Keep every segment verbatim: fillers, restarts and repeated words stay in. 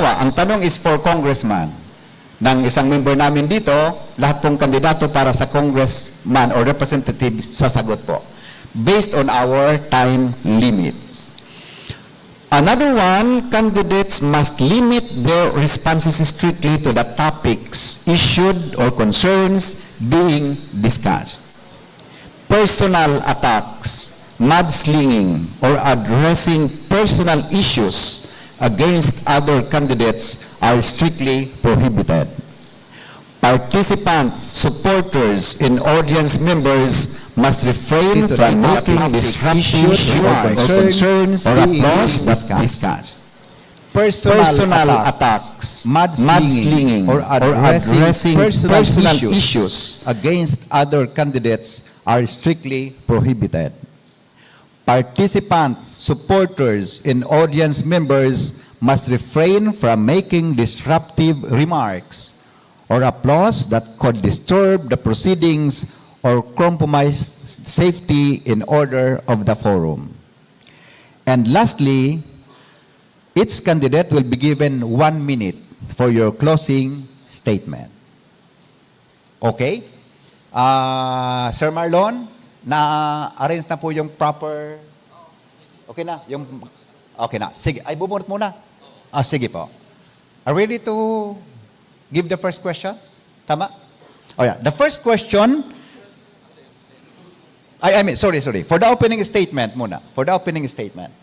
Ang tanong is for congressman. Ng isang member namin dito, lahat pong kandidato para sa congressman or representative, sasagot po. Based on our time limits. Another one, candidates must limit their responses strictly to the topics, issues, or concerns being discussed. Personal attacks, mudslinging, or addressing personal issues against other candidates are strictly prohibited. Participants, supporters, and audience members must refrain from making disruptive remarks or concerns or applause that discussed. Personal attacks, mudslinging, or addressing personal issues against other candidates are strictly prohibited. Participants, supporters, and audience members must refrain from making disruptive remarks or applause that could disturb the proceedings or compromise safety and order of the forum. And lastly, each candidate will be given one minute for your closing statement. Okay? Ah, Sir Marlon, na-arrange na po yung proper... Okay na, yung... Okay na. Sige, ay, bubunot muna. Ah, sige po. Are we ready to give the first questions? Tama? Oh, yeah. The first question, I, I mean, sorry, sorry. For the opening statement muna. For the opening statement.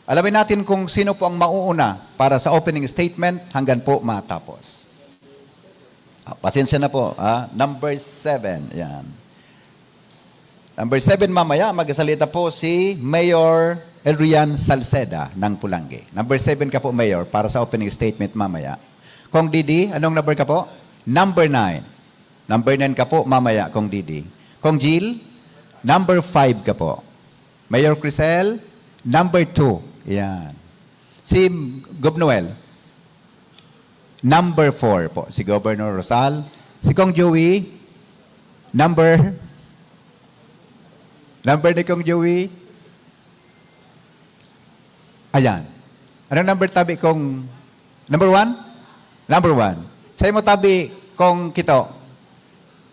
Alamin natin kung sino po ang mauuna para sa opening statement hanggang po matapos. Ah, pasensya na po, ah. Number seven, yan. Number seven, mamaya magsasalita po si Mayor Adrian Salceda ng Pulangi. Number seven ka po, Mayor, para sa opening statement mamaya. Kong Didi, anong number ka po? Number nine. Number nine ka po mamaya, Kong Didi. Kong Jill, number five ka po. Mayor Crisel, number two. Yan. Si Gob Noel, number four po. Si Governor Rosal. Si Kong Joey, number, number ni Kong Joey. Ayan. Anong number tabi kong, number one? Number one. Sa imo tabi kong Kito,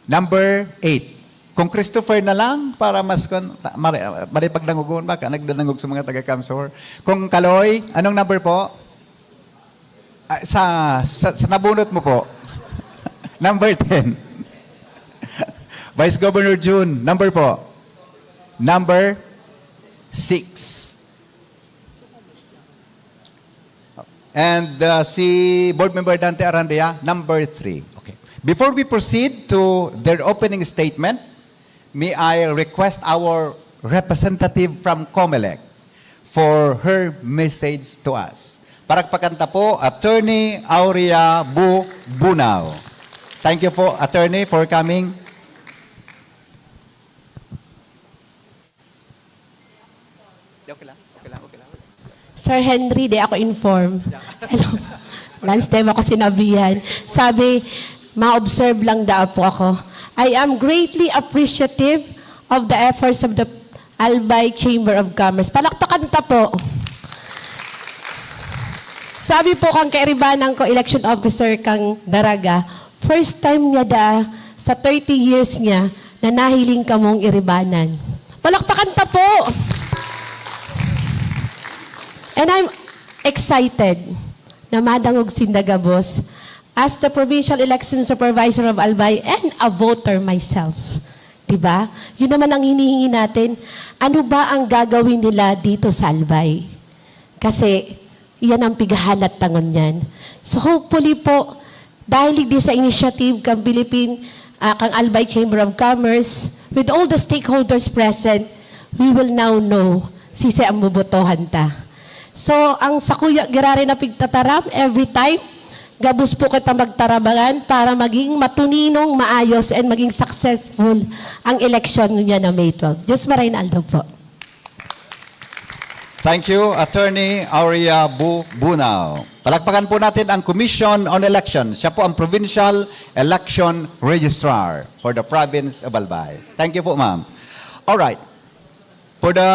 number eight. Kong Christopher na lang para mas kon-, ta-, mare-, mare pagdangogon, baka nagdadangog sa mga taga-Camsor. Kong Kaloy, anong number po? Ah, sa, sa, sa nabunot mo po. Number ten. Vice Governor Jun, number po? Number six. And, uh, si Board Member Dante Arandia, number three. Okay. Before we proceed to their opening statement, may I request our representative from Comelec for her message to us. Palakpakan ta po, Attorney Aurea Bu Bunao. Thank you po, Attorney, for coming. Okay lang, okay lang, okay lang. Sir Henry, di ako inform. Hello. Last time ako sinabihan. Sabi, ma-observe lang daw po ako. I am greatly appreciative of the efforts of the Albay Chamber of Commerce. Palakpakan ta po. Sabi po kang kairibanan ko, election officer kang Daraga, first time niya da sa thirty years niya na nahiling kamong iribanan. Palakpakan ta po! And I'm excited na madangog sinda gabos as the Provincial Election Supervisor of Albay and a voter myself. Diba? Yun naman ang hinihingi natin. Ano ba ang gagawin nila dito sa Albay? Kasi, iyan ang pighahalat ta ngunyan. So, hopefully po, dahil digdi sa initiative kang Philippine, ah, kang Albay Chamber of Commerce, with all the stakeholders present, we will now know sisay ang bobotohan ta. So, ang sakuya giraray na pigtataram, every time, gabos po kita magtarabangan para maging matuninong, maayos, and maging successful ang eleksyon niya na May twelve. Diyos marahay na aldaw po. Thank you, Attorney Aurea Bu-, Bunao. Palakpakan po natin ang Commission on Election. Siya po ang Provincial Election Registrar for the Province of Albay. Thank you po, ma'am. All right. For the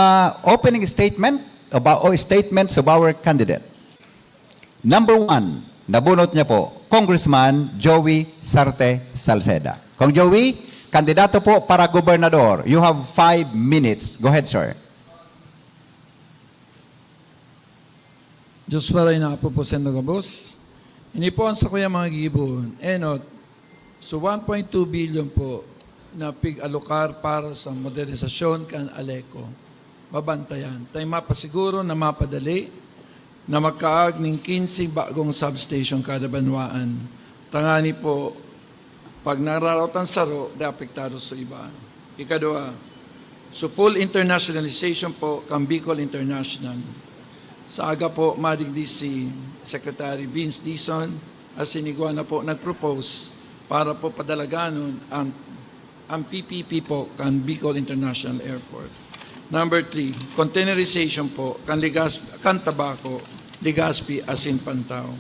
opening statement, about, o statements of our candidate. Number one, nabunot niya po, Congressman Joey Sarte Salceda. Kong Joey, kandidato po para gobernador. You have five minutes. Go ahead, sir. Diyos maray na apo po sendo gabos. Ini po ang sakuya mga gigibohon. Enot, so one point two billion po na pig-alokar para sa modernisasyon kan Aleco. Babantayan. Tay mapasiguro na mapadali na magkaag ning quince bagong substation kada banwaan. Tangani po, pag nararaot ang saro, di apektado sa iba. Ikadua, so full internationalization po kan Bicol International. Sa aga po, madigdi si Secretary Vince Dizon, asin igwa na po nag-propose para po padalaganon ang, ang P P P po kan Bicol International Airport. Number three, containerization po kan Ligas, kan Tabaco, Legazpi, asin Pantao.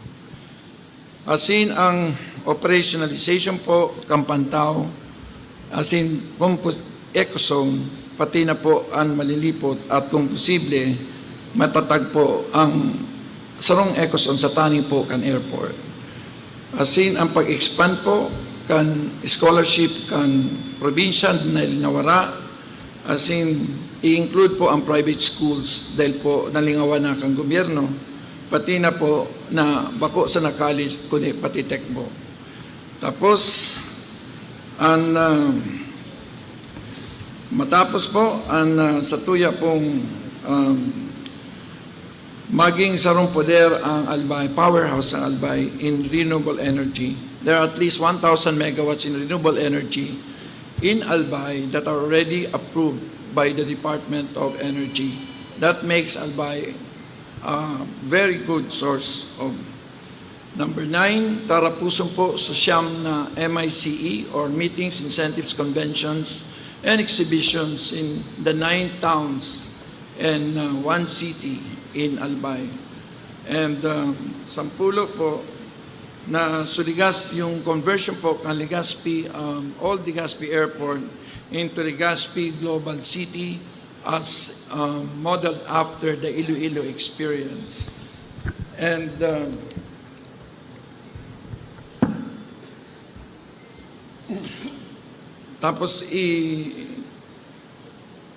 Asin ang operationalization po kan Pantao, asin kung pos-, eco zone, pati na po ang malilipot at kung posible, matatag po ang sarong eco zone sa tangi po kan airport. Asin ang pag-expand po kan scholarship kan probinsya na nawara, asin i-include po ang private schools dahil po nalingawan na kan gobyerno, pati na po na bako sa na college, kundi pati tekbo. Tapos, ang ah, matapos po, ang ah, sa tuya pong um, maging sarong poder ang Albay, powerhouse ang Albay in renewable energy. There are at least one thousand megawatts in renewable energy in Albay that are already approved by the Department of Energy. That makes Albay a very good source of. Number nine, tarapuson po sa siyam na M I C E or meetings, incentives, conventions, and exhibitions in the nine towns and uh, one city in Albay. And um, sampulo po na suligas yung conversion po kan Legazpi, um, Old Legazpi Airport into Legazpi Global City as um, modeled after the Iloilo experience. And um, tapos i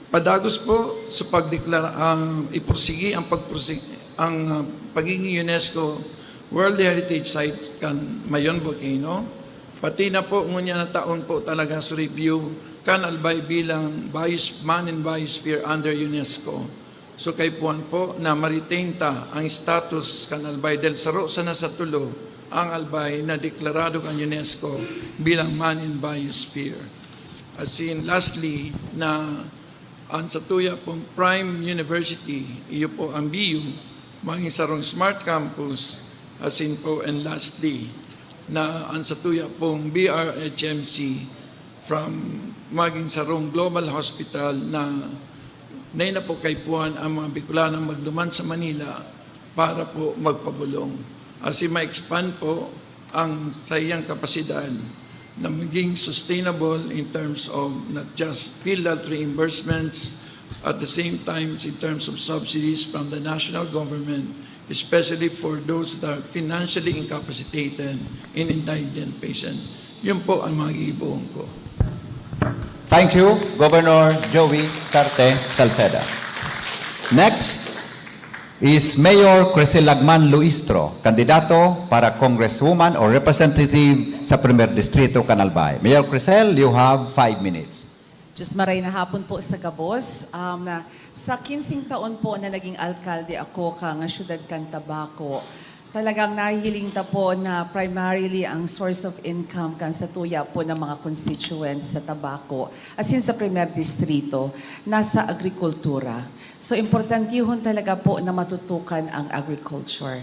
padagos po sa pagdeklara, ah, ipursigi ang pagpursig, ang ah, pagiging UNESCO World Heritage Site kan Mayon Volcano. Pati na po ngunyan na taon po talaga sa review kan Albay bilang bios-, man in biosphere under UNESCO. So kaipuhan po na ma-retain ta ang status kan Albay dahil saro sana sa tulo ang Albay na deklarado kan UNESCO bilang man in biosphere. As in, lastly, na ang satuya pong Prime University, iyo po ang B U, maging sarong smart campus, as in po, and lastly, na ang satuya pong B R H M C from maging sarong global hospital na nay na po kaipuhan ang mga Bicolanong magduman sa Manila para po magpabulong. As in, ma-expand po ang saiyang kapasidad na maging sustainable in terms of not just PhilHealth reimbursements, at the same time, in terms of subsidies from the national government, especially for those that are financially incapacitated and indigent patients. Yun po ang mga gigibohon ko. Thank you, Governor Joey Sarte Salceda. Next is Mayor Crisel Lagman Luistro, kandidato para Congresswoman o Representative sa Primer Distrito kan Albay. Mayor Crisel, you have five minutes. Diyos maray na hapon po sa gabos. Um, na, sa kinseng taon po na naging alkalde ako kan syudad kan Tabaco, talagang nahihiling ta po na primarily ang source of income kan satuya po ng mga constituents sa Tabaco, as in sa Primer Distrito, nasa agrikultura. So, importantihon talaga po na matutukan ang agriculture.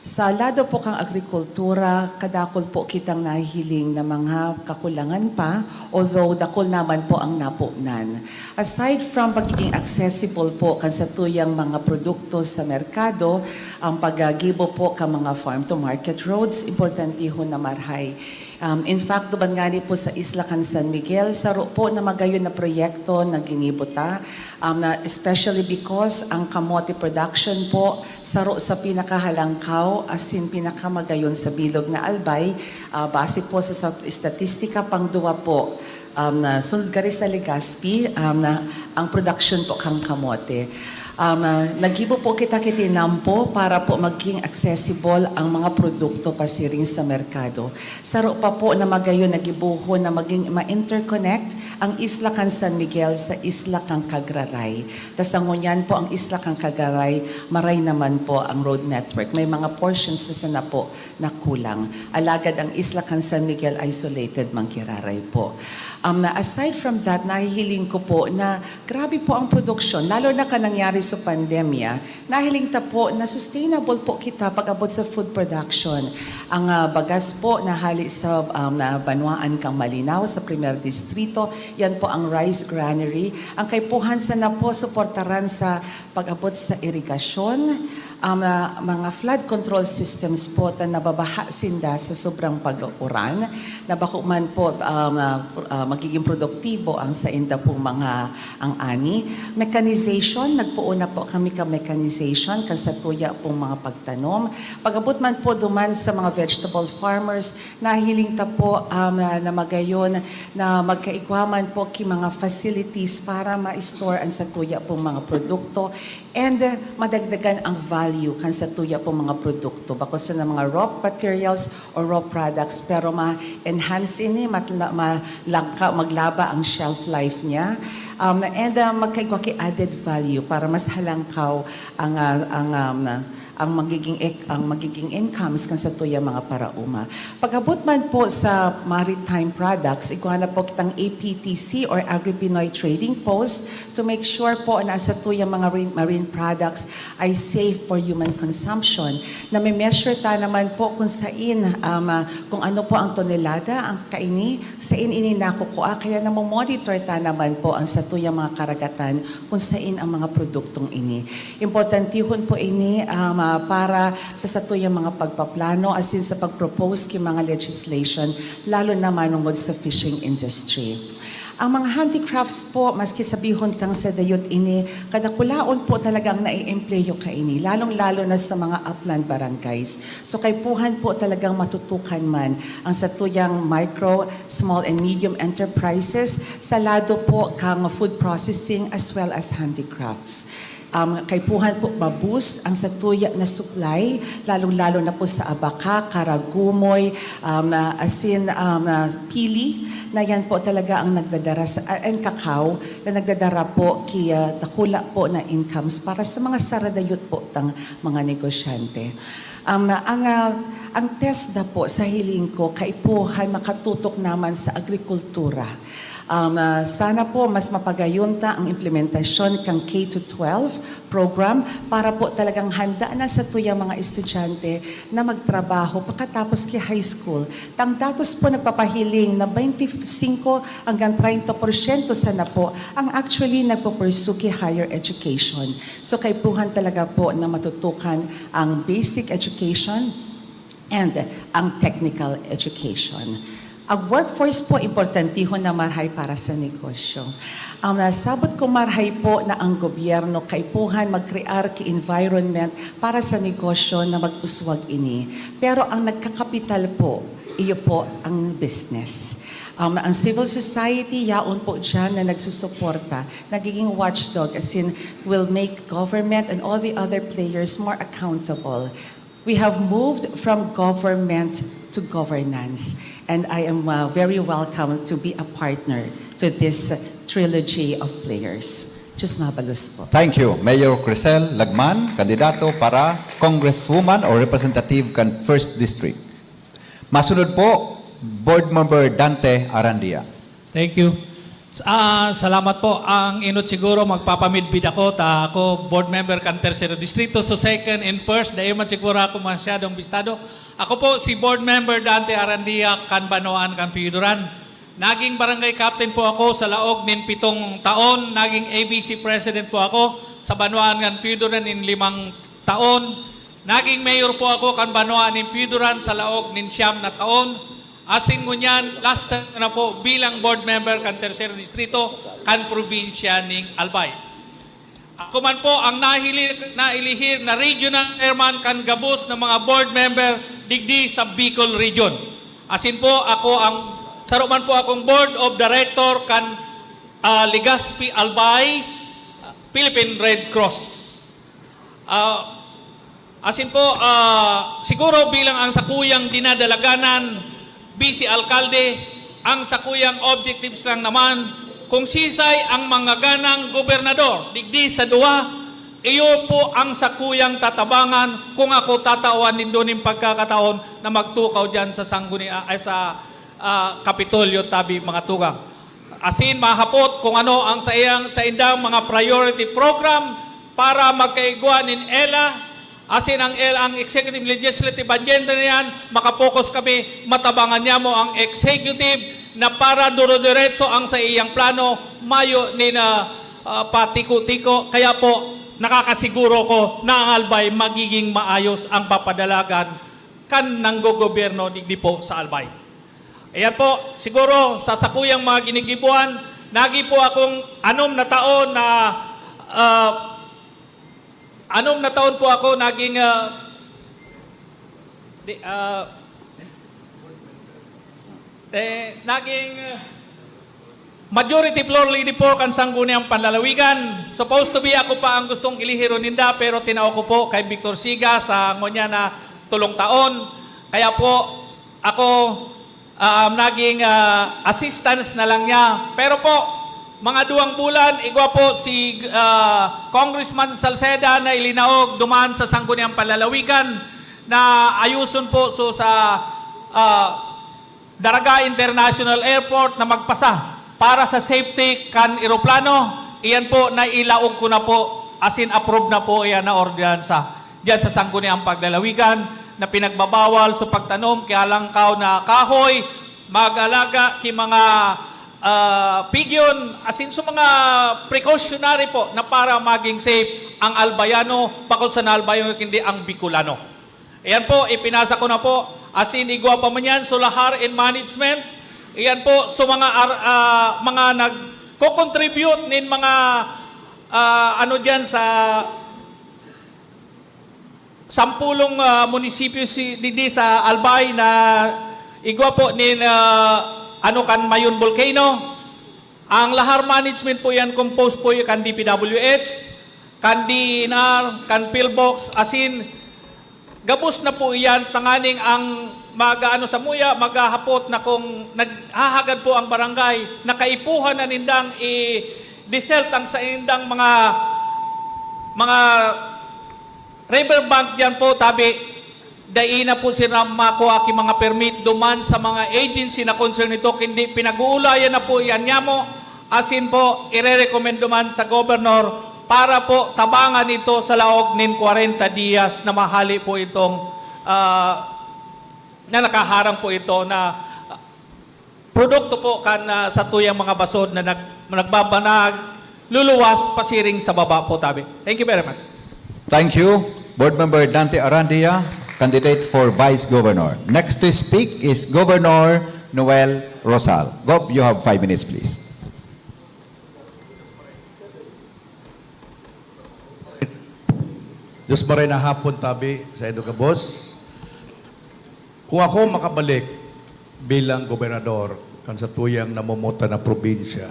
Sa lado po kan agrikultura, kadakul po kitang nahihiling na mga kakulangan pa, although dakul naman po ang napunan. Aside from pagiging accessible po kan satuyang mga produkto sa merkado, ang paggibo po kan mga farm-to-market roads, importantehon na marahay. Um, in fact, duman ngani po sa isla kan San Miguel, saro po na magayon na proyekto na ginibo ta, um, na especially because ang kamote production po saro sa pinakahalangkaw, asin pinakamagayon sa bilog na Albay. Ah, base po sa, sa estatistika, pangduwa po, um, na sunod gari sa Legazpi, um, na ang production po kan kamote. Um, ah, naggibo po kita ki tinampo para po maging accessible ang mga produkto pasiring sa merkado. Saro pa po na magayon na gibohon na maging ma-interconnect ang isla kan San Miguel sa isla kan Cagraray. Tas sa ngunyan po ang isla kan Cagraray, maray naman po ang road network. May mga portions na sana po na kulang. Alagad ang isla kan San Miguel isolated man giraray po. Um, na aside from that, nahihiling ko po na grabe po ang produksyon, lalo na kan nangyari sa pandemya, nahiling ta po na sustainable po kita pag-abot sa food production. Ang, ah, bagas po na hali sa, um, na banwaan kan Malinao sa Primer Distrito, yan po ang rice granary. Ang kaipuhan sana po suportaran sa pag-abot sa irigasyon, um, ah, mga flood control systems po ta nababaha sinda sa sobrang pag-uran, na bako man po, um, ah, pr-, ah, magiging produktibo ang sainda pong mga ang ani. Mechanization, nagpoon na po kami ka mechanization kan satuya pong mga pagtanom. Pag-abot man po duman sa mga vegetable farmers, nahiling ta po, um, na, na magayon na magkaigwa man po ki mga facilities para ma-store ang satuya pong mga produkto and, uh, madagdagan ang value kan satuya pong mga produkto. Bako sana mga raw materials o raw products, pero ma-enhance ini, matla-, malangka-, maglaba ang shelf life niya. Um, and, uh, magkaigwa ki added value para mas halangkaw ang, uh, ang, um, ang magiging ek-, ang magiging incomes kan satuya mga paraoma. Pag-abot man po sa maritime products, igwa na po kitang A P T C or Agri-Pinoy Trading Post to make sure po na ang satuyang mga rin-, marine products ay safe for human consumption. Name-measure ta naman po kung sain, um, ah, kung ano po ang tonelada ang kaini, sain ini nakukua, kaya namo-monitor ta naman po ang satuyang mga karagatan kung sain ang mga produktong ini. Importantihon po ini, um, ah, para sa satuyang mga pagpaplano asin sa pag-propose ki mga legislation, lalo na manongod sa fishing industry. Ang mga handicrafts po, maski sabihon tang sa dayot ini, kadakulaon po talaga ang naiempleyo kaini, lalong-lalo na sa mga upland barangays. So, kaipuhan po talagang matutukan man ang satuyang micro, small and medium enterprises sa lado po kang food processing as well as handicrafts. Um, kaipuhan po ma-boost ang satuya na supply, lalong-lalo na po sa abaka, karagumoy, um, na asin, um, na pili, na yan po talaga ang nagdadara sa, ah, and cacao, na nagdadara po ki, ah, dakula po na incomes para sa mga saradayot po tang mga negosyante. Um, ang, ah, ang TESDA po sa hiling ko, kaipuhan makatutok naman sa agrikultura. Um, ah, sana po mas mapagayon ta ang implementasyon kang K to twelve program para po talagang handa na satuyang mga estudyante na magtrabaho pagkatapos ki high school. Tang datos po nagpapahiling na twenty-five hanggang treinta porsyento sana po ang actually nagpo-pursue ki higher education. So, kaipuhan talaga po na matutukan ang basic education and ang technical education. Ang workforce po, importantihon na marahay para sa negosyo. Ang nasabot ko, marahay po na ang gobyerno kaipuhan mag-crear ki environment para sa negosyo na mag-uswag ini. Pero ang nagkakapital po, iyo po ang business. Um, ang civil society, yaon po dyan na nagsusuporta, nagiging watchdog, as in, will make government and all the other players more accountable. We have moved from government to governance, and I am, uh, very welcome to be a partner to this trilogy of players. Diyos mabalos po. Thank you, Mayor Crisel Lagman, kandidato para Congresswoman or Representative kan First District. Masunod po, Board Member Dante Arandia. Thank you. Ah, salamat po. Ang inot siguro, magpapamidbid ako, ta ako board member kan Tercero Distrito, so second and first, dai man siguro ako masyadong bistado. Ako po si board member Dante Arandia kan Banwaan kan Piyuduran. Naging barangay captain po ako sa laog nin pitong taon, naging A B C president po ako sa Banwaan kan Piyuduran nin limang taon. Naging mayor po ako kan Banwaan nin Piyuduran sa laog nin siyam na taon. Asin ngunyan, last time ko na po bilang board member kan Tercer Distrito kan probinsya ning Albay. Ako man po ang nahili-, nailihir na regional chairman kan gabos na mga board member digdi sa Bicol Region. Asin po, ako ang, saro man po akong board of director kan, ah, Legazpi Albay, Philippine Red Cross. Ah, asin po, ah, siguro bilang ang sakuyang dinadalaganan, vice alkalde, ang sakuyang objectives lang naman, kung sisay ang mangaganang gobernador digdi sa duwa, iyo po ang sakuyang tatabangan kung ako tatawan nindo nin pagkakataon na magtukaw diyan sa sangguni-, ay, sa, ah, Kapitolyo tabi, mga tugang. Asin mahapot kung ano ang saiyang, saindang mga priority program para magkaigwa nin ela, asin ang ela, ang executive, legislative agenda na yan, makapokus kami, matabangan niya mo ang executive na para durodiretso ang saiyang plano, mayo ni na, ah, patiko-tiko. Kaya po, nakakasiguro ko na ang Albay magiging maayos ang papadalagan kan nanggogobyerno digdi po sa Albay. Ayan po, siguro sa sakuyang mga ginigibuan, nagi po akong anom na taon na, ah, anom na taon po ako naging, ah, di, ah, eh, naging, ah, majority floor lady po kan Sangguniang Panlalawigan. Supposed to be ako pa ang gustong ilihiro ninda, pero tinao ko po kay Victor Siga sa ngunyan na tulong taon. Kaya po, ako, um, naging, ah, assistance na lang niya. Pero po, mga duwang bulan, igwa po si, ah, Congressman Salceda na ilinaog duman sa Sangguniang Panlalawigan na ayuson po so sa, ah, Daraga International Airport na magpasa para sa safety kan eroplano. Iyan po, nailaog ko na po, as in, approve na po iyan na ordinansa diyan sa Sangguniang Panlalawigan na pinagbabawal sa pagtanom ki halangkaw na kahoy, mag-alaga ki mga, ah, pigyon, as in, sa mga precautionary po na para maging safe ang Albayano, pakot sa na Albayano, kundi ang Bicolano. Ayan po, ipinasa ko na po. As in, igwa pa man yan, so lahar and management. Ayan po, so mga ar-, ah, mga nagko-contribute nin mga, ah, ano diyan sa sampulong, ah, munisipyo si, digdi sa Albay na igwa po nin, ah, ano kan Mayon Volcano. Ang lahar management po yan, composed po yan kan D P W H, kan D E N R, kan PhilBox, as in, gabos na po iyan, tanganing ang mag-aano sa muya, maghahapot na kung naghahagad po ang barangay, nakaipuhan na nindang i-desalt ang saindang mga, mga riverbank diyan po, tabi, dai na po sila makua ki mga permit duman sa mga agency na concern nito, kundi pinag-uulayan na po iyan nyamo, asin po, ire-recommend duman sa governor para po tabangan ito sa laog nin kwarenta dias na mahali po itong, ah, na nakaharang po ito na, ah, produkto po kan, ah, satuyang mga basod na nag-, nagbabanag, luluwas, pasiring sa baba po, tabi. Thank you very much. Thank you, Board Member Dante Arandia, candidate for Vice Governor. Next to speak is Governor Noel Rosal. Gov, you have five minutes, please. Diyos maray na hapon, tabi, sa indo gabos. Kung ako makabalik bilang gobernador kan satuyang namumuta na probinsya,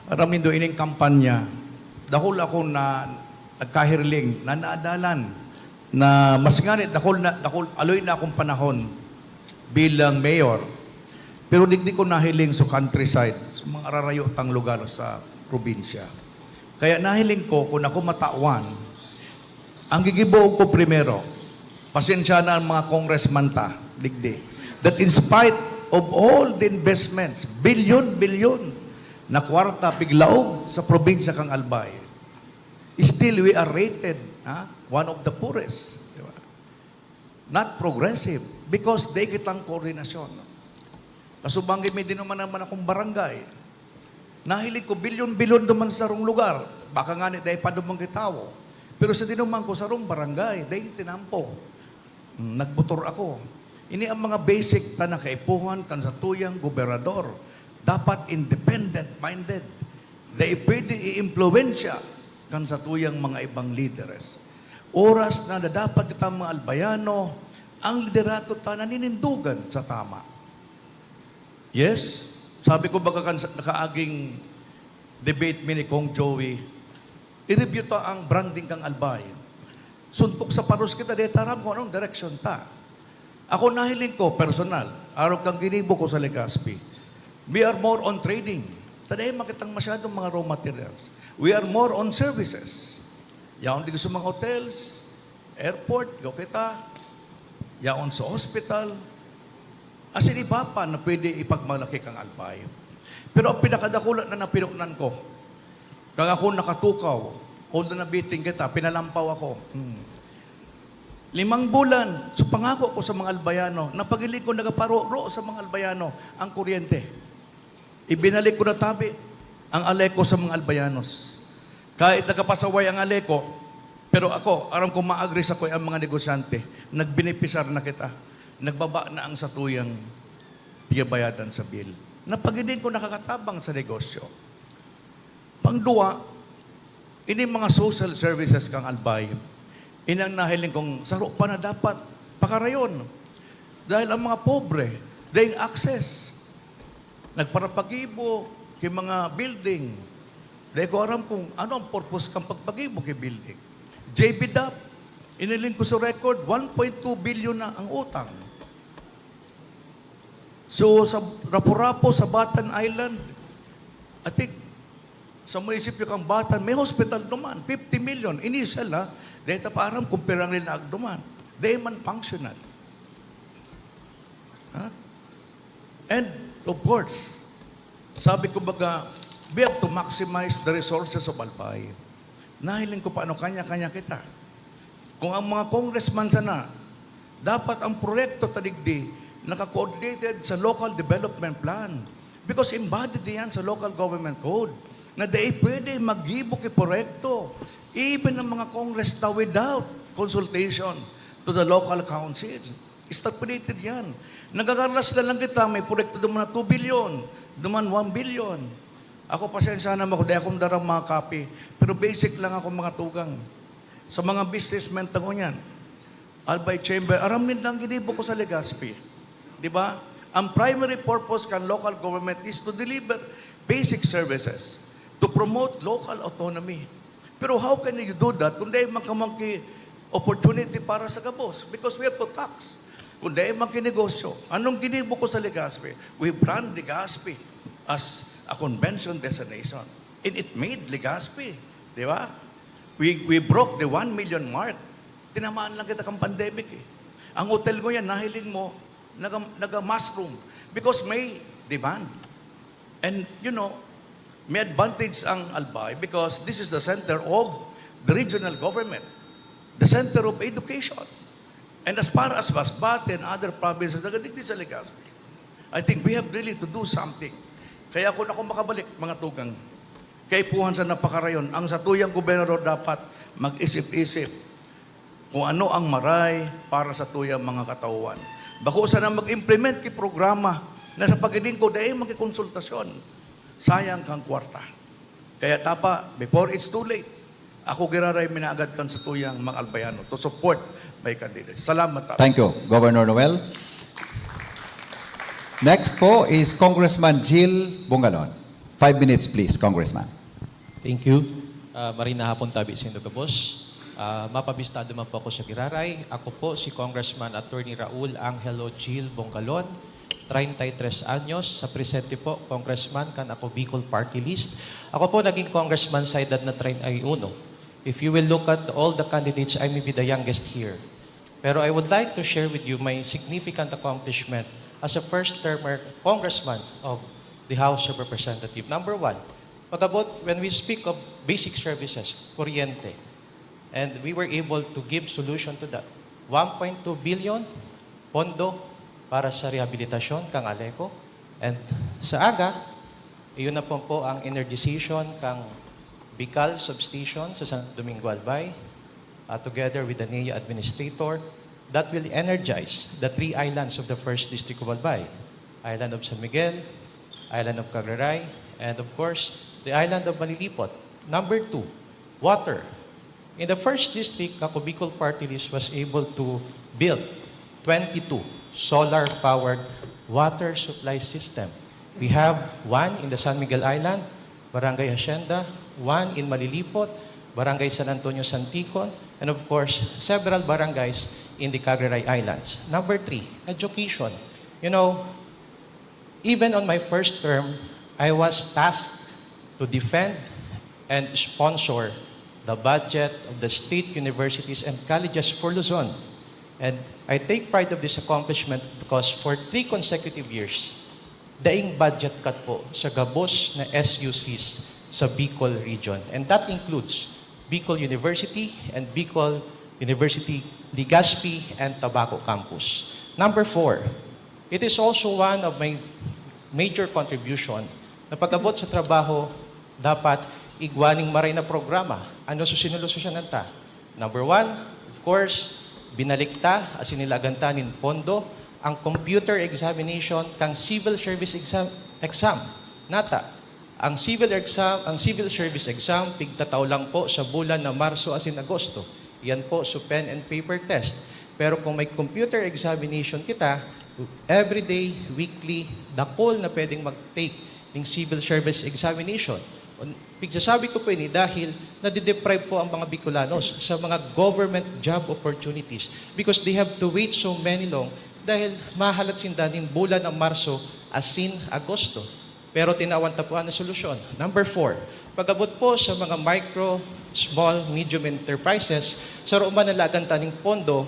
aram nindo ining kampanya, dakul akong na, nagkahirling, na naadalan, na mas ngani, dakul na, dakul, aloy na akong panahon bilang mayor. Pero digdi ko nahiling sa countryside, sa mga ararayo tang lugar sa probinsya. Kaya nahiling ko, kung ako matawan, ang gigibohon ko primero, pasensya na ang mga congressman ta, digdi, that in spite of all the investments, bilyon-bilyon, na kwarta piglaog sa probinsya kan Albay. Still, we are rated, ha, one of the poorest. Di ba? Not progressive because dai kitang koordinasyon. Kasubang gid mi dinuman naman akong barangay. Nahiling ko bilyon-bilyon duman sa sarong lugar. Baka ngani dai pa duman kitawo. Pero sa dinuman ko sarong barangay, dai tinampo. Hmm, nagmotor ako. Ini ang mga basic ta na kaipuhan kan satuyang gobernador. Dapat independent-minded. Dai pwede i-impluwensya kan satuyang mga ibang lideres. Oras na na dapat kita mga Albayano, ang liderato ta naninindogan sa tama. Yes, sabi ko baga kan sa nakaaging debate mi ni Kong Joey, i-review ta ang branding kan Albay. Suntok sa paros kita, di ta aram kung anong direksyon ta. Ako nahiling ko, personal, arog kan ginibo ko sa Legazpi. We are more on trading. Ta dai man kitang masyadong mga raw materials. We are more on services. Yaon digdi sa mga hotels, airport, go kita. Yaon sa hospital. As in, iba pa na pwede ipagmalaki kang Albay. Pero ang pinakadakula na napinuknan ko, kang ako nakatukaw, although nabitin kita, pinalampaw ako. Hmm. Limang bulan, so pangako ko sa mga Albayano, napagiling ko nagaparo-ro sa mga Albayano ang kuryente. Ibinalik ko na tabi ang ALECO sa mga Albayanos. Kahit nagkapasaway ang ALECO, pero ako, aram ko maagri sa ang mga negosyante, nagbenepisyar na kita. Nagbaba na ang satuyang piyabayadan sa bill. Napagiling ko nakakatabang sa negosyo. Pangduwa, ini mga social services kang Albay, ini ang nahiling kong saro pa na dapat pakarayon. Dahil ang mga pobre, daing access. Nagparapagibo ki mga building. Dai ko aram kung ano ang purpose kang pagpagibo ki building. J B dap, iniling ko sa record, one point two billion na ang utang. So, sa Rapu-Rapu, sa Batan Island, I think, sa munisipyo kang Batan, may hospital duman, fifty million. Initial, ha? Dai ta pa aram kung pirang linaag duman. Dai man functional. Ha? And, of course, sabi ko baga, we have to maximize the resources of Albay. Nahiling ko paano kanya-kanya kita. Kung ang mga congressman sana, dapat ang proyekto ta digdi naka-coordinated sa local development plan. Because embodied yan sa local government code na dai pwede maggibo ki proyekto. Even ang mga congress ta without consultation to the local council. Stipulated yan. Nagagarlas na lang kita, may proyekto duman na two billion, duman one billion. Ako, pasensya na ako, dai akong darang mga copy. Pero basic lang ako, mga tugang. Sa mga businessmen ta ngunyan, Albay Chamber, aram ninda ang ginibo ko sa Legazpi. Di ba? Ang primary purpose kan local government is to deliver basic services, to promote local autonomy. Pero how can you do that kung dai man ka man ki opportunity para sa gabos? Because we have to tax. Kung dai man ki negosyo, anong ginibo ko sa Legazpi? We brand Legazpi as a convention destination. And it made Legazpi, di ba? We, we broke the one million mark. Tinamaan lang kita kang pandemic eh. Ang hotel ko yan, nahiling mo, naga, naga-mushroom because may demand. And, you know, may advantage ang Albay because this is the center of the regional government, the center of education. And as far as Masbate and other provinces, nagadigdi sa Legazpi. I think we have really to do something. Kaya kung ako makabalik, mga tugang, kaipuhan sa napakarayon, ang satuyang gobernador dapat mag-isip-isip kung ano ang maray para sa tuyang mga katauhan. Bako sana mag-implement ki programa na sa pagiding ko, dai magkikonsultasyon. Sayang kang kwarta. Kaya tapa, before it's too late, ako giraray minaagad kan sa tuyang mga Albayano to support my candidate. Salamat, Tapa. Thank you, Governor Noel. Next po is Congressman Jill Bongalon. Five minutes, please, Congressman. Thank you. Uh, marhay na hapon tabi sa indo gabos. Uh, mapabistado man po ako sa giraray. Ako po si Congressman Attorney Raul Angelo Gil Bongalon, treinta y tres anyos. Sa presente po, Congressman kan Ako Bicol Party List. Ako po naging Congressman sa edad na treinta y uno. If you will look at all the candidates, I may be the youngest here. Pero I would like to share with you my significant accomplishment as a first-termer congressman of the House of Representatives. Number one, pag-abot, when we speak of basic services, kuryente, and we were able to give solution to that. One point two billion pondo para sa rehabilitasyon kan ALECO. And sa aga, iyon na po, po ang energization kan Bical Substation sa Santo Domingo, Albay, uh, together with the NEA administrator, that will energize the three islands of the first district of Albay, island of San Miguel, island of Cagliaray, and of course, the island of Malilipot. Number two, water. In the first district, Ako Bicol Party List was able to build twenty-two solar-powered water supply system. We have one in the San Miguel Island, Barangay Hacienda, one in Malilipot, Barangay San Antonio Santicon, and of course, several barangays in the Cagliaray Islands. Number three, education. You know, even on my first term, I was tasked to defend and sponsor the budget of the state universities and colleges for Luzon. And I take pride of this accomplishment because for three consecutive years, daing budget cut po sa gabos na S U Cs sa Bicol region. And that includes Bicol University and Bicol University Legazpi and Tabaco Campus. Number four, it is also one of my major contribution na pag-abot sa trabaho, dapat igwa ning maray na programa. Ano so sinulusyonan ta? Number one, of course, binalik ta, asin nilagan ta nin pondo, ang computer examination kan civil service exam, exam. Nata, ang civil exam, ang civil service exam, pigtatao lang po sa bulan na Marso asin Agosto. Yan po, so pen and paper test. Pero kung may computer examination kita, everyday, weekly, dakul na pwedeng mag-take ng civil service examination. Pigsasabi ko po ini dahil nadideprive po ang mga Bicolanos sa mga government job opportunities because they have to wait so many long dahil mahalat sinda nin bulan ng Marso asin Agosto. Pero tinawan ta po ang solusyon. Number four, pag-abot po sa mga micro, small, medium enterprises, sa roman nalagan ta ning pondo,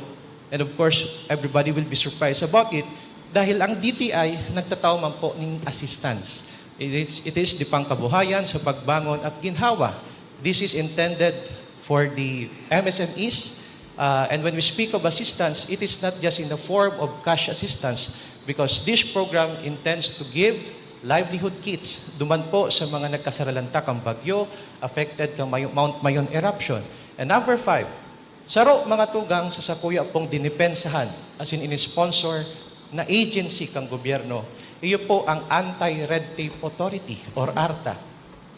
and of course, everybody will be surprised about it, dahil ang D T I nagtatao man po ning assistance. It is, it is the pangkabuhayan sa pagbangon at ginhawa. This is intended for the M S M Es, uh, and when we speak of assistance, it is not just in the form of cash assistance because this program intends to give livelihood kits duman po sa mga nagkasaralanta kan bagyo, affected kan Mayo-, Mount Mayon eruption. And number five, saro, mga tugang, sa sakuya pong dinipensahan asin ini-sponsor na agency kan gobyerno, iyo po ang Anti-Red Tape Authority or ARTA.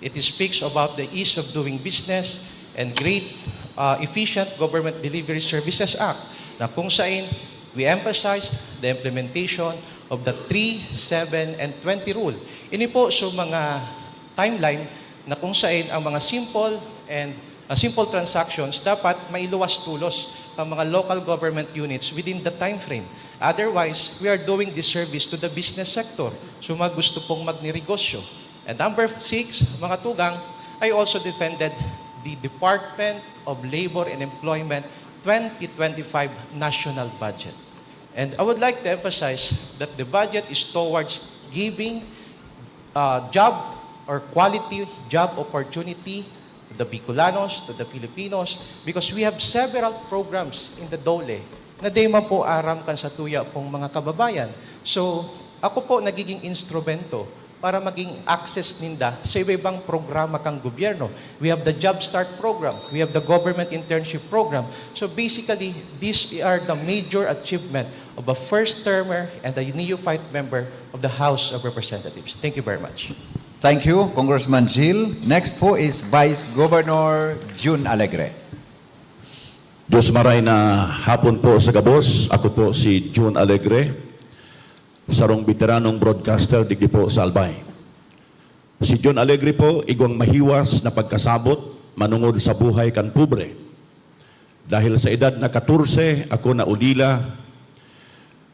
It speaks about the ease of doing business and great, uh, efficient government delivery services act na kung sain we emphasize the implementation of the three, seven, and twenty rule. Ini po so mga timeline na kung sain ang mga simple and, ah, simple transactions dapat mailuwas tolos ang mga local government units within the time frame. Otherwise, we are doing disservice to the business sector. So, mga gusto pong magnegosyo. And number six, mga tugang, I also defended the Department of Labor and Employment twenty twenty-five national budget. And I would like to emphasize that the budget is towards giving, uh, job or quality job opportunity to the Bicolanos, to the Filipinos, because we have several programs in the DOLE na di man po aram kan satuya pong mga kababayan. So, ako po nagiging instrumento para maging access ninda sa iba-ibang programa kan gobyerno. We have the Job Start Program, we have the Government Internship Program. So basically, these are the major achievement of a first-termer and a neophyte member of the House of Representatives. Thank you very much. Thank you, Congressman Gil. Next po is Vice Governor Jun Alegre. Diyos maray na hapon po sa gabos. Ako po si Jun Alegre, sarong beteranong broadcaster digdi po sa Albay. Si Jun Alegre po, igwang mahiwas na pagkasabot manungod sa buhay kan pobre. Dahil sa edad na katorse, ako naulila.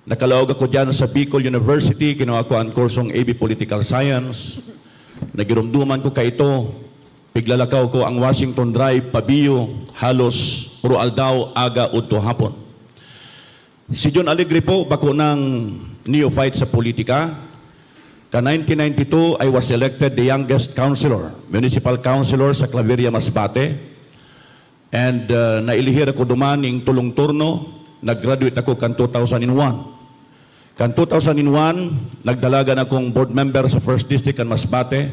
Nakalaog ako diyan sa Bicol University, kinuha ko ang kursong A B Political Science. Nagirumduman ko kaito, piglalakaw ko ang Washington Drive, Pabio, halos puro aldaw, aga, udto, hapon. Si Jun Alegre po, bako nang neophyte sa politika. Ka nineteen ninety-two, I was elected the youngest councilor, municipal councilor sa Claveria, Masbate. And, uh, nailihir ako duman ning tulong turno, nag-graduate ako kan two thousand and one. Kan two thousand and one, nagdalagan akong board member sa First District kan Masbate.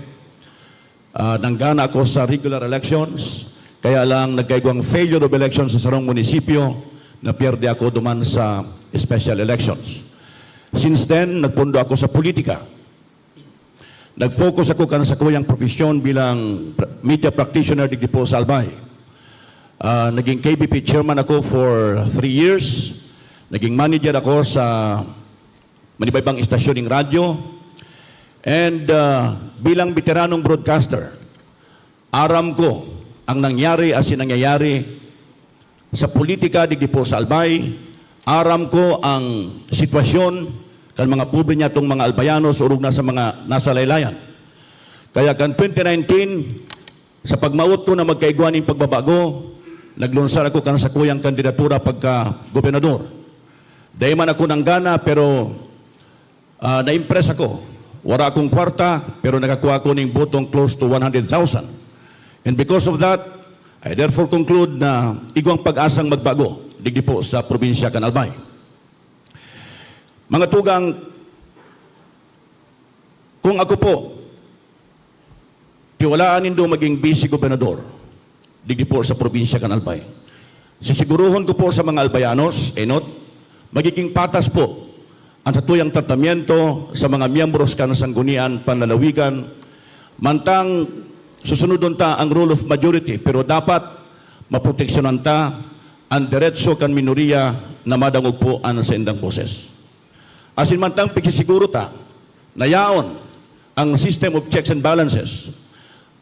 Ah, nanggana ako sa regular elections, kaya lang nagkaigwang failure of elections sa sarong munisipyo, napierde ako duman sa special elections. Since then, nagpundo ako sa politika. Nag-focus ako kan sakuyang profesyon bilang pra-, media practitioner digdi po sa Albay. Ah, naging K B P chairman ako for three years. Naging manager ako sa manibaybang istasyon ning radyo. And, ah, bilang beteranong broadcaster, aram ko ang nangyari asin nangyayari sa politika digdi po sa Albay. Aram ko ang sitwasyon kan mga pobre niyatong mga Albayanos orog na sa mga nasa laylayan. Kaya kan twenty nineteen, sa pagmawot ko na magkaigwa nin pagbabago, naglunsar ako kan sakuyang kandidatura pagka gobernador. Dai man ako nanggana, pero, ah, na-impress ako. Wara akong kwarta, pero nakakuha ako ning botong close to one hundred thousand. And because of that, I therefore conclude na igwang pag-asang magbago digdi po sa probinsya kan Albay. Mga tugang, kung ako po, tiwalaan nindo maging vice gobernador digdi po sa probinsya kan Albay. Sisiguruhon ko po sa mga Albayanos, enot, magiging patas po ang satuyang tratamiento sa mga miyembros kan Sanggunian Panlalawigan, mantang susunodon ta ang rule of majority, pero dapat maproteksyonan ta ang deretso kan minoriya na madangog po an saindang boses. Asin mantang pigsisiguro ta na yaon ang system of checks and balances,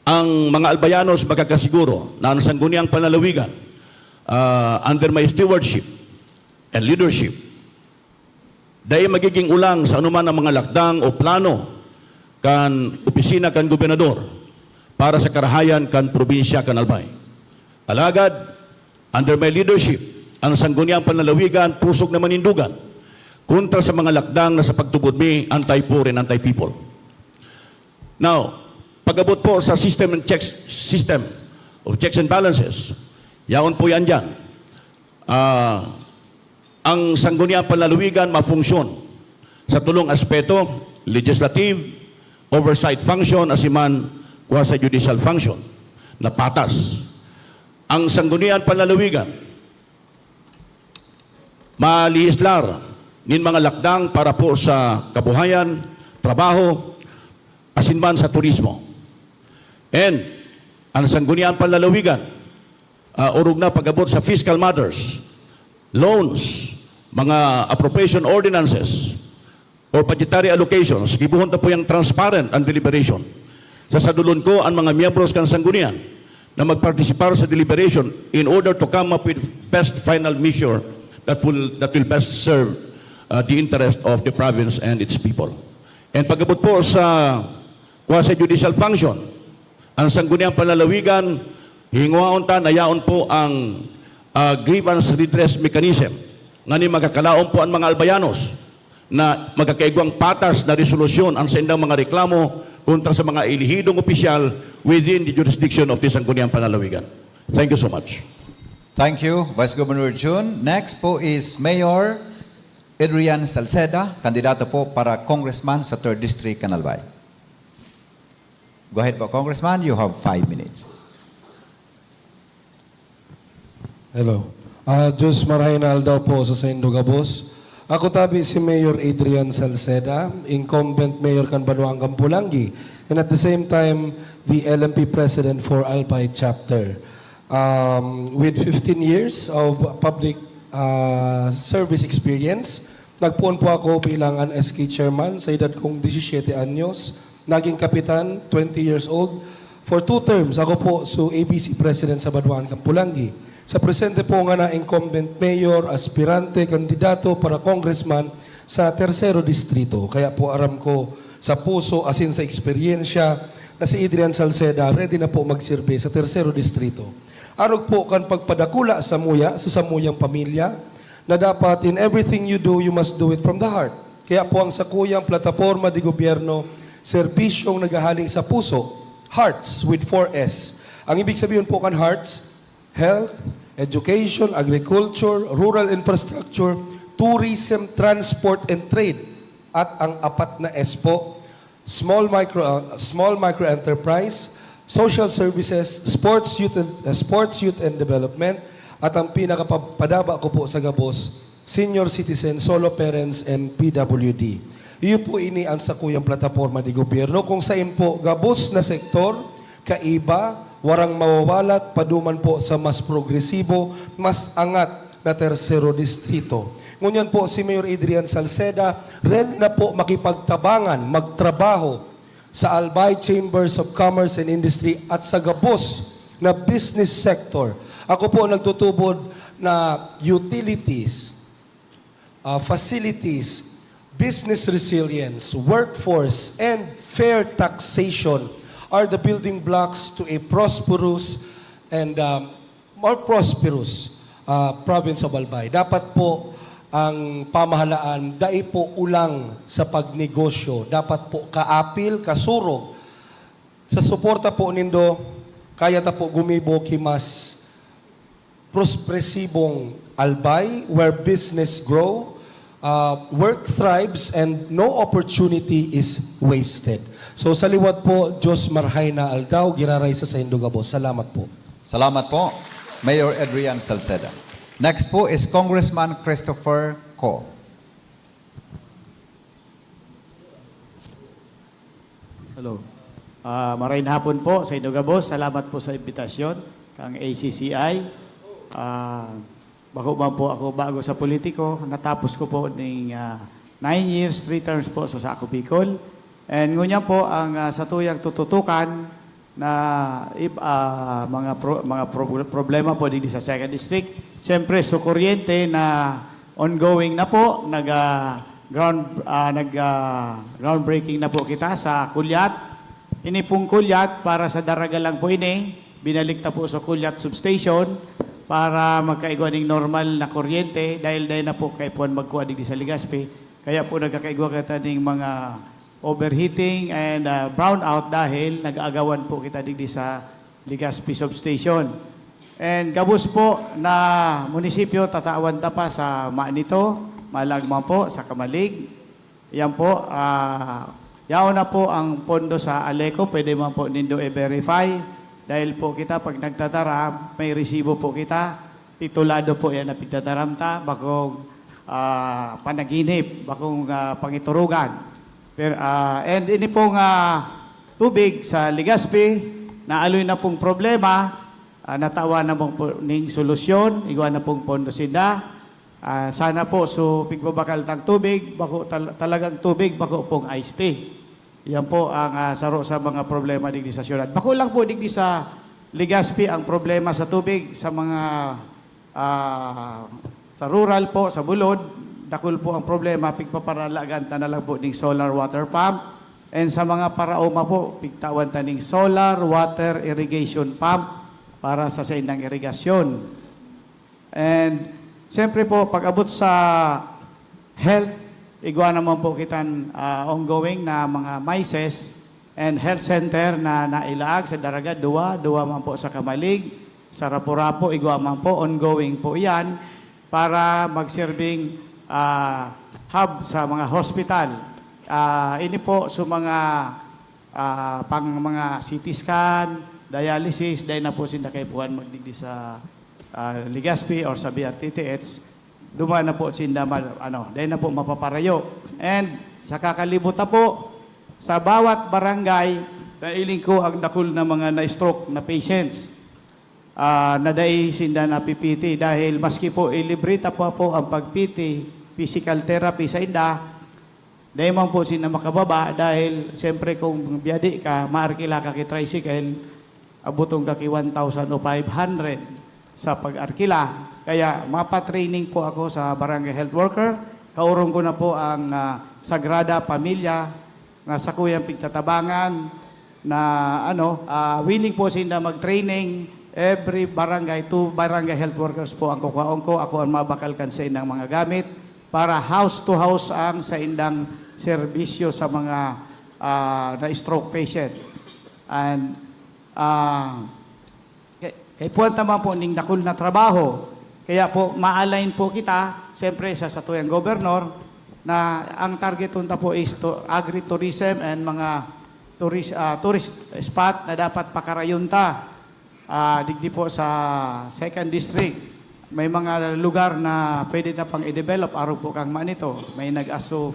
ang mga Albayanos makakasiguro na ang Sangguniang Panlalawigan, ah, under my stewardship and leadership, dai magiging ulang sa anuman ang mga lakdang o plano kan opisina kan gobernador para sa karahayan kan probinsya kan Albay. Alagad, under my leadership, ang Sangguniang Panlalawigan pusog na manindugan kontra sa mga lakdang na sa pagtubod mi anti-poor and anti-people. Now, pag-abot po sa system and checks, system of checks and balances, yaon po yan dyan. Ah, ang Sangguniang Panlalawigan mafunksyon sa tulong aspeto, legislative, oversight function, asin man quasi-judicial function na patas. Ang Sangguniang Panlalawigan malihislar nin mga lakdang para po sa kabuhayan, trabaho, asin man sa turismo. And ang Sangguniang Panlalawigan, ah, orog na pag-abot sa fiscal matters, loans, mga appropriation ordinances, or budgetary allocations, gibohon ta po yang transparent ang deliberation. Sasadulon ko ang mga miyembros kan Sanggunian na magpartisipar sa deliberation in order to come up with best final measure that will, that will best serve, uh, the interest of the province and its people. And pag-abot po sa quasi-judicial function, ang Sangguniang Panlalawigan, hinguhaon ta na yaon po ang, ah, grievance redress mechanism, nganing magkakalaom po ang mga Albayanos na magkakaigwang patas na resolusyon ang saindang mga reklamo kontra sa mga elehidong opisyal within the jurisdiction of the Sangguniang Panlalawigan. Thank you so much. Thank you, Vice Governor Jun. Next po is Mayor Adrian Salceda, kandidato po para Congressman sa third District, Canalbay. Go ahead po, Congressman. You have five minutes. Hello. Ah, Diyos marahay na aldaw po sa saindo gabos. Ako tabi si Mayor Adrian Salceda, incumbent mayor kan Banwang Kampulanggi, and at the same time, the L M P President for Albay Chapter. Um, with fifteen years of public, ah, service experience, nagpoon po ako bilang an S K chairman sa edad kong disisiyete anyos. Naging kapitan, twenty years old. For two terms, ako po so A B C President sa Banwaan Kampulanggi. Sa presente po nga na incumbent mayor, aspirante, kandidato para congressman sa Tersero Distrito. Kaya po aram ko sa puso asin sa eksperyensya na si Adrian Salceda ready na po magsirbi sa Tersero Distrito. Arog po kan pagpadakula samuya sa samuyang pamilya na dapat in everything you do, you must do it from the heart. Kaya po ang sakuyang plataporma de gobyerno Serbisyong naghahali sa puso, hearts with four S. Ang ibig sabihin po kan hearts, health, education, agriculture, rural infrastructure, tourism, transport, and trade. At ang apat na S po, small micro, uh, small micro enterprise, social services, sports youth and, uh, sports youth and development, at ang pinakapadaba ko po sa gabos, senior citizen, solo parents, and P W D. Iyo po ini ang sakuyang plataporma de gobyerno kung sain po gabos na sektor, kaiba, warang mawawalat, paduman po sa mas progresibo, mas angat na tersero distrito. Ngunyan po si Mayor Adrian Salceda, ready na po makipagtabangan, magtrabaho sa Albay Chambers of Commerce and Industry at sa gabos na business sector. Ako po nagtutubod na utilities, uh, facilities, business resilience, workforce, and fair taxation are the building blocks to a prosperous and, um, more prosperous, uh, province of Albay. Dapat po ang pamahalaan dai po ulang sa pagnegosyo. Dapat po kaapil, kasurog. Sa suporta po nindo, kaya ta po gumibo ki mas prospresibong Albay, where business grow, uh, work thrives, and no opportunity is wasted. So, sa liwat po, Diyos marhay na aldaw, giraray sa saindo gabos. Salamat po. Salamat po, Mayor Adrian Salceda. Next po is Congressman Christopher Co. Hello. Ah, maray na hapon po sa inyo gabos. Salamat po sa imbitasyon kang A C C I. Ah, bako man po ako bago sa politiko. Natapos ko po ning, ah, nine years, three terms po sa, sa Ako Bicol. And ngunyan po, ang, ah, satuyang tututukan na ib-, ah, mga pro-, mga pro-, problema po digdi sa Second District. Siyempre, sa kuryente na ongoing na po, nag, ah, ground, ah, nag, ah, groundbreaking na po kita sa Kulyat. Ini pong Kulyat, para sa Daraga lang po ini, binalik ta po sa Kulyat Substation para magkaigwa ning normal na kuryente dahil dahil na po kaipuhan magkuha digdi sa Legazpi. Kaya po nagkakaigwa kita ning mga overheating and, ah, brownout dahil nag-aagawan po kita digdi sa Legazpi Substation. And gabos po na munisipyo, tatawan ta pa sa Manito, Malagman po, sa Camalig. Yan po, ah, yaon na po ang pondo sa ALECO, pwede man po nindo i-verify. Dahil po kita, pag nagdadaram, may resibo po kita. Titulado po yan na pigdadaram ta, bakong, ah, panaginip, bakong, ah, pangiturugan. Pero, ah, and ini pong, ah, tubig sa Legazpi, naaloy na pong problema, ah, natawan na pong po ning solusyon, igwa na pong pondo sinda. Ah, sana po, so, pigbabakal tang tubig, bako tal-, talagang tubig, bako pong iced tea. Yan po ang, ah, saro sa mga problema digdi sa syudad. Bako lang po digdi sa Legazpi ang problema sa tubig, sa mga, ah, sa rural po, sa bulod, dakul po ang problema, pigpaparalagan ta na lang po ning solar water pump. And sa mga paraoma po, pigtawan ta ning solar water irrigation pump para sa saindang irigasyon. And siyempre po, pag-abot sa health, igwa naman po kitan, ah, ongoing na mga MICES and health center na nailaag sa Daraga, duwa, duwa man po sa Camalig, sa Rapu-Rapu, igwa man po, ongoing po iyan para magsirbing, ah, hub sa mga hospital. Ah, ini po sa mga, ah, pang mga C T scan, dialysis, dai na po sinda kaipuhan magdigdi sa, ah, Legazpi or sa B R T T H. Duman na po sinda ma-, ano, dai na po mapaparayo. And sa kakalibot na po, sa bawat barangay, nailing ko ang dakul na mga na-stroke na patients. Ah, na dai sinda napi-P T dahil maski po ilibre ta pa po ang pag-P T, physical therapy sa inda, dai man po sinda makababa dahil siyempre kung biyadi ka, maarkila ka ki tricycle, abuton ka ki one thousand o five hundred sa pag-arkila. Kaya mapa-training po ako sa barangay health worker. Kaurong ko na po ang, ah, Sagrada Pamilya na sakuyang pigtatabangan na, ano, ah, willing po sinda mag-training. Every barangay, two barangay health workers po ang kukuhaon ko. Ako ang mabakal kan saindang mga gamit para house to house ang saindang serbisyo sa mga, ah, na stroke patient. And, ah, kay, kay puwan ta man po ning dakul na trabaho. Kaya po, ma-align po kita, siyempre, sa satuyang gobernador, na ang target unta po is to, agritourism and mga tourist, ah, tourist spot na dapat pakarayon ta. Ah, digdi po sa second district, may mga lugar na pwede ta pang i-develop, arog po kan Manito. May Nag-Aso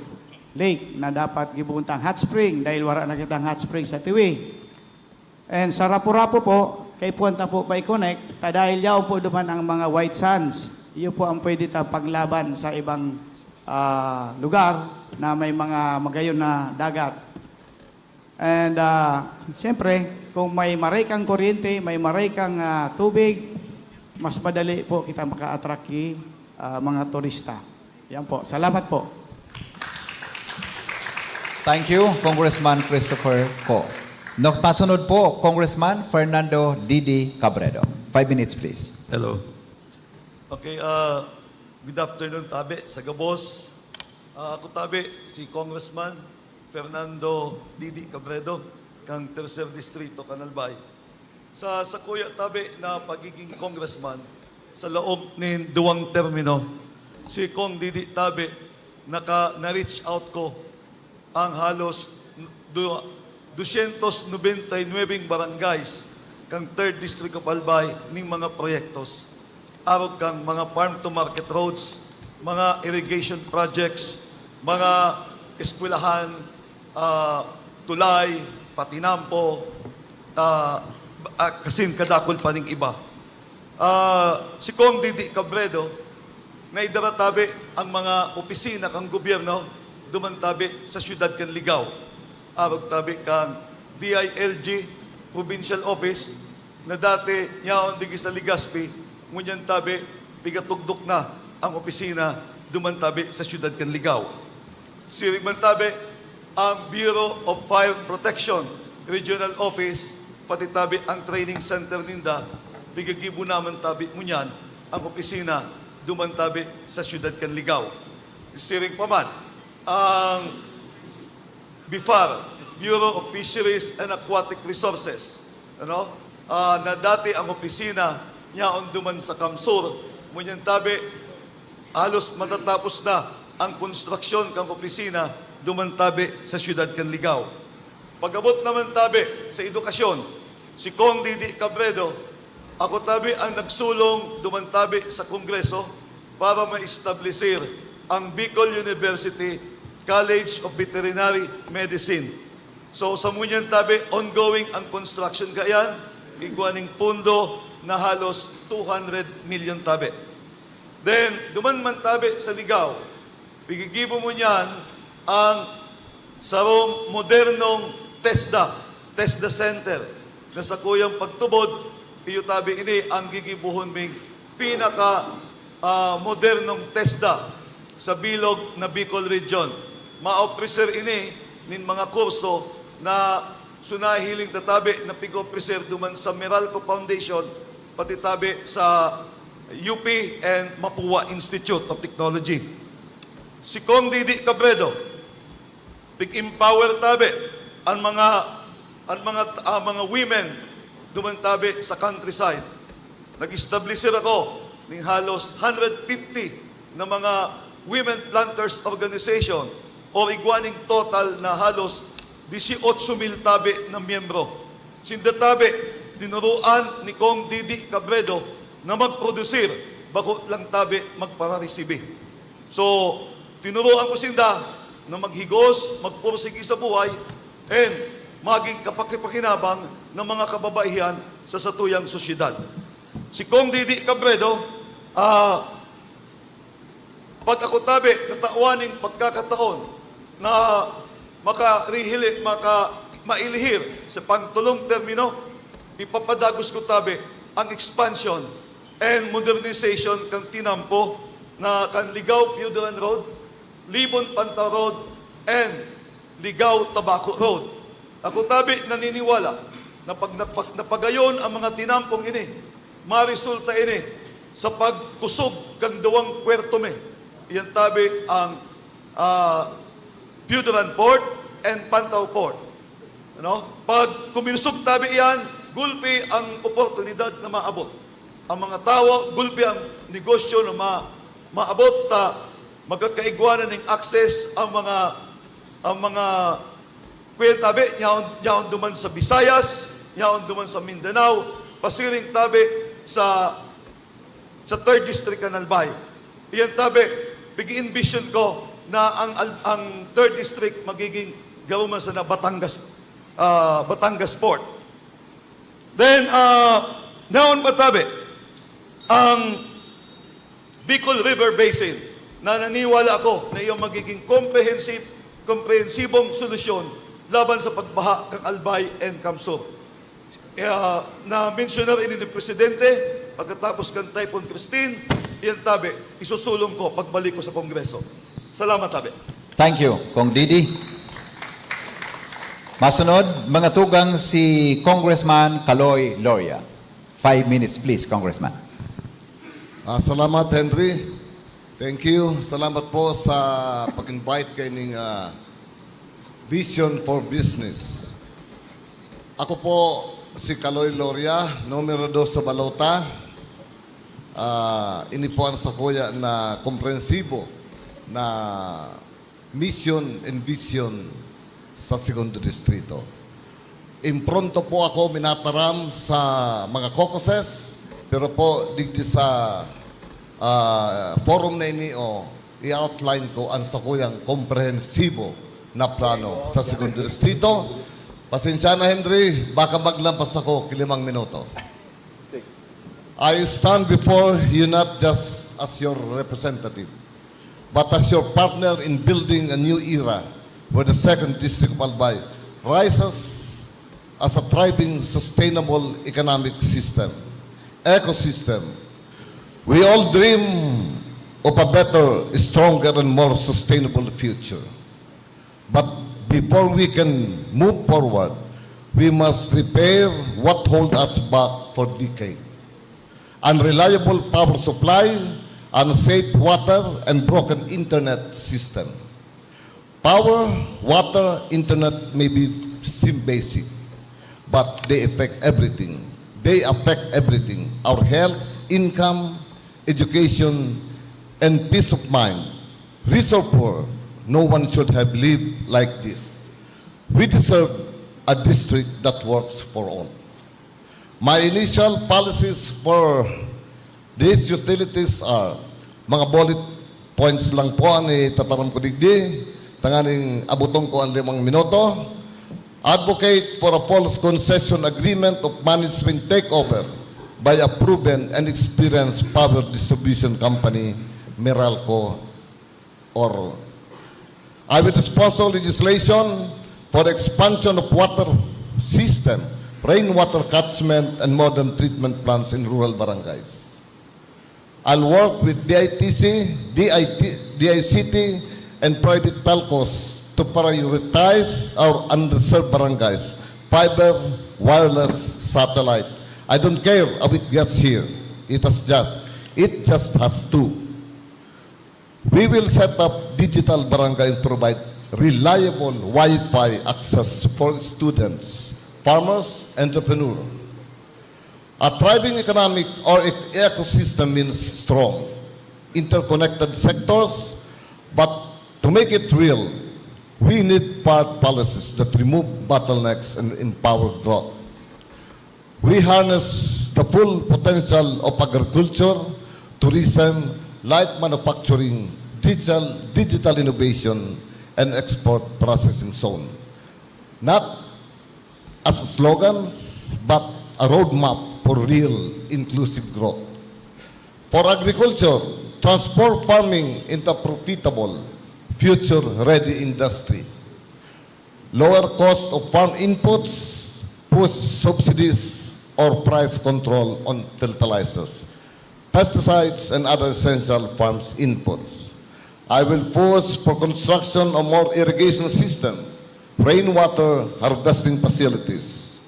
Lake na dapat gibohon tang hot spring dahil wala na kitang hot spring sa Tiwi. And sa Rapu-Rapu po, kay puwan ta po pa i-connect, ta dahil yaon po duman ang mga white sands. Iyo po ang pwede ta paglaban sa ibang, ah, lugar na may mga magayon na dagat. And, ah, siyempre, kung may maray kang kuryente, may maray kang, ah, tubig, mas madali po kita maka-attract ki, ah, mga turista. Yan po. Salamat po. Thank you, Congressman Christopher Co. No, pasunod po, Congressman Fernando Didi Cabredo. Five minutes, please. Hello. Okay, uh, good afternoon, tabi, sa gabos. Uh, ako, tabi, si Congressman Fernando Didi Cabredo, kang Tercer Distrito, kan Albay. Sa sakuya, tabi, na pagiging congressman, sa laog nin duwang termino, si Cong Didi, tabi, naka, na-reach out ko ang halos du-, dosyentos nobenta y nuwebeng barangays kan Third District of Albay ning mga proyektos. Arog kan mga farm to market roads, mga irrigation projects, mga eskwelahan, ah, tulay, patinampo, ah, ah, kasin kadakul pa ning iba. Ah, si Cong Didi Cabredo, naidara tabi ang mga opisina kan gobyerno duman tabi sa siyudad kan Ligao. Arog tabi kan D I L G Provincial Office na dati yaon digdi sa Legazpi, ngunyan tabi pigatugdok na ang opisina duman tabi sa siyudad kan Ligao. Siring man tabi, ang Bureau of Fire Protection Regional Office, pati tabi ang training center ninda, pigagibo naman tabi ngunyan ang opisina duman tabi sa siyudad kan Ligao. Siring pa man, ang BFAR, Bureau of Fisheries and Aquatic Resources, ano, ah, na dati ang opisina niya duman sa Kamsur, ngunyan tabi, halos matatapos na ang konstruksyon kan opisina duman tabi sa siyudad kan Ligao. Pag-abot naman tabi sa edukasyon, si Cong Didi Cabredo, ako tabi ang nagsulong duman tabi sa Kongreso para ma-establisir ang Bicol University College of Veterinary Medicine. So, sa ngunyan tabi, ongoing ang construction kaiyan, igwa ning pondo na halos two hundred million tabi. Then, duman man tabi sa Ligao, pigigibo ngunyan ang sarong modernong TESDA, TESDA Center, na sa kuyang pagtubod, iyo tabi ini ang gigibohon ming pinaka, ah, modernong TESDA sa bilog na Bicol Region. Ma-offer ini nin mga kurso na sunahiling tatabi na pig-offer duman sa Meralco Foundation, pati tabi sa U P and Mapua Institute of Technology. Si Cong Didi Cabredo, pig-empower tabi ang mga, ang mga, ah, mga women duman tabi sa countryside. Nag-establisir ako ning halos hundred fifty na mga women planters organization o igwa ning total na halos dieciocho mil tabi na miyembro. Sinda tabi, tinuruan ni Cong Didi Cabredo na magprodusir, bako lang tabi magpararesibi. So, tinuruan ko sinda na maghigos, magpursigi sa buhay, and maging kapakipakinabang ng mga kababaihan sa satuyang sosyedad. Si Cong Didi Cabredo, ah, pag ako tabi, natawan ning pagkakataon na makarihili, maka, mailihir sa pangtulong termino, ipapadagos ko tabi ang expansion and modernization kan tinampo na kan Ligao Piuduran Road, Libon Pantao Road, and Ligao Tabaco Road. Ako tabi naniniwala na pag napag, napagayon ang mga tinampong ini, maresulta ini sa pagkusog kan duwang puerto mi. Iyan tabi ang, ah, Piuduran Port and Pantaw Port. Ano? Pag kuminsog tabi iyan, gulpi ang oportunidad na maabot. Ang mga tawo, gulpi ang negosyo na ma-, maabot, ta magkakaigwa na ning access ang mga, ang mga kuya tabi, yaon, yaon duman sa Visayas, yaon duman sa Mindanao, pasiring tabi sa, sa third district kan Albay. Iyan tabi, pig-envision ko na ang Al-, ang third district magiging garo man sana Batangas, ah, Batangas Port. Then, ah, naon pa tabi, ang Bicol River Basin, na naniwala ako na iyong magiging comprehensive, komprehensibong solusyon laban sa pagbaha kan Albay and Kamsur. Kaya na-mention na ini ni Presidente, pagkatapos kan Typhoon Christine, iyan tabi, isusulong ko pagbalik ko sa Kongreso. Salamat tabi. Thank you, Cong Didi. Masunod, mga tugang, si Congressman Kaloy Loria. Five minutes, please, Congressman. Ah, salamat, Henry. Thank you. Salamat po sa pag-invite kaining, ah, Vision for Business. Ako po si Kaloy Loria, numero dos sa balota. Ah, ini po ang sakuya na komprensibo na mission and vision sa Segundo Distrito. Impronto po ako minataram sa mga caucuses, pero po digdi sa, ah, forum na ini, o, i-outline ko ang sakuyang komprehensibo na plano sa Segundo Distrito. Pasensya na, Henry, baka maglampas ako kilimang minuto. I stand before you not just as your representative, but as your partner in building a new era where the Second District of Albay rises as a thriving, sustainable economic system, ecosystem. We all dream of a better, stronger, and more sustainable future. But before we can move forward, we must repair what hold us back for decades. Unreliable power supply, unsafe water, and broken internet system. Power, water, internet may be seem basic, but they affect everything. They affect everything. Our health, income, education, and peace of mind. Rich or poor, no one should have lived like this. We deserve a district that works for all. My initial policies for these utilities are, mga bullet points lang po ang itataram ko digdi, tanganing abuton ko ang limang minuto. Advocate for a false concession agreement of management takeover by a proven and experienced power distribution company, Meralco, or I will sponsor legislation for expansion of water system, rainwater catchment, and modern treatment plants in rural barangays. I'll work with D I T C, D I T, D I C T, and private telcos to prioritize our underserved barangays, fiber, wireless, satellite. I don't care how it gets here. It has just, it just has to. We will set up digital barangay and provide reliable Wi-Fi access for students, farmers, entrepreneurs. A thriving economic or ec-, ecosystem means strong, interconnected sectors, but to make it real, we need power policies that remove bottlenecks and empower growth. We harness the full potential of agriculture, tourism, light manufacturing, digital, digital innovation, and export processing zone. Not as slogans, but a roadmap for real inclusive growth. For agriculture, transform farming into a profitable, future-ready industry. Lower cost of farm inputs, push subsidies or price control on fertilizers, pesticides, and other essential farm inputs. I will push for construction of more irrigation system, rainwater harvesting facilities,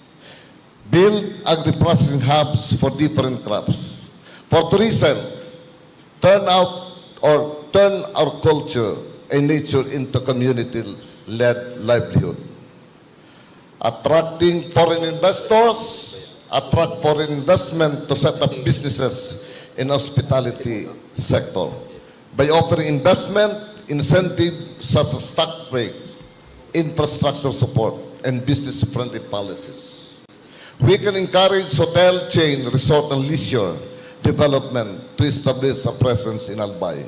build agri-processing hubs for different crops. For tourism, turn out or turn our culture and nature into community led livelihood. Attracting foreign investors, attract foreign investment to set up businesses in hospitality sector by offering investment incentive such as tax breaks, infrastructure support, and business-friendly policies. We can encourage hotel chain, resort, and leisure development to establish a presence in Albay.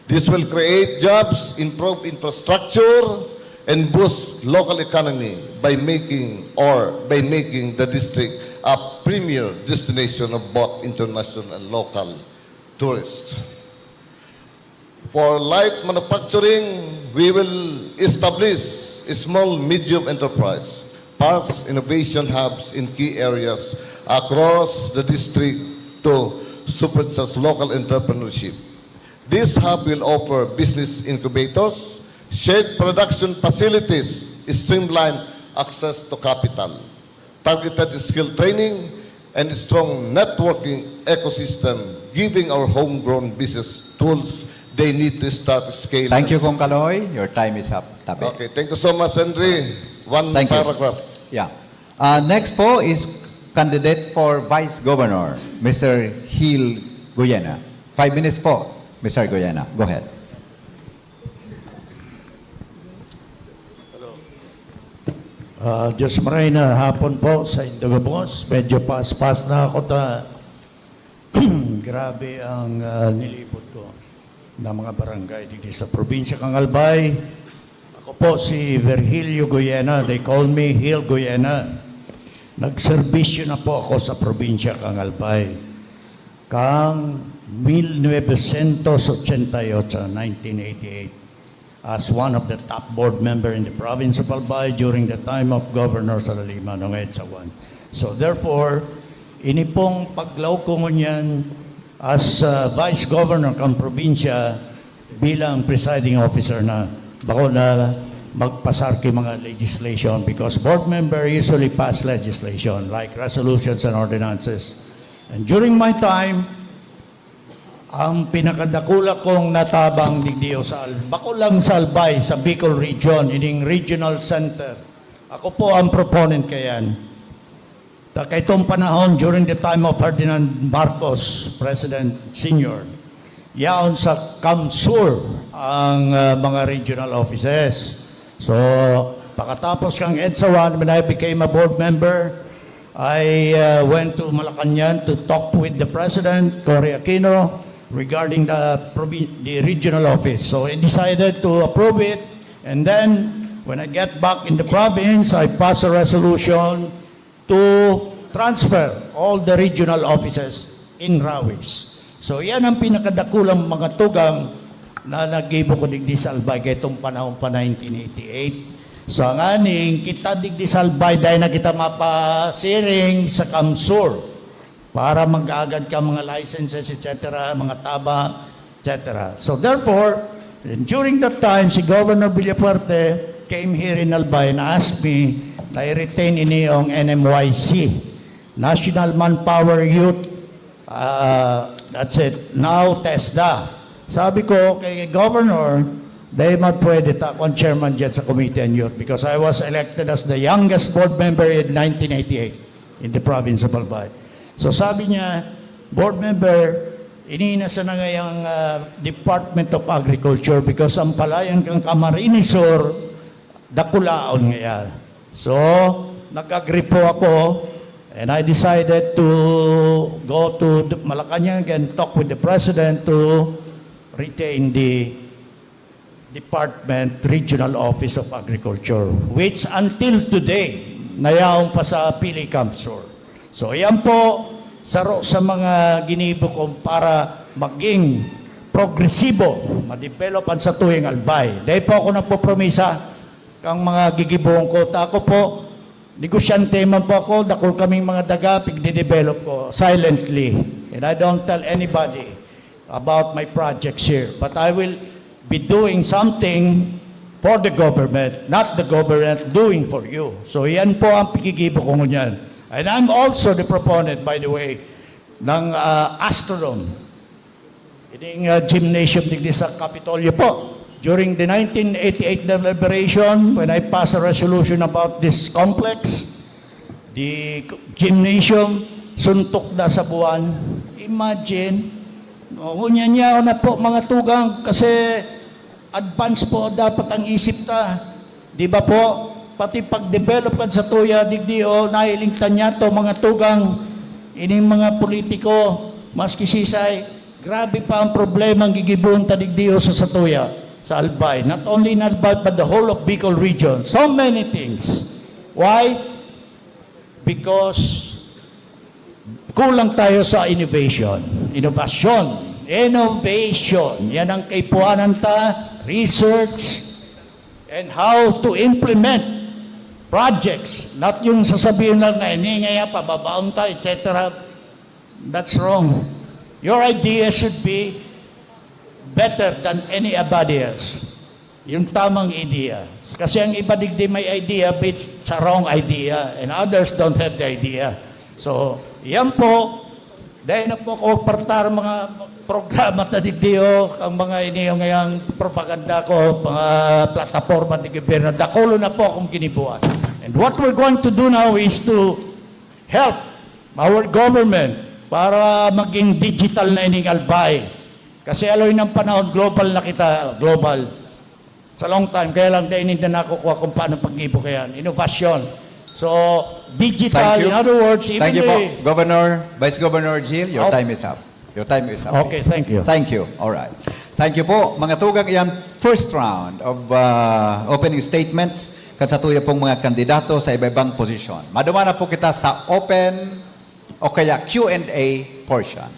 This will create jobs, improve infrastructure, and boost local economy by making or by making the district a premier destination of both international and local tourists. For light manufacturing, we will establish small, medium enterprise parks, innovation hubs in key areas across the district to supercharge local entrepreneurship. This hub will offer business incubators, shared production facilities, streamlined access to capital, targeted skill training, and strong networking ecosystem, giving our homegrown business tools they need to start scale. Thank you, Kong Kaloy. Your time is up. Tabi. Okay, thank you so much, Henry. One Thank you. paragraph. Yeah. Uh, next po is candidate for Vice Governor, Mister Hil Goyena. Five minutes po, Mister Goyena. Go ahead. Uh, Diyos maray na hapon po sa Indogabos. Medyo paspas na ako ta grabe ang uh, nilibot ko na mga barangay dito sa probinsya kang Albay. Ako po si Virgilio Goyena. They call me Hil Goyena. Nagserbisyo na po ako sa probinsya kang Albay. Kang nineteen eighty-eight, as one of the top board member in the province of Albay during the time of Governor Salalima Nonged Sawan. So therefore, ini pong paglaog ko ngunyan as uh, Vice Governor kang probinsya bilang presiding officer na bako na magpasar ki mga legislation because board member usually pass legislation like resolutions and ordinances. And during my time, ang pinakadakula kong natabang digdi o sa Al- bako lang sa Albay, sa Bicol region, ining regional center. Ako po ang proponent kayan. Ta kaitong panahon, during the time of Ferdinand Marcos, President Senior, yaon sa CamSur ang uh, mga regional offices. So, pakatapos kang EDSA one, when I became a board member, I uh, went to Malacañang to talk with the President, Cory Aquino, regarding the, the regional office. So he decided to approve it. And then, when I get back in the province, I pass a resolution to transfer all the regional offices in Rawis. So, yan ang pinakadakulang mga tugang na naggibo ko digdi sa Albay kaitong panahon pa nineteen eighty-eight. So, nganing kita digdi sa Albay, dahil na kita mapasiring sa CamSur para mag-agad ka mga licenses, et cetera, mga taba, et cetera. So, therefore, during that time, si Governor Villafuerte came here in Albay and asked me na i-retain ini yung N M Y C, National Manpower Youth, uh, that's it, now TESDA. Sabi ko kay Governor, dahil man pwede ta, ako ang chairman dyan sa Committee on Youth because I was elected as the youngest board member in nineteen eighty-eight in the province of Albay. So sabi niya, board member, inina sana ngayang uh, Department of Agriculture because ang palayan kang Camarines Sur, dakulaon ngaya. So, nag-agree po ako and I decided to go to the Malacanang and talk with the president to retain the Department Regional Office of Agriculture, which until today, nayaon pa sa Pili CamSur. So, yan po, saro sa mga ginibo ko para maging progresibo, ma-develop ang satuyang Albay. Dahil po ako nagpopromisa, kang mga gigibohon ko, ta ako po, negosyante man po ako, dakul kaming mga daga, pigde-develop ko, silently. And I don't tell anybody about my projects here. But I will be doing something for the government, not the government doing for you. So yan po ang pigigibo ko ngunyan. And I'm also the proponent, by the way, ng uh, Astrodome. Ining uh, gymnasium digdi sa Kapitolyo po. During the nineteen eighty-eight deliberation, when I passed a resolution about this complex, the gymnasium, suntok na sa buwan. Imagine, no, ngunyan niya na po, mga tugang, kasi advance po dapat ang isip ta. Di ba po? Pati pag-develop kan satuya, digdi o, nailingtan niya to, mga tugang, ining mga politiko, maski sisay, grabe pa ang problema ang gigibohon ta digdi o sa satuya, sa Albay. Not only in Albay, but the whole of Bicol region. So many things. Why? Because kulang tayo sa innovation. Innovation. Innovation. Yan ang kaipuanan ta. Research. And how to implement projects. Not yung sasabihin lang na ini ngaya, pababaon ta, et cetera. That's wrong. Your idea should be better than anybody else. Yung tamang idea. Kasi ang iba digdi may idea, but it's a wrong idea. And others don't have the idea. So, yan po. Dahil na po ako partar mga programa na digdi, oh, ang mga iniyo ngayang propaganda ko, mga plataforma ni gobyerno, dakulo na po akong ginibuan. And what we're going to do now is to help our government para maging digital na ining Albay. Kasi aloy ng panahon, global na kita, global. Sa long time, kaya lang dahil hindi na nakukuha kung paano pag-ibo kaya. Innovation. So, digital, Thank you. In other words, even Thank you po, the- Governor, Vice Governor Gil. Your Oh. time is up. Your time is up. Okay, thank you. Thank you. All right. Thank you po. Mga tugang, yan, first round of uh, opening statements kan satuya pong mga kandidato sa iba-ibang posisyon. Maduman na po kita sa open o kaya Q and A portion.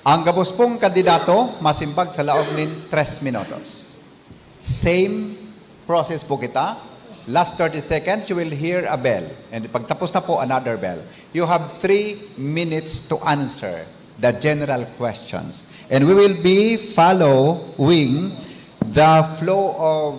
Ang gabos pong kandidato, masimbag sa laog nin tres minutos. Same process po kita. Last thirty seconds, you will hear a bell. And pagtapos na po, another bell. You have three minutes to answer the general questions. And we will be following the flow of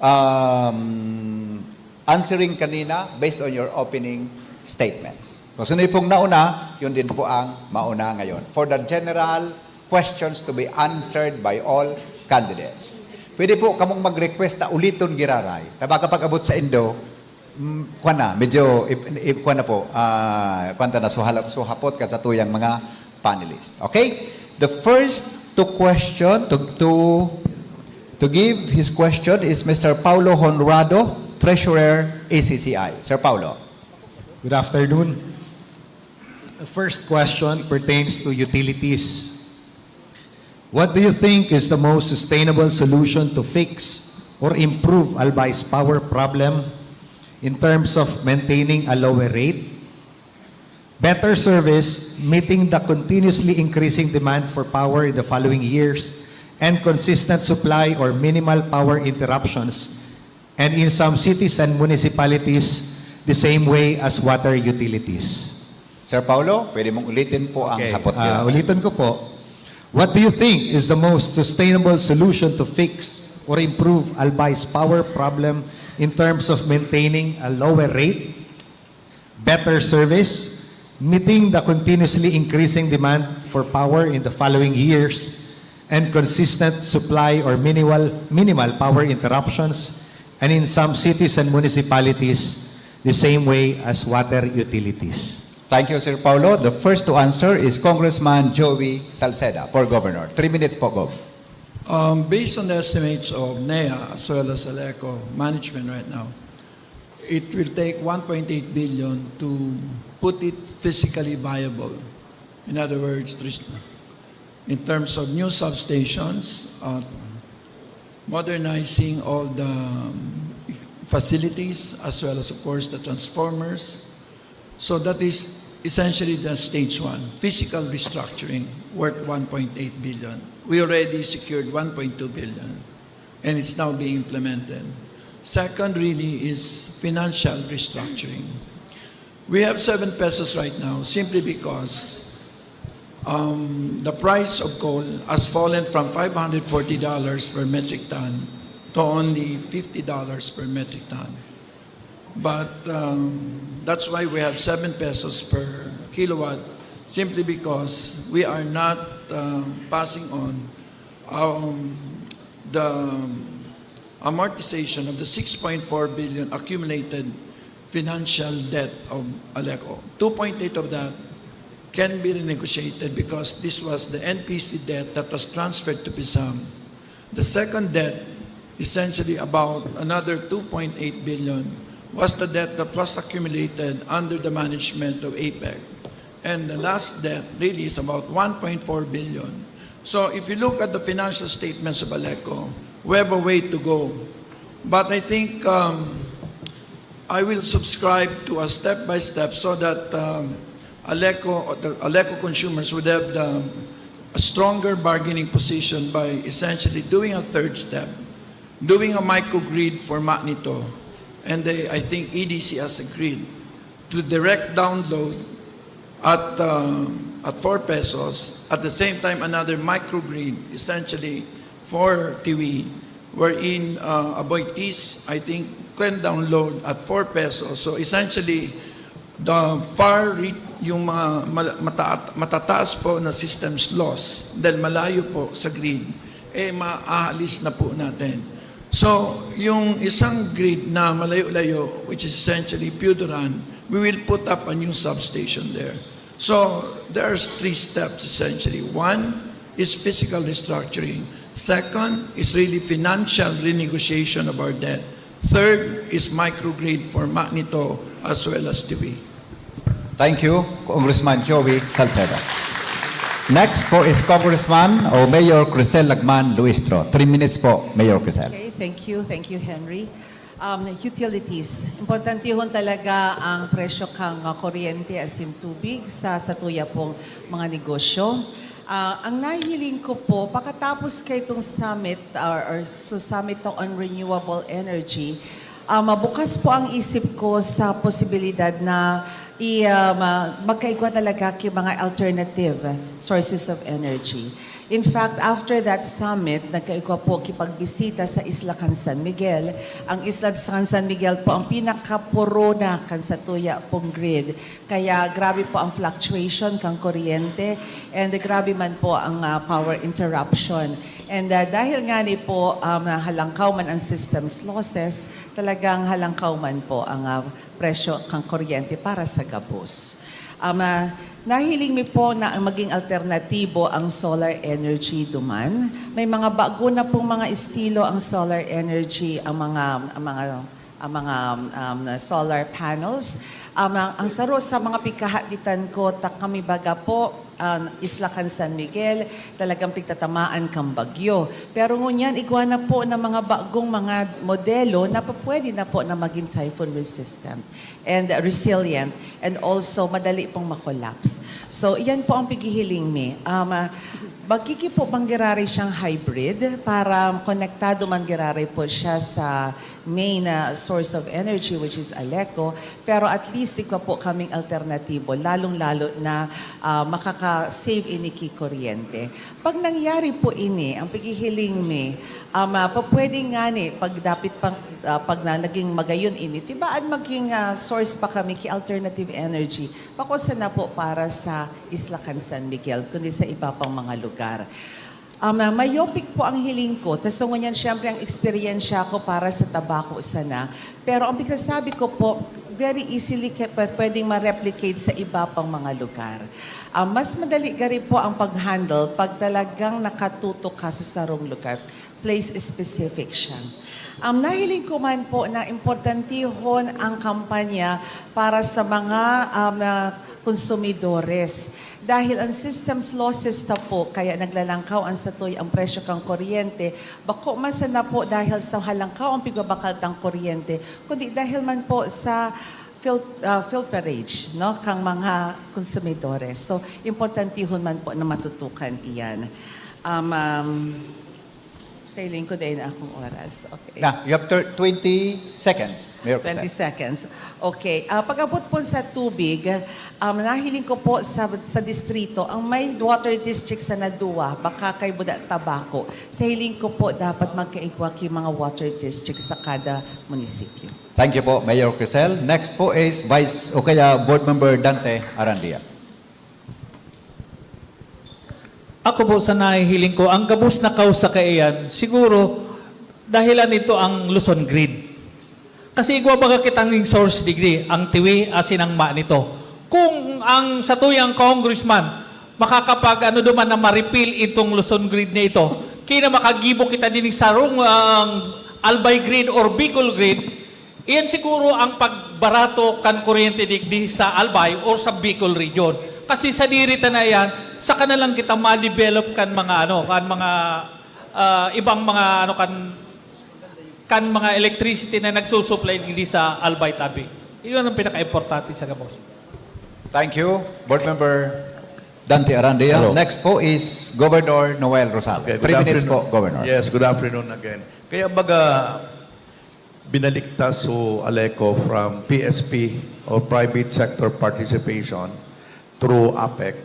um, answering kanina based on your opening statements. Kung sino pong nauna, yun din po ang mauna ngayon. For the general questions to be answered by all candidates. Pwede po kamong mag-request na uliton giraray. Na baka pag-abot sa indo, mm, kwan na, medyo, i- i- kwan na po, ah, kwan ta na, suhalap, suhapot kan satuyang mga panelist. Okay? The first to question, to, to, to give his question is Mister Paulo Honrado, Treasurer, A C C I. Sir Paulo. Good afternoon. The first question pertains to utilities. What do you think is the most sustainable solution to fix or improve Albay's power problem in terms of maintaining a lower rate, better service, meeting the continuously increasing demand for power in the following years, and consistent supply or minimal power interruptions, and in some cities and municipalities, the same way as water utilities? Sir Paulo, pwede mong ulitin po ang Okay, hapot ah, nila. Ulitin ko po. What do you think is the most sustainable solution to fix or improve Albay's power problem in terms of maintaining a lower rate, better service, meeting the continuously increasing demand for power in the following years, and consistent supply or minimal, minimal power interruptions, and in some cities and municipalities, the same way as water utilities? Thank you, Sir Paulo. The first to answer is Congressman Joey Salceda for Governor. Three minutes po, Gov. Um, based on the estimates of NEA as well as ALECO management right now, it will take one point eight billion to put it physically viable. In other words, there's, in terms of new substations, uh, modernizing all the um, facilities as well as, of course, the transformers. So that is essentially the stage one, physical restructuring worth one point eight billion. We already secured one point two billion, and it's now being implemented. Second really is financial restructuring. We have seven pesos right now simply because um, the price of coal has fallen from five hundred forty dollars per metric ton to only fifty dollars per metric ton. But um, that's why we have seven pesos per kilowatt, simply because we are not uh, passing on um, the amortization of the six point four billion accumulated financial debt of Aleco. Two point eight of that can be renegotiated because this was the N P C debt that was transferred to PISAM. The second debt, essentially about another two point eight billion, was the debt that was accumulated under the management of APEC. And the last debt really is about one point four billion. So if you look at the financial statements of Aleco, we have a way to go. But I think, um, I will subscribe to a step-by-step so that, um, Aleco, the Aleco consumers would have the, a stronger bargaining position by essentially doing a third step, doing a microgrid for Magnito. And they, I think E D C has agreed to direct download at, uh, at four pesos. At the same time, another microgrid, essentially for Tiwi, wherein, uh, Aboitiz, I think, can download at four pesos. So essentially, the far re-, yung mga mal-, mata-, matataas po na systems loss dahil malayo po sa grid, eh, maaalis na po natin. So, yung isang grid na malayo-layo, which is essentially Pioduran, we will put up a new substation there. So, there's three steps essentially. One is physical restructuring. Second is really financial renegotiation of our debt. Third is microgrid for Magnito as well as Tiwi. Thank you, Congressman Joey Salceda. Next po is Congressman o Mayor Crisel Lagman Luistro. Three minutes po, Mayor Crisel. Okay, thank you. Thank you, Henry. Um, utilities. Importantehon talaga ang presyo kang, uh, kuryente, asin tubig sa satuya pong mga negosyo. Ah, ang nahiling ko po, pakatapos kay itong summit, or, or sa summit to on renewable energy, ah, mabukas po ang isip ko sa posibilidad na i, ah, ma- magkaigwa talaga ki mga alternative sources of energy. In fact, after that summit, nagkaigwa po kipagbisita sa isla kan San Miguel. Ang isla kan San Miguel po ang pinakapuruna kan satuya pong grid. Kaya grabe po ang fluctuation kan kuryente and grabe man po ang, ah, power interruption. And, ah, dahil nga ni po, um, halangkaw man ang systems losses, talagang halangkaw man po ang, ah, presyo kan kuryente para sa gabos. Um, ah, nahiling mi po na ang maging alternatibo ang solar energy duman. May mga bago na pong mga estilo ang solar energy, ang mga, ang mga, ang mga, um, solar panels. Um, ang, ang saro sa mga pigkahaditan ko, ta kami baga po, um, isla kan San Miguel, talagang pigtatamaan kan bagyo. Pero ngunyan, igwa na po ng mga bagong mga modelo na pa- pwede na po na maging typhoon resistant and resilient and also madali pong makollapse. So, iyan po ang pighihiling mi. Um, ah, magkiki po bang giraray siyang hybrid para konektado man giraray po siya sa main, ah, source of energy, which is Aleco, pero at least igwa po kaming alternatibo, lalong-lalo na, ah, makaka-save ini ki kuryente. Pag nangyari po ini, ang pighihiling mi, um, ah, pa- pwede nga ni, pag dapit pang, ah, pag na, naging magayon ini, tibaan maging, ah, source pa kami ki alternative energy. Bako sana po para sa isla kan San Miguel, kundi sa iba pang mga lugar. Um, ah, myopic po ang hiling ko. Tas so ngunyan, syempre, ang eksperyensya ko para sa tabako sana. Pero ang pigsasabi ko po, very easily ke- pwe- pwedeng ma-replicate sa iba pang mga lugar. Ah, mas madali gari po ang pag-handle pag talagang nakatutok ka sa sarong lugar, place specific siya. Um, nahiling ko man po na importantihon ang kampanya para sa mga, um, ah, konsumidores. Dahil ang systems losses ta po, kaya naglalangkaw ang satoy ang presyo kang kuryente, bako man sana po dahil sa halangkaw ang pigbabakal tang kuryente, kundi dahil man po sa fil- ah, filterage, no, kang mga konsumidores. So, importantihon man po na matutukan iyan. Um, um, sa hiling ko dahil na akong oras. Okay. Na, you have thir- twenty seconds, Mayor twenty Crisel. Seconds. Okay. Ah, pag-abot po sa tubig, um, nahiling ko po sa, sa distrito, ang may water district sa Nadua, baka kay Buda Tabaco. Sa hiling ko po, dapat magkaigwa ki mga water district sa kada munisipyo. Thank you po, Mayor Crisel. Next po is Vice o kaya Board Member Dante Arandia. Ako po sa nahihiling ko, ang gabos na kausa kaiyan, siguro, dahilan nito ang Luzon Grid. Kasi igwa baga kitang source digdi, ang Tiwi asin ang Ma nito. Kung ang satuyang congressman makakapag-ano duman na ma-repeal itong Luzon Grid na ito, kaya makagibo kita din sa sarong, ah, ang Albay Grid or Bicol Grid, iyan siguro ang pagbarato kan kuryente digdi sa Albay or sa Bicol region. Kasi sa diri ta na yan, saka na lang kita ma-develop kan mga ano, kan mga, ah, ibang mga ano, kan, kan mga electricity na nagsusupply digdi sa Albay tabi. Iyon ang pinaka-importante sa gabos. Thank you, Board Member Dante Arandia. Hello. Next po is Governor Noel Rosal. Okay, good Three minutes po, afternoon. Governor. Yes, good afternoon again. Kaya baga binalik ta so Aleco from P S P or private sector participation through APEC.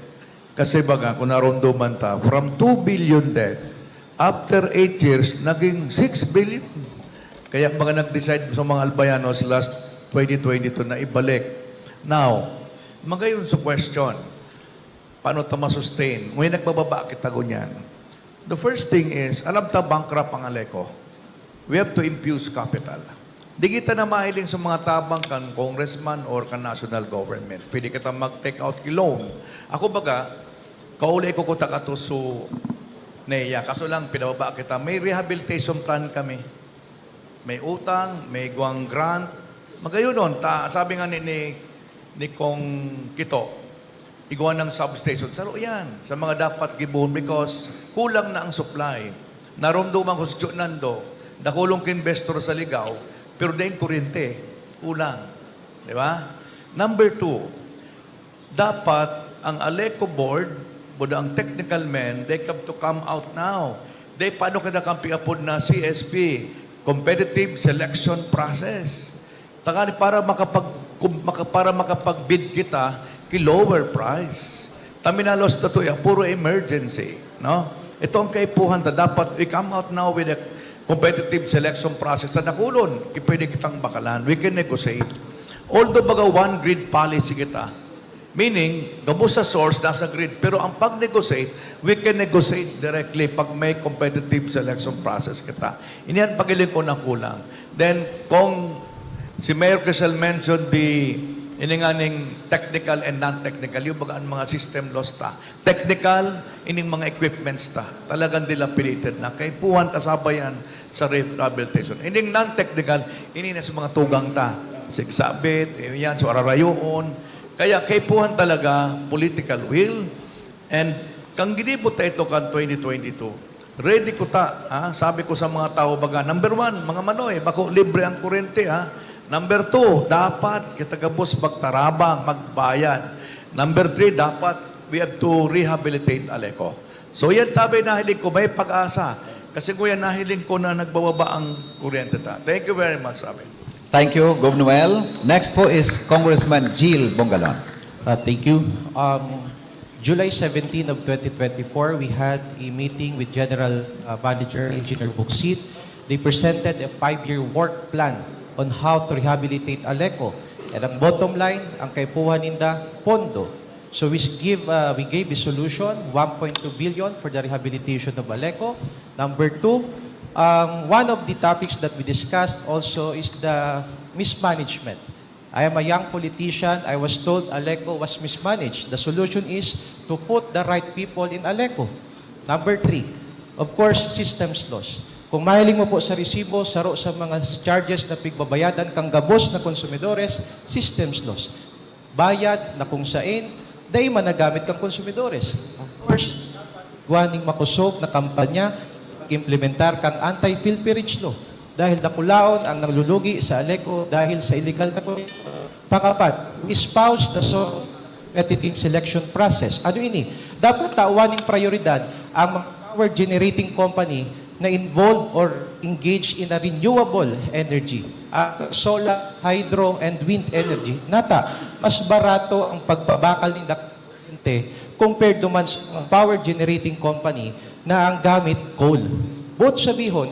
Kasi baga, kung naromdoman ta, from two billion debt, after eight years, naging six billion. Kaya mga nag-decide sa mga Albayanos last twenty twenty-two na ibalik. Now, magayon sa question, paano ta masustain? Ngayon nagbababa kita ngunyan. The first thing is, alam ta bankrupt ang Aleco. We have to infuse capital. Di kita na mahiling sa mga tabang kan congressman or kan national government. Pwede kita mag-take out ki loan. Ako baga, kauli ko kuta kato so N E A. Kaso lang, pinababa kita. May rehabilitation plan kami. May utang, may igwang grant. Magayonon, ta, sabi nga ni, ni, ni Kong Kito, igwa ng substation. Saro yan sa mga dapat gibohon because kulang na ang supply. Naromdoman ko sa Tio Nando, dakulong ka-investor sa Ligao, pero daing kuryente, kulang. Di ba? Number two, dapat ang Aleco board, boda ang technical men, they have to come out now. They, paano kita kampi apod na C S P, competitive selection process. Tagani para makapag kum- maka, para makapag-bid kita ki lower price. Taminalos na to, eh, puro emergency, no? Ito ang kaipuhan ta. Dapat we come out now with a competitive selection process. Sa dakulon, ki-, pwede kitang bakalan. We can negotiate. Although baga one grid policy kita, meaning, gabos sa source, nasa grid. Pero ang pag-negotiate, we can negotiate directly pag may competitive selection process kita. Iniyan pagiling ko na kulang. Then, kung si Mayor Crisel mentioned the, ini nga ning technical and non-technical, yung baga ang mga system loss ta. Technical, ining mga equipments ta. Talagang dilapidated na. Kaipuhan kasabayan sa rehabilitation. Ining non-technical, ini na sa mga tugang ta. Sigsabit, yan, so ararayoon. Kaya kaipuhan talaga political will. And kang ginibo ta ito kan twenty twenty-two, ready ko ta, ha? Sabi ko sa mga tao, baga, number one, mga manoy, bako libre ang kurente, ha? Number two, dapat kita gabos magtarabang, magbayad. Number three, dapat we have to rehabilitate Aleco. So yan tabi nahiling ko, may pag-asa. Kasi kuya, nahiling ko na nagbababa ang kuryente ta. Thank you very much, sabi. Thank you, Gov Noel. Next po is Congressman Gil Bongalon. Uh, thank you. Um, July seventeen of twenty twenty-four, we had a meeting with General uh, Manager Engineer Buksit. They presented a five-year work plan on how to rehabilitate Aleco. And ang bottom line, ang kaipuhan ninda, pondo. So we give uh, we gave a solution, one point two billion for the rehabilitation of Aleco. Number two, um, one of the topics that we discussed also is the mismanagement. I am a young politician. I was told Aleco was mismanaged. The solution is to put the right people in Aleco. Number three, of course, systems loss. Kung mahiling mo po sa resibo, saro sa mga charges na pigbabayadan kang gabos na konsumidores, systems loss. Bayad na kung sain, dai man nagamit kang konsumidores. Of course, igwa ning makosog na kampanya, implementar kang anti-filperage law. Dahil dakulaon ang nanglulugi sa Aleco dahil sa illegal na kurente. Pangapat, espouse the so competitive selection process. Ano ini? Dapat tawan ning prioridad ang mga power generating company na involved or engaged in a renewable energy. Ah, solar, hydro, and wind energy. Nata, mas barato ang pagbabakal ninda kuryente compared duman sa mga power generating company na ang gamit coal. Both sabihon,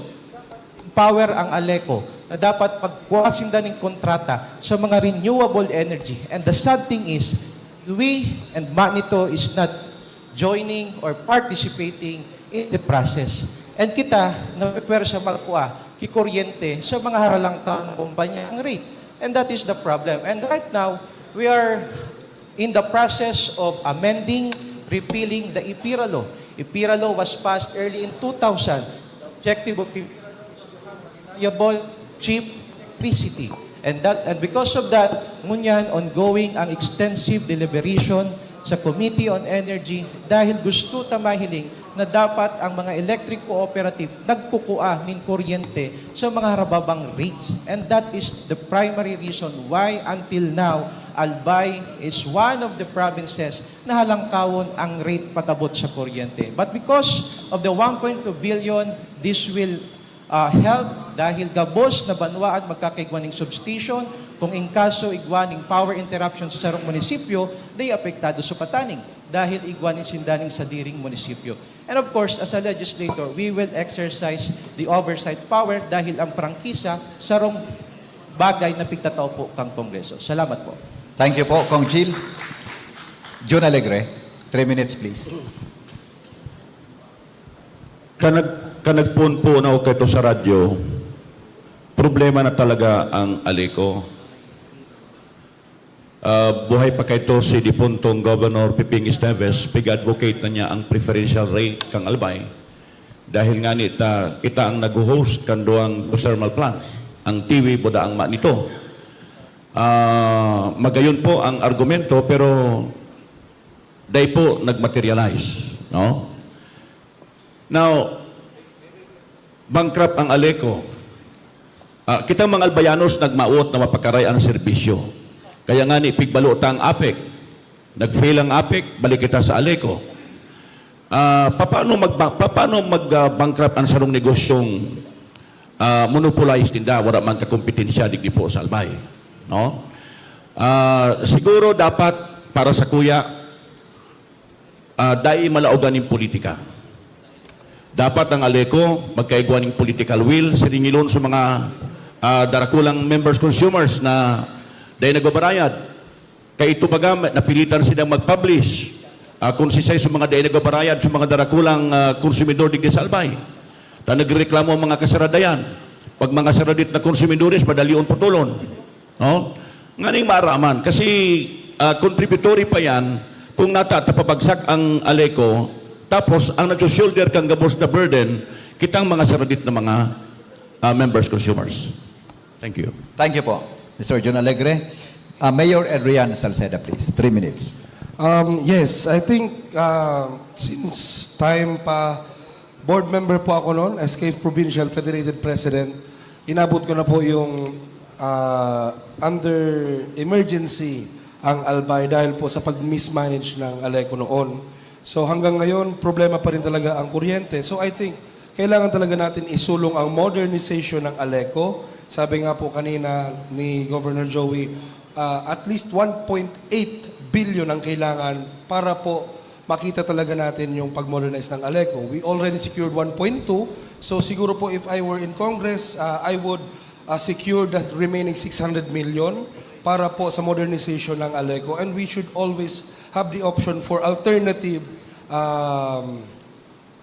power ang Aleco na dapat magkuha sinda ning kontrata sa mga renewable energy. And the sad thing is, we and Manito is not joining or participating in the process. And kita, napipwersa magkua, kikuryente sa mga haralangkang kumpanya ang rate. And that is the problem. And right now, we are in the process of amending, repealing the IPIRA law. IPIRA law was passed early in two thousand. The objective of reliable, cheap electricity. And that, and because of that, ngunyan ongoing ang extensive deliberation sa Committee on Energy dahil gusto ta mahiling na dapat ang mga electric cooperative nagkukua nin kuryente sa mga harababang rates. And that is the primary reason why until now, Albay is one of the provinces na halangkawon ang rate pag-abot sa kuryente. But because of the one point two billion, this will ah, help dahil gabos na banwaan magkakaigwa ning substation. Kung in kaso igwa ning power interruption sa sarong munisipyo, di apektado sa pataning dahil igwa nin sinda ning sadiring munisipyo. And of course, as a legislator, we will exercise the oversight power dahil ang prangkisa sarong bagay na pigtatao po kang Kongreso. Salamat po. Thank you po, Kong Jil. Jun Alegre, three minutes please. Kanag, kanagpon po na ako ito sa radyo, problema na talaga ang Aleco. Ah, buhay pa kaito si dipuntong Governor Piping Esteves, pig-advocate na niya ang preferential rate kang Albay. Dahil nga ni ta, kita ang nag-host kan duwang geothermal plants, ang Tiwi, buda ang ma nito. Ah, magayon po ang argumento, pero dai po nag-materialize, no? Now, bankrupt ang Aleco. Ah, kitang mga Albayanos nagmawot na mapakaray ang serbisyo. Kaya nga ni, pigbalo ta ang APEC. Nag-fail ang APEC, balik kita sa Aleco. Ah, paano mag paano mag ah, bankrupt ang sarong negosyong ah, monopolize ninda, wala man kakompetensya digdi po sa Albay, no? Ah, siguro dapat para sa kuya, ah, dai malaogan ning politika. Dapat ang Aleco magkaigwa ning political will, siringilon sa mga ah, darakulang members consumers na dai nagbabarayad. Kay ito baga, napilitan silang mag-publish. Ah, kung sisay sa mga dai nagbabarayad sa mga darakulang ah, konsumidor digdi sa Albay. Ta nagreklamo ang mga kasaradayan. Pag mga saradit na konsumidores, madalion putulon. No? Nganing maaraman. Kasi ah, contributory pa yan kung nata tapabagsak ang Aleco, tapos ang nagsusulder kang gabos na burden, kitang mga saradit na mga ah, members, consumers. Thank you. Thank you po, Mister Jun Alegre. Uh, Mayor Adrian Salceda, please. Three minutes. Um, yes, I think uh, since time pa, board member po ako noon, S K F Provincial Federated President, inabot ko na po yung uh, under emergency ang Albay dahil po sa pag-mismanage ng Aleco noon. So hanggang ngayon, problema pa rin talaga ang kuryente. So I think, kailangan talaga natin isulong ang modernization ng Aleco. Sabi nga po kanina ni Governor Joey, ah, at least one point eight billion ang kailangan para po makita talaga natin yung pag-modernize ng Aleco. We already secured one point two. So siguro po if I were in Congress, ah, I would ah, secure the remaining six hundred million para po sa modernization ng Aleco. And we should always have the option for alternative um,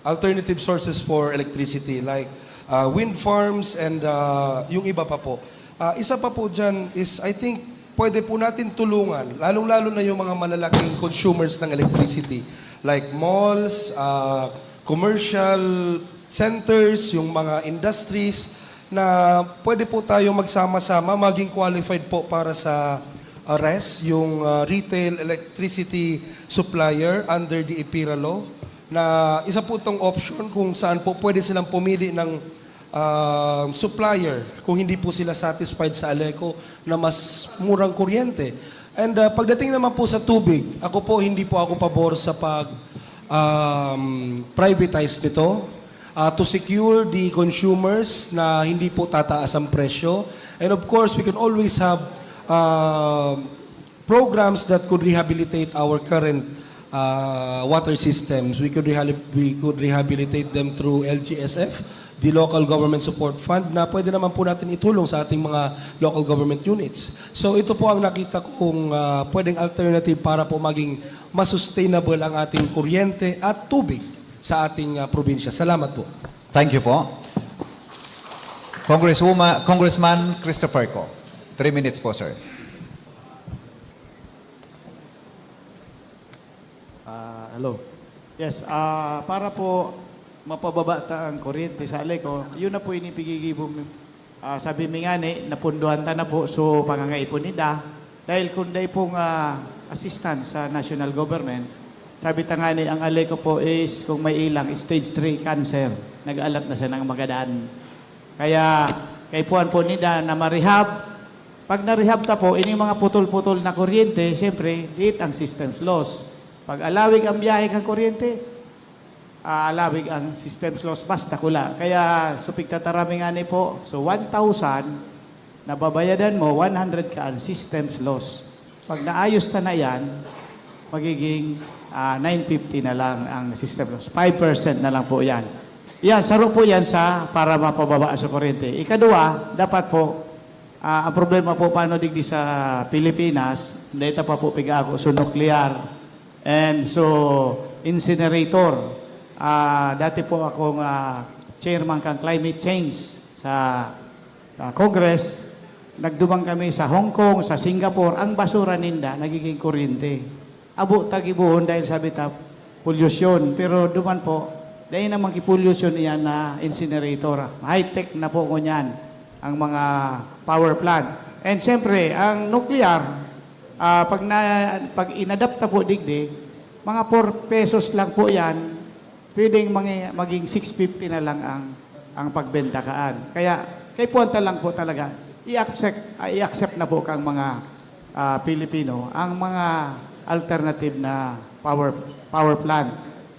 alternative sources for electricity like uh, wind farms and uh, yung iba pa po. Uh, isa pa po dyan is I think pwede po natin tulungan, lalong-lalo na yung mga malalaking consumers ng electricity like malls, uh, commercial centers, yung mga industries na pwede po tayo magsama-sama, maging qualified po para sa uh, RES, yung uh, retail electricity supplier under the IPIRA law, na isa po itong option kung saan po pwede silang pumili ng uh, supplier kung hindi po sila satisfied sa Aleco na mas murang kuryente. And uh, pagdating naman po sa tubig, ako po hindi po ako pabor sa pag um, privatize nito uh, to secure the consumers na hindi po tataas ang presyo. And of course, we can always have uh, programs that could rehabilitate our current uh, water systems. We could, rehab- we could rehabilitate them through L G S F, the Local Government Support Fund na pwede naman po natin itulong sa ating mga local government units. So ito po ang nakita kong ah, pwedeng alternative para po maging mas sustainable ang ating kuryente at tubig sa ating ah, probinsya. Salamat po. Thank you po. Congresswoman, Congressman Christopher Co. Three minutes po, sir. Ah, hello. Yes, ah, para po mapababa ta ang kuryente sa Aleco, yun na po inipigigibo mi. Ah, sabi mi ngani, napunduhan ta na po, so pangangaipon nida. Dahil kung dai pong ah, assistance sa national government, sabi ta ngani, ang Aleco po is kung may ilang stage three cancer, nag-alat na siya ng magadan. Kaya kaipuhan po nida na marehab. Pag narehab ta po, ining mga putol-putol na kuryente, siyempre, diit ang system's loss. Pag alawig ang biyahe kan kuryente, aalawig ang system's loss, mas dakula. Kaya supig tatarami nga ni po, so one thousand, nababayadan mo, one hundred ka ang system's loss. Pag naayos ta na yan, magiging ah, nine fifty na lang ang system loss. Five percent na lang po yan. Yan, saro po yan sa para mapababa sa kuryente. Ikadua, dapat po, ah, ang problema po paano digdi sa Pilipinas, data pa po pigaako so nuclear and so incinerator. Ah, dati po akong ah, chairman kang climate change sa ah, Congress. Nagduman kami sa Hong Kong, sa Singapore, ang basura ninda nagiging kuryente. Abo ta gibohon dahil sabi ta, pollution. Pero duman po, dahil naman ki-pollution iyan na incinerator. High-tech na po ngunyan ang mga power plant. And siyempre, ang nuclear, ah, pag, na, pag inadapta po digdi, mga four pesos lang po yan, pwedeng mangi- maging six fifty na lang ang ang pagbenta kaan. Kaya kaipuhan ta lang po talaga i-accept, ah, i-accept na po kang mga ah, Pilipino ang mga alternative na power power plant.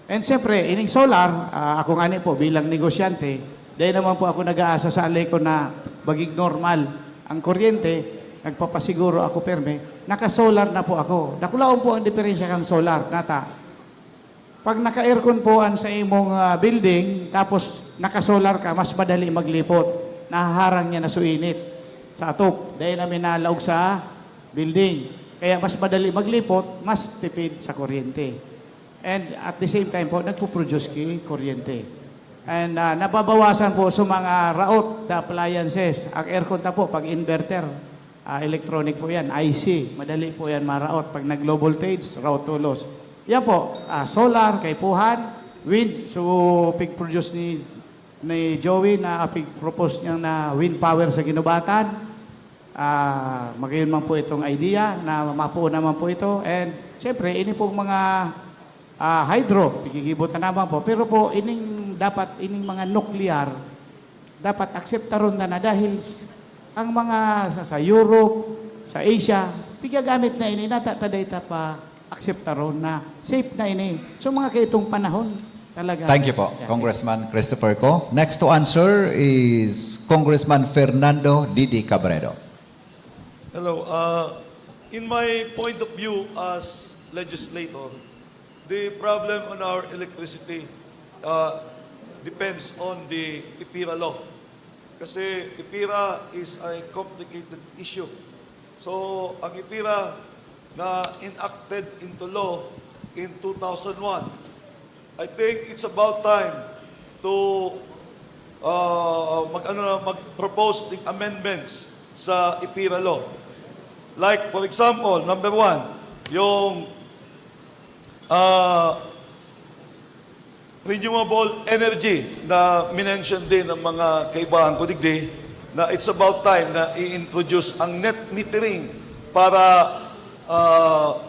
And siyempre, ining solar, ah, ako ngani po bilang negosyante, dahil naman po ako nag-aasa sa Aleco na maging normal ang kuryente, nagpapasiguro ako perme, naka-solar na po ako. Dakulaon po ang diferensya kang solar, nata. Pag naka-aircon po an sa imong ah, building, tapos naka-solar ka, mas madali maglipot. Nahaharang niya na so init sa atop. Dahil na minalaog sa building. Kaya mas madali maglipot, mas tipid sa kuryente. And at the same time po, nagpo-produce ki kuryente. And ah, nababawasan po sa mga raot, the appliances. Ang aircon ta po, pag inverter, ah, electronic po yan, I C. Madali po yan maraot. Pag nag-low voltage, raot tolos. Yan po, ah, solar, kaipuhan, wind. So, pig-produce ni, ni Joey na pig-propose niya na wind power sa Guinobatan. Ah, magayon man po itong idea na mapuo naman po ito. And, siyempre, ini pong mga ah, hydro, pigigibo ta naman po. Pero po, ining dapat, ining mga nuclear, dapat akseptaron ta na dahil s- ang mga sa, sa Europe, sa Asia, pigagamit na ini, nata ta dai ta pa akseptaron na safe na ini. So mga kaitong panahon talaga. Thank you po, Yeah. Congressman Christopher Co. Next to answer is Congressman Fernando Didi Cabredo. Hello. Uh, in my point of view as legislator, the problem on our electricity uh, depends on the EPIRA law. Kasi EPIRA is a complicated issue. So, ang EPIRA na enacted into law in two thousand one, I think it's about time to uh, mag ano na, mag-propose ng amendments sa EPIRA law. Like, for example, number one, yung uh, renewable energy na minention din ng mga kaibahan ko digdi, na it's about time na i-introduce ang net metering para uh,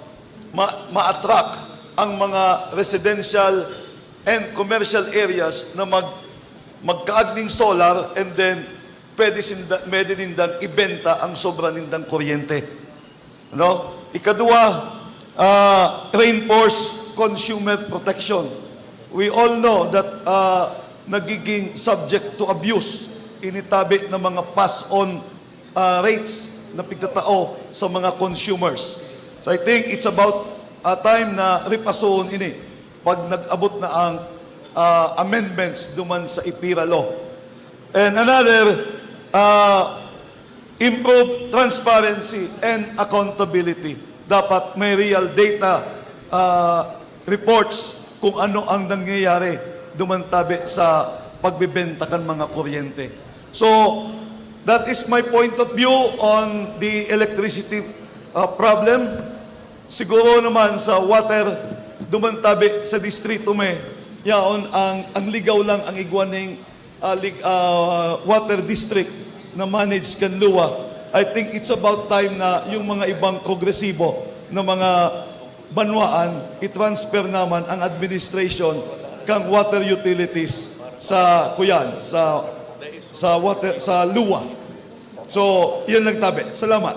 ma- ma-attract ang mga residential and commercial areas na mag magkaagning solar, and then pwede sinda, pwede nindang ibenta ang sobra nindang kuryente. No? Ikadua, uh, reinforce consumer protection. We all know that uh, nagiging subject to abuse initabi ng mga pass-on uh, rates na pigtatao sa mga consumers. So I think it's about uh, time na ripasuhon ini pag nag-abot na ang uh, amendments duman sa EPIRA law. And another, uh, improve transparency and accountability. Dapat may real data, uh, reports kung ano ang nangyayari duman tabi sa pagbebenta kan mga kuryente. So, that is my point of view on the electricity, uh, problem. Siguro naman sa water, duman tabi sa distrito mi, yaon ang, ang ligaw lang ang igwa ning, ah, lig-, ah, water district na manage kan luwa. I think it's about time na yung mga ibang progresibo na mga banwaan, i-transfer naman ang administration kang water utilities sa kuyan, sa, sa water, sa luwa. So, yun lang tabi. Salamat.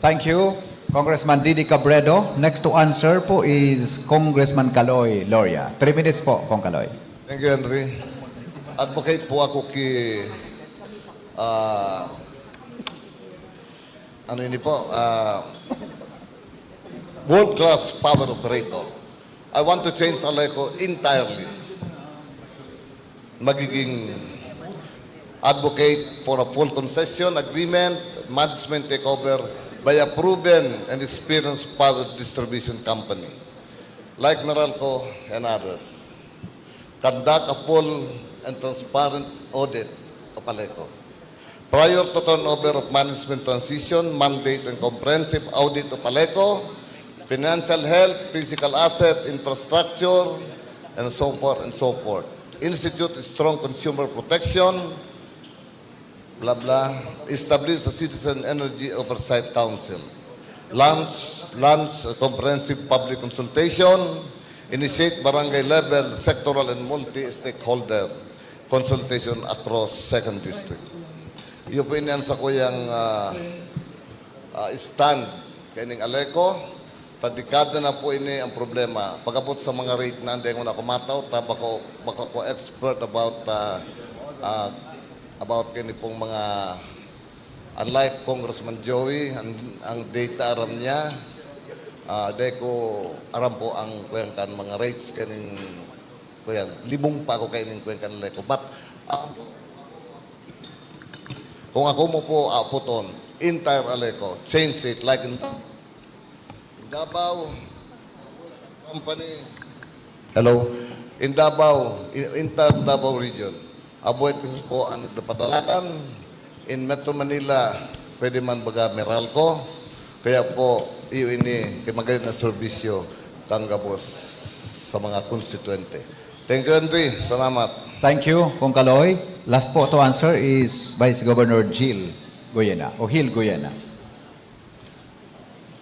Thank you, Congressman Didi Cabredo. Next to answer po is Congressman Kaloy Loria. Three minutes po, Kong Kaloy. Thank you, Henry. Advocate po ako ki, ah, ano ini po, ah, world-class power operator. I want to change Aleco entirely. Magiging advocate for a full concession agreement, management takeover by a proven and experienced power distribution company like Meralco and others. Conduct a full and transparent audit of Aleco. Prior to turnover of management transition, mandate and comprehensive audit of Aleco, financial health, physical asset, infrastructure, and so forth and so forth. Institute strong consumer protection, blah blah. Establish a citizen energy oversight council. Launch, launch a comprehensive public consultation. Initiate barangay level, sectoral and multi-stakeholder consultation across second district. Iyo po ini ang sakuyang, ah, ah, stand kaining Aleco. Tadikada na po ini ang problema. Pag-abot sa mga rate na, hindi ko na kumataw, ta bako, bako ko expert about, ah, ah, about kini pong mga, unlike Congressman Joey, ang, ang data aram niya, ah, di ko aram po ang kuyan kan mga rates kaning kuyan. Libong pa ako kaining kuyan kan Aleco. But, ah, kung ako mo po aputon, entire Aleco, change it like in, in Davao, company, hello, in Davao, in, entire Davao region, avoid ko po ang Padalakan, in Metro Manila, pwede man baga Meralco, kaya po, iyo ini, kay magayon na serbisyo kang gabos sa mga konstituente. Thank you, Henry. Salamat. Thank you, Kong Kaloy. Last po to answer is Vice Governor Jill Goyena o Hil Goyena.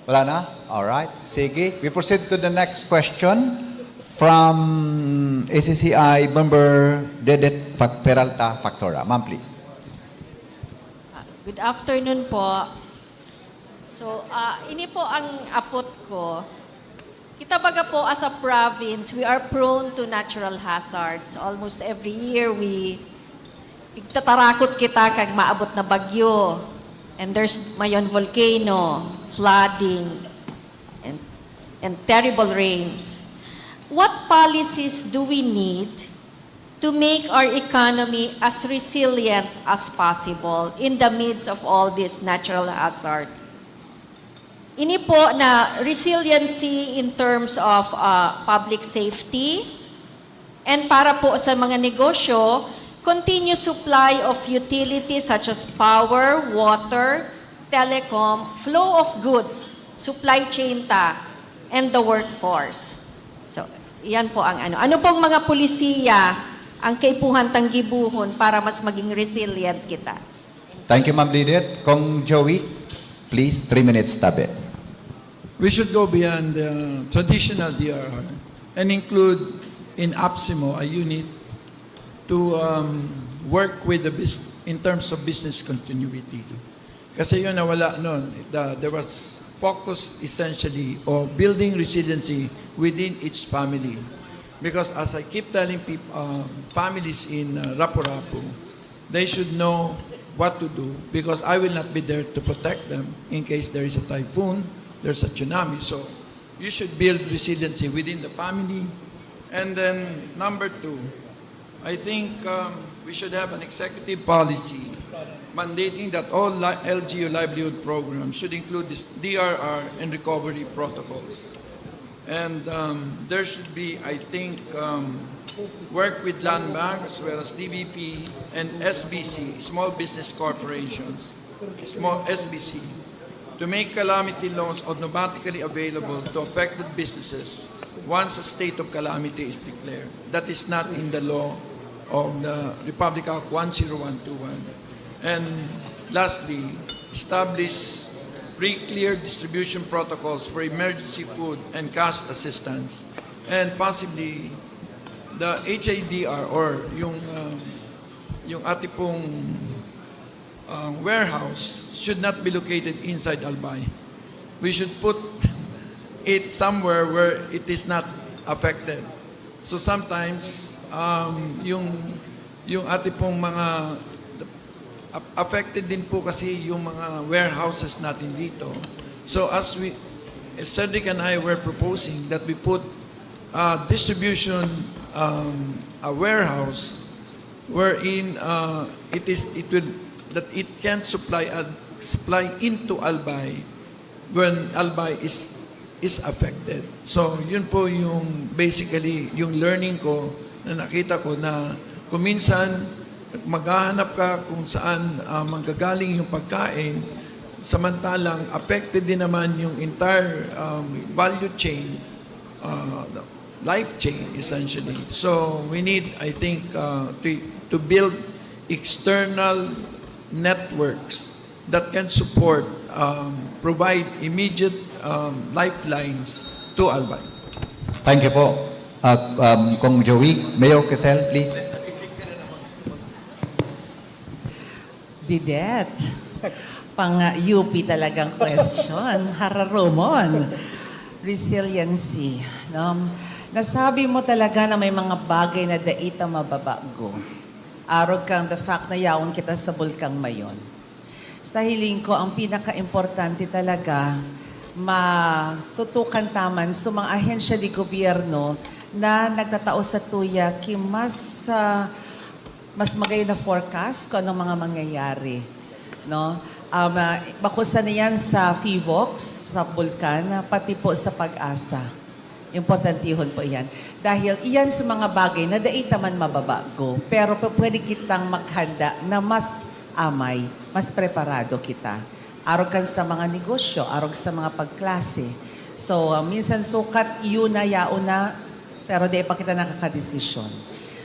Wala na? All right. Sige. We proceed to the next question from A C C I member Dedet Fac- Peralta Factora. Ma'am, please. Ah, good afternoon po. So, ah, ini po ang apot ko. Kita baga po, as a province, we are prone to natural hazards. Almost every year, we igtatarakot kita kag maabot na bagyo. And there's mayon volcano, flooding, and, and terrible rains. What policies do we need to make our economy as resilient as possible in the midst of all this natural hazard? Ini po na resiliency in terms of, ah, public safety, and para po sa mga negosyo, continuous supply of utilities such as power, water, telecom, flow of goods, supply chain ta, and the workforce. So, yan po ang ano. Ano pong mga polisiya ang kaipuhan tang gibuhon para mas maging resilient kita? Thank you, Ma'am Didit. Kong Joey, please, three minutes tabi. We should go beyond the traditional D R R and include in APSEMO a unit to um, work with the business in terms of business continuity. Kasi yun nawala nun. The, there was focus essentially of building resiliency within each family. Because as I keep telling people, um, families in uh, Rapu-Rapu, they should know what to do because I will not be there to protect them in case there is a typhoon, there's a tsunami. So you should build resiliency within the family. And then number two, I think um, we should have an executive policy mandating that all li- L G U livelihood programs should include this D R R and recovery protocols. And um, there should be, I think, um, work with Land Bank as well as D B P and S B C, small business corporations, small S B C, to make calamity loans automatically available to affected businesses once a state of calamity is declared. That is not in the law of the Republic Act one zero one two one. And lastly, establish pre-clear distribution protocols for emergency food and cash assistance, and possibly the H I D R or yung, um, yung ating pong, um, warehouse should not be located inside Albay. We should put it somewhere where it is not affected. So sometimes, um, yung, yung ating pong mga ap- affected din po kasi yung mga warehouses natin dito. So as we, Cedric and I were proposing that we put uh, distribution, um, a warehouse wherein uh, it is it will that it can supply uh, supply into Albay when Albay is is affected. So yun po yung basically yung learning ko na nakita ko na kuminsan maghahanap ka kung saan uh, manggagaling yung pagkain, samantalang affected din naman yung entire um, value chain, uh, life chain essentially. So we need, I think, uh, to, to build external networks that can support, um, provide immediate um, lifelines to Albay. Thank you po. Uh, um, Kong Joey, Mayor Quesel, please. Bidet. Pang uh, U P talagang question. Hararumon. Resiliency. No? Nasabi mo talaga na may mga bagay na dai ta mababago. Arog kang the fact na yaon kita sa Bulkang Mayon. Sa hiling ko, ang pinaka-importante talaga, matutukan taman sa mga ahensya de gobyerno na nagtatao sa tuya ki mas, ah, mas magay na forecast kung anong mga mangyayari. No? Um, ah, bako sa niyan sa PHIVOLCS, sa Bulkan, pati po sa PAGASA. Importantihon po iyan. Dahil iyan sa mga bagay na dai ta man mababago, pero pwede kitang maghanda na mas amay, mas preparado kita. Arog kan sa mga negosyo, arog sa mga pagklase. So, uh, minsan sukat, iyon na, yaon na, pero di pa kita nakakadesisyon.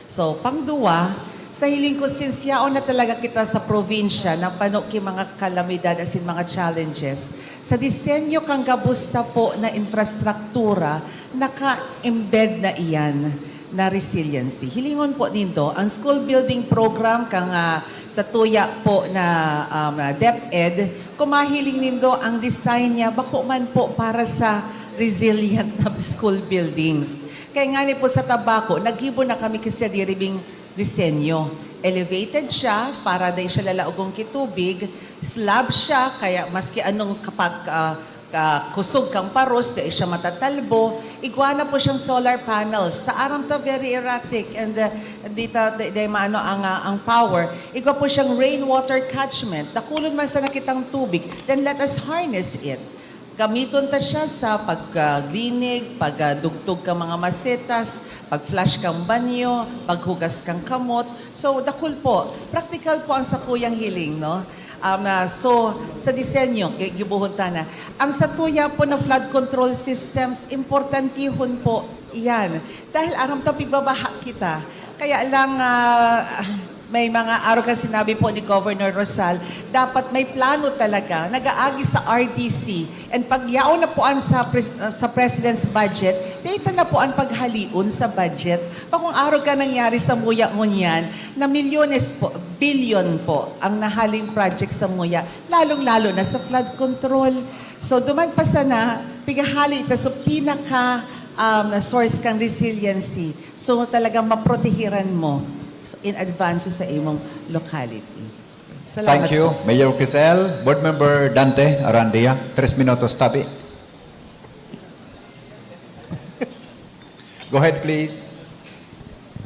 So, pangduwa, sa hiling ko, since yaon na talaga kita sa probinsya na pano ki mga kalamidad as in mga challenges, sa disenyo kang gabos ta po na infrastruktura, naka-embed na iyan na resiliency. Hilingon po nindo, ang school building program kang ah, sa tuya po na um, DepEd, kung mahiling nindo ang design niya, bako man po para sa resilient na school buildings. Kaya nga ni po sa Tabaco, naggibo na kami kasi diribing disenyo. Elevated siya para dai siya lalaogon ki tubig, slab siya, kaya maski anong kapag ah, ah, kusog kang paros, dai siya matatalbo. Igwa na po siyang solar panels. Ta aram ta very erratic and uh, di ta di, di maano ang ah, ang power. Igwa po siyang rainwater catchment. Dakulon man sana kitang tubig, then let us harness it. Gamiton ta siya sa paglinig, pagdugtog ka mga masetas, pag-flush kang banyo, paghugas kang kamot. So, dakul po. Practical po ang sakuyang hiling, no? Um, ah, so, sa disenyo, gi- gibuhon ta na. Ang satuya po na flood control systems, importantihon po iyan. Dahil aram ta, pigbabaha kita. Kaya lang, ah, may mga araw kan sinabi po ni Governor Rosal, dapat may plano talaga, nag-aagi sa R D C. And pag yaon na po an sa, pres- ah, sa President's budget, data na po ang paghalion sa budget. Pa kung araw ka nangyari sa muya ngunyan, na milyones po, bilyon po ang nahaling project sa muya, lalong-lalo na sa flood control. So, duman pa sana, pigahali ita sa pinaka um, source kang resiliency. So, talagang maprotehiran mo in advance sa imong locality. Salamat Thank you, po. Mayor Quesel. Board Member Dante Arandia, tres minutos, tabi. Go ahead, please.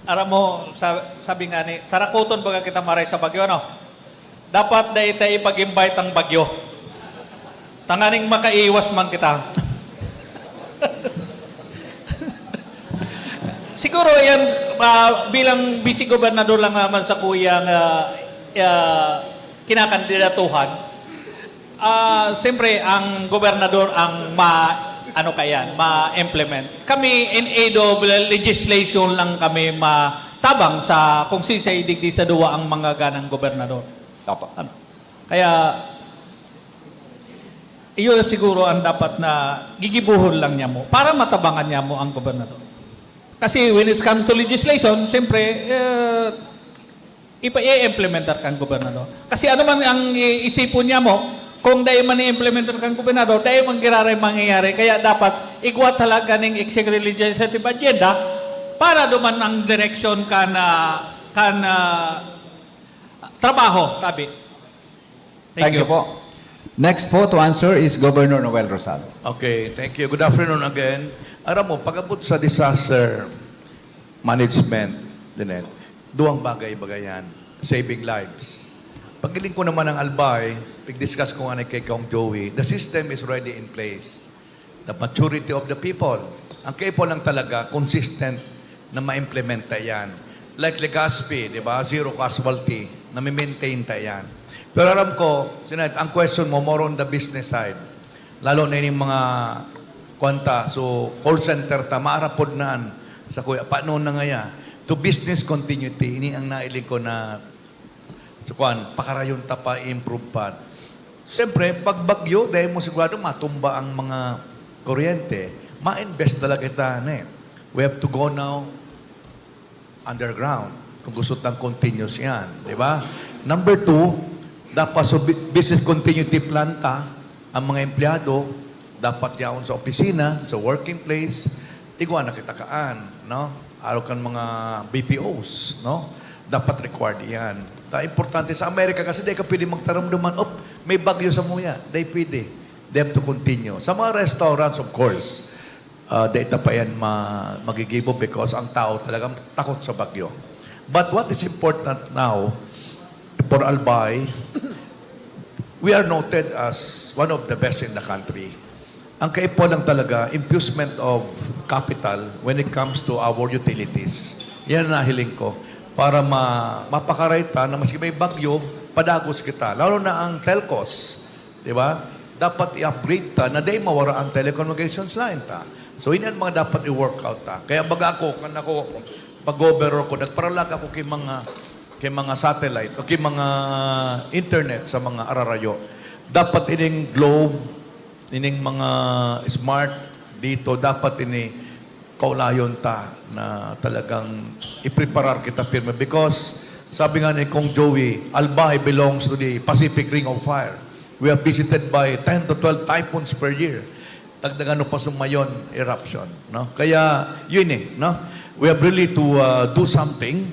Aram mo, sa-, sabi nga ni, tarakoton baga kita maray sa bagyo, ano? Dapat dai ta ipag-invite ang bagyo. Tanganing makaiwas man kita. Siguro yan, ah, bilang vice gobernador lang naman sa kuyang, ah, ah, kinakandidatuhan, ah, siyempre, ang gobernador ang ma-, ano kaya, ma-implement. Kami, in aid of legislation lang kami matabang sa kung siisay digdi sa duwa ang manggaganang gobernador. Opo. Ano? Kaya, iyon siguro ang dapat na gigibuhon lang niya mo para matabangan niya mo ang gobernador. Kasi when it comes to legislation, siyempre, eh, ipa-i-implementar kan gobernador. Kasi ano man ang i-, isipon niya mo, kung dai man i-implementar kan gobernador, dai man giraray mangyayari. Kaya dapat igwa talaga ning executive legislative agenda para duman ang direksyon kan, ah, kan, ah, trabaho, tabi. Thank Thank you. you po. Next po to answer is Governor Noel Rosal. Okay, thank you. Good afternoon again. Aram mo, pag-abot sa disaster management, Lynette, duwang bagay-bagay yan. Saving lives. Paghiling ko naman ng Albay, pag-discuss ko nga ni kay Kong Joey, the system is already in place. The maturity of the people. Ang kaipuhan lang talaga, consistent na ma-implementa yan. Like Legazpi, di ba? Zero casualty. Nami-maintain ta yan. Pero aram ko, Sinet, ang question mo, more on the business side. Lalo na yung mga, kwanta, so, call center ta, maarapod naan sa kuya, paano na ngaya? To business continuity, ini ang nailing ko na, so, kwan, pakarayon ta pa, improve pa. Siyempre, pag bagyo, dahil mo sigurado matumba ang mga kuryente, ma-invest talaga kita, ne? We have to go now underground kung gusto tang continuous yan, di ba? Number two, dapat sa bu-, business continuity plan ta, ang mga empleyado, dapat yaon sa opisina, sa working place, igwa na kita kaan, no? Araw kan mga B P Os, no? Dapat required yan. Ta importante sa Amerika kasi di ka pwede magtaram duman, "Op, may bagyo sa muya." Di pwede. They have to continue. Sa mga restaurants, of course, ah, di ta pa yan ma-, magigibo because ang tao talagang takot sa bagyo. But what is important now for Albay, we are noted as one of the best in the country. Ang kaipuhan lang talaga, infusement of capital when it comes to our utilities. Yan ang nahiling ko. Para ma-, mapakaray ta na maski may bagyo, padagos kita. Lalo na ang telcos, di ba? Dapat i-upgrade ta na di mawara ang telecommunications line ta. So, yun ang mga dapat i-work out ta. Kaya baga ako, kan ako, pag-governor ko, nagparalag ako kay mga, kay mga satellite o kay mga internet sa mga ararayo. Dapat ining Globe, ining mga smart dito, dapat ini kaulayon ta na talagang ipreparar kita pirmi. Because sabi nga ni Kong Joey, Albay belongs to the Pacific Ring of Fire. We are visited by ten to twelve typhoons per year. Tagdagan pa sumayon eruption, no? Kaya yun eh, no? We have really to, uh, do something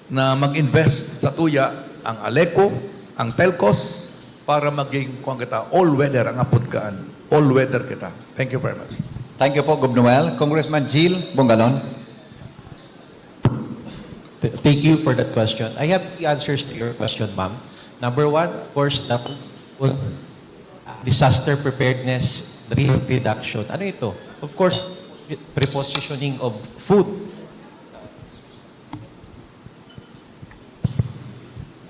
na mag-invest sa tuya ang Aleco, ang telcos, para maging, kuwan kita, all-weather ang apod kaan. All-weather kita. Thank you very much. Thank you po, Gob Noel. Congressman Jil Bongalon. Th-, thank you for that question. I have three answers to your question, ma'am. Number one, of course, the disaster preparedness risk reduction. Ano ito? Of course, repositioning of food.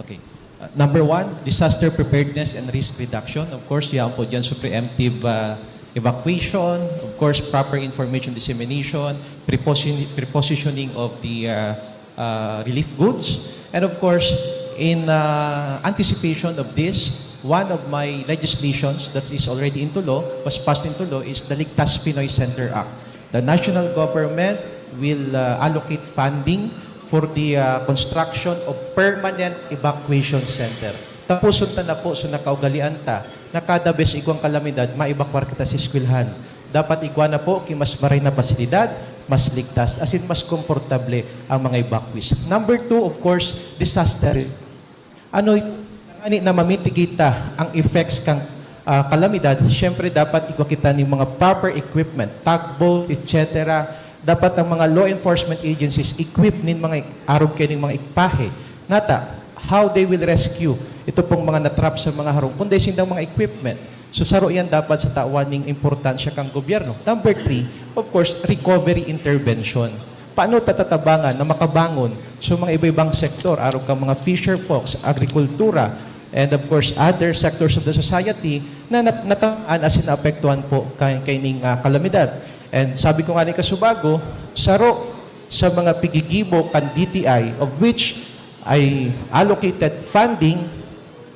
Okay. Uh, number one, disaster preparedness and risk reduction. Of course, yaon po dyan sa preemptive, uh, evacuation, of course, proper information dissemination, preposi-, prepositioning of the, uh, uh, relief goods, and of course, in, uh, anticipation of this, one of my legislations that is already into law, was passed into law, is the Ligtas Pinoy Center Act. The national government will, uh, allocate funding for the, uh, construction of permanent evacuation center. Tapuson ta na po sa nakaugalian ta na kada bes igwang kalamidad, maebakwar kita sa eskwelahan. Dapat igwa na po ki mas maray na pasilidad, mas ligtas, asin mas komportable ang mga evacuees. Number two, of course, disaster. Ano, ani na mamitigita ang effects kang, ah, kalamidad, siyempre dapat igwa kita ning mga proper equipment, tugboat, et cetera, Dapat ang mga law enforcement agencies equipped nin mga ik-, arog kaining mga ikpahe. Nata, how they will rescue ito pong mga na-trap sa mga harong, kundi sindang mga equipment. So, saro yan dapat sa tawan ning importansya kang gobyerno. Number three, of course, recovery intervention. Paano ta tatabangan na makabangon sa mga iba-ibang sektor, arog kang mga fisher folks, agrikultura, and of course, other sectors of the society na nat-, natamaan asin naapektuhan po kay, kaining, ah, kalamidad. And sabi ko nga ni kasubago, saro sa mga pigigibo kan D T I, of which ay allocated funding,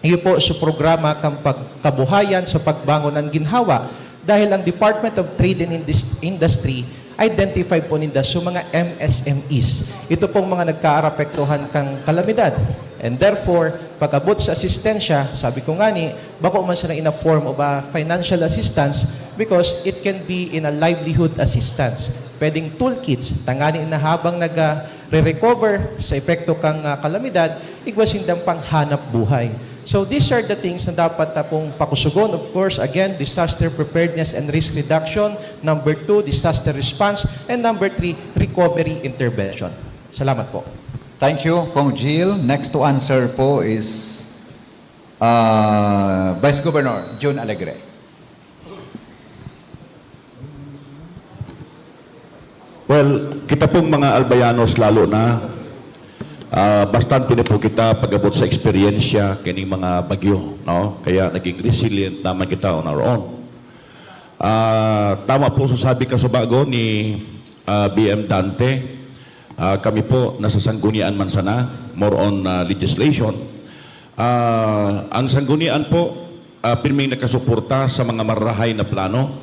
iyo po sa programa kan pagkabuhayan sa pagbangon an ginhawa, dahil ang Department of Trade and Indus-, Industry identified po ninda sa mga M S M Es. Ito pong mga nagkaarapektuhan kang kalamidad. And therefore, pag-abot sa asistensya, sabi ko nga ni, bako man sana in a form of a financial assistance because it can be in a livelihood assistance. Pwedeng toolkits, tangani na habang nag, ah, re-recover sa epekto kang, ah, kalamidad, igwa sindang panghanap buhay. So these are the things na dapat ta pong pakusugon. Of course, again, disaster preparedness and risk reduction. Number two, disaster response. And number three, recovery intervention. Salamat po. Thank you, Cong Gil. Next to answer po is uh, Vice Governor Jun Alegre. Well, kita pong mga Albayanos lalo na, ah, bastante na po kita pag-abot sa eksperyensya kining mga bagyo, no? Kaya naging resilient naman kita on our own. Ah, tama po sa sabi kasubago ni, ah, B M Dante. Ah, kami po nasa sanggunian man sana, more on, ah, legislation. Ah, ang sanggunian po, ah, pirming nakasuporta sa mga marahay na plano,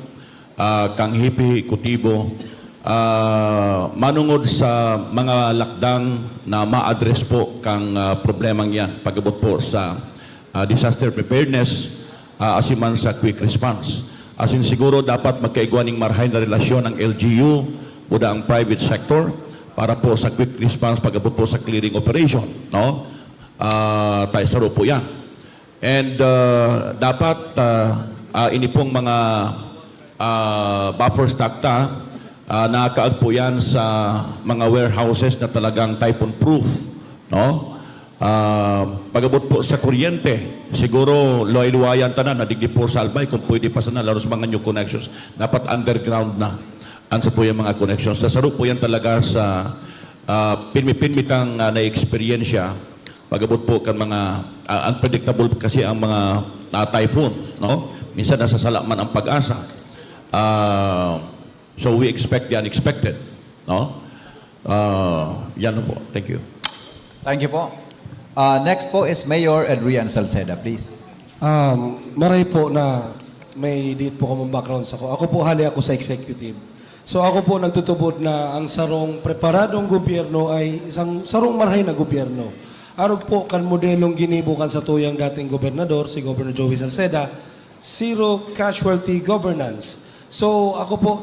ah, kang Hepe Ehekutibo, ah, manungod sa mga lakdang na ma-address po kang, ah, problemang yan, pag-abot po sa, ah, disaster preparedness, ah, asin man sa quick response. Asin siguro dapat magkaigwa ning marahay na relasyon ang L G U, buda ang private sector, para po sa quick response pag-abot po sa clearing operation, no? Ah, tayo saro po yan. And, ah, dapat, ah, ah, ini pong mga, ah, buffer stock ta, ah, nakakaagpo yan sa mga warehouses na talagang typhoon proof, no? Ah, pag-abot po sa kuryente, siguro luway-luwayan tanan na digdi po sa Albay, kung pwede pa sana, lalo sa mga new connections, dapat underground na ang sa po yung mga connections. Sasaro po yan talaga sa, ah, pirmi-pirmi tang, ah, na-eksperyensya. Pag-abot po kan mga, ah, unpredictable kasi ang mga, ah, typhoons, no? Minsan nasasala man ang pag-asa. Ah, so we expect the unexpected, no? Ah, yan po. Thank you. Thank you po. Uh, next po is Mayor Adrian Salceda, please. Um, maray po na may diit po kamong background sa ko. Ako po, hali ako sa executive. So ako po nagtutubod na ang sarong preparadong gobyerno ay isang sarong marahay na gobyerno. Arog po kan modelong ginibo kan satuyang dating gobernador, si Governor Joey Salceda, zero casualty governance. So ako po,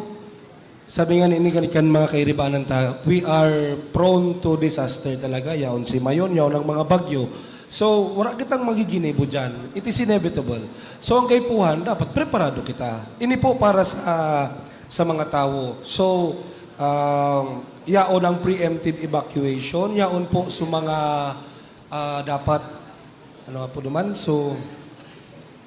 sabi nga ni, ni kan mga kairibanan ta, we are prone to disaster talaga. Yaon si Mayon, yaon ang mga bagyo. So, wala kitang magiginibo dyan. It is inevitable. So, ang kaipuhan, dapat preparado kita. Ini po para sa sa mga tawo. So, um, yaon ang preemptive evacuation, yaon po sa mga ah, dapat, ano nga po naman, so,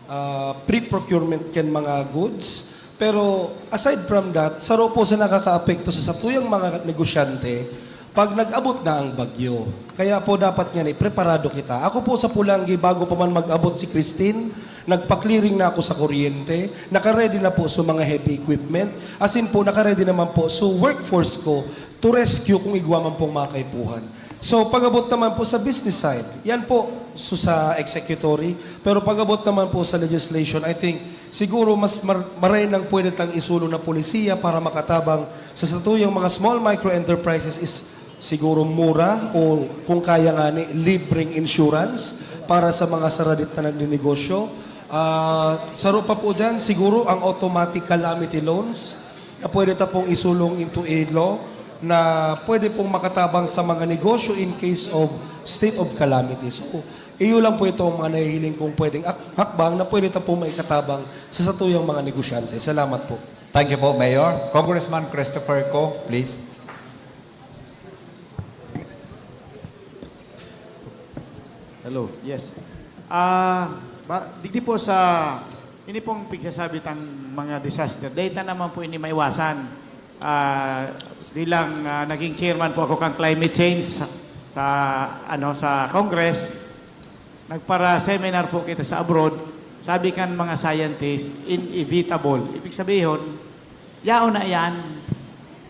ah, pre-procurement kan mga goods. Pero aside from that, saro po sa nakakaapekto sa satuyang mga negosyante pag nag-abot na ang bagyo. Kaya po dapat nga ni preparado kita. Ako po sa Pulangi, bago pa man mag-abot si Christine, nagpa-clearing na ako sa kuryente, naka-ready na po sa mga heavy equipment, asin po naka-ready naman po sa workforce ko to rescue kung igwa man pong mga kaipuhan. So pag-abot naman po sa business side, yan po so sa executory, pero pag-abot naman po sa legislation, I think siguro mas mar- maray nang pwede tang isulong na polisiya para makatabang sa satuyang mga small micro enterprises is siguro mura o kung kaya nga ni libreng insurance para sa mga saradit na nagninegosyo. Ah, saro pa po dyan, siguro ang automatic calamity loans na pwede ta pong isulong into a law na pwede pong makatabang sa mga negosyo in case of state of calamity. So, iyo lang po ito ang mga nahihiling kong pwedeng ak- hakbang na pwede ta pong maikatabang sa satuyang mga negosyante. Salamat po. Thank you po, Mayor. Congressman Christopher Kong, please. Hello, yes. Ah, ba, digdi po sa, ini pong pigsasabi tang mga disaster, data naman po ini maiwasan. Ah, bilang, ah, naging chairman po ako kang climate change sa, sa, ano, sa Congress, nagpara-seminar po kita sa abroad. Sabi kan mga scientist, inevitable. Ibig sabihin, yaon na yan.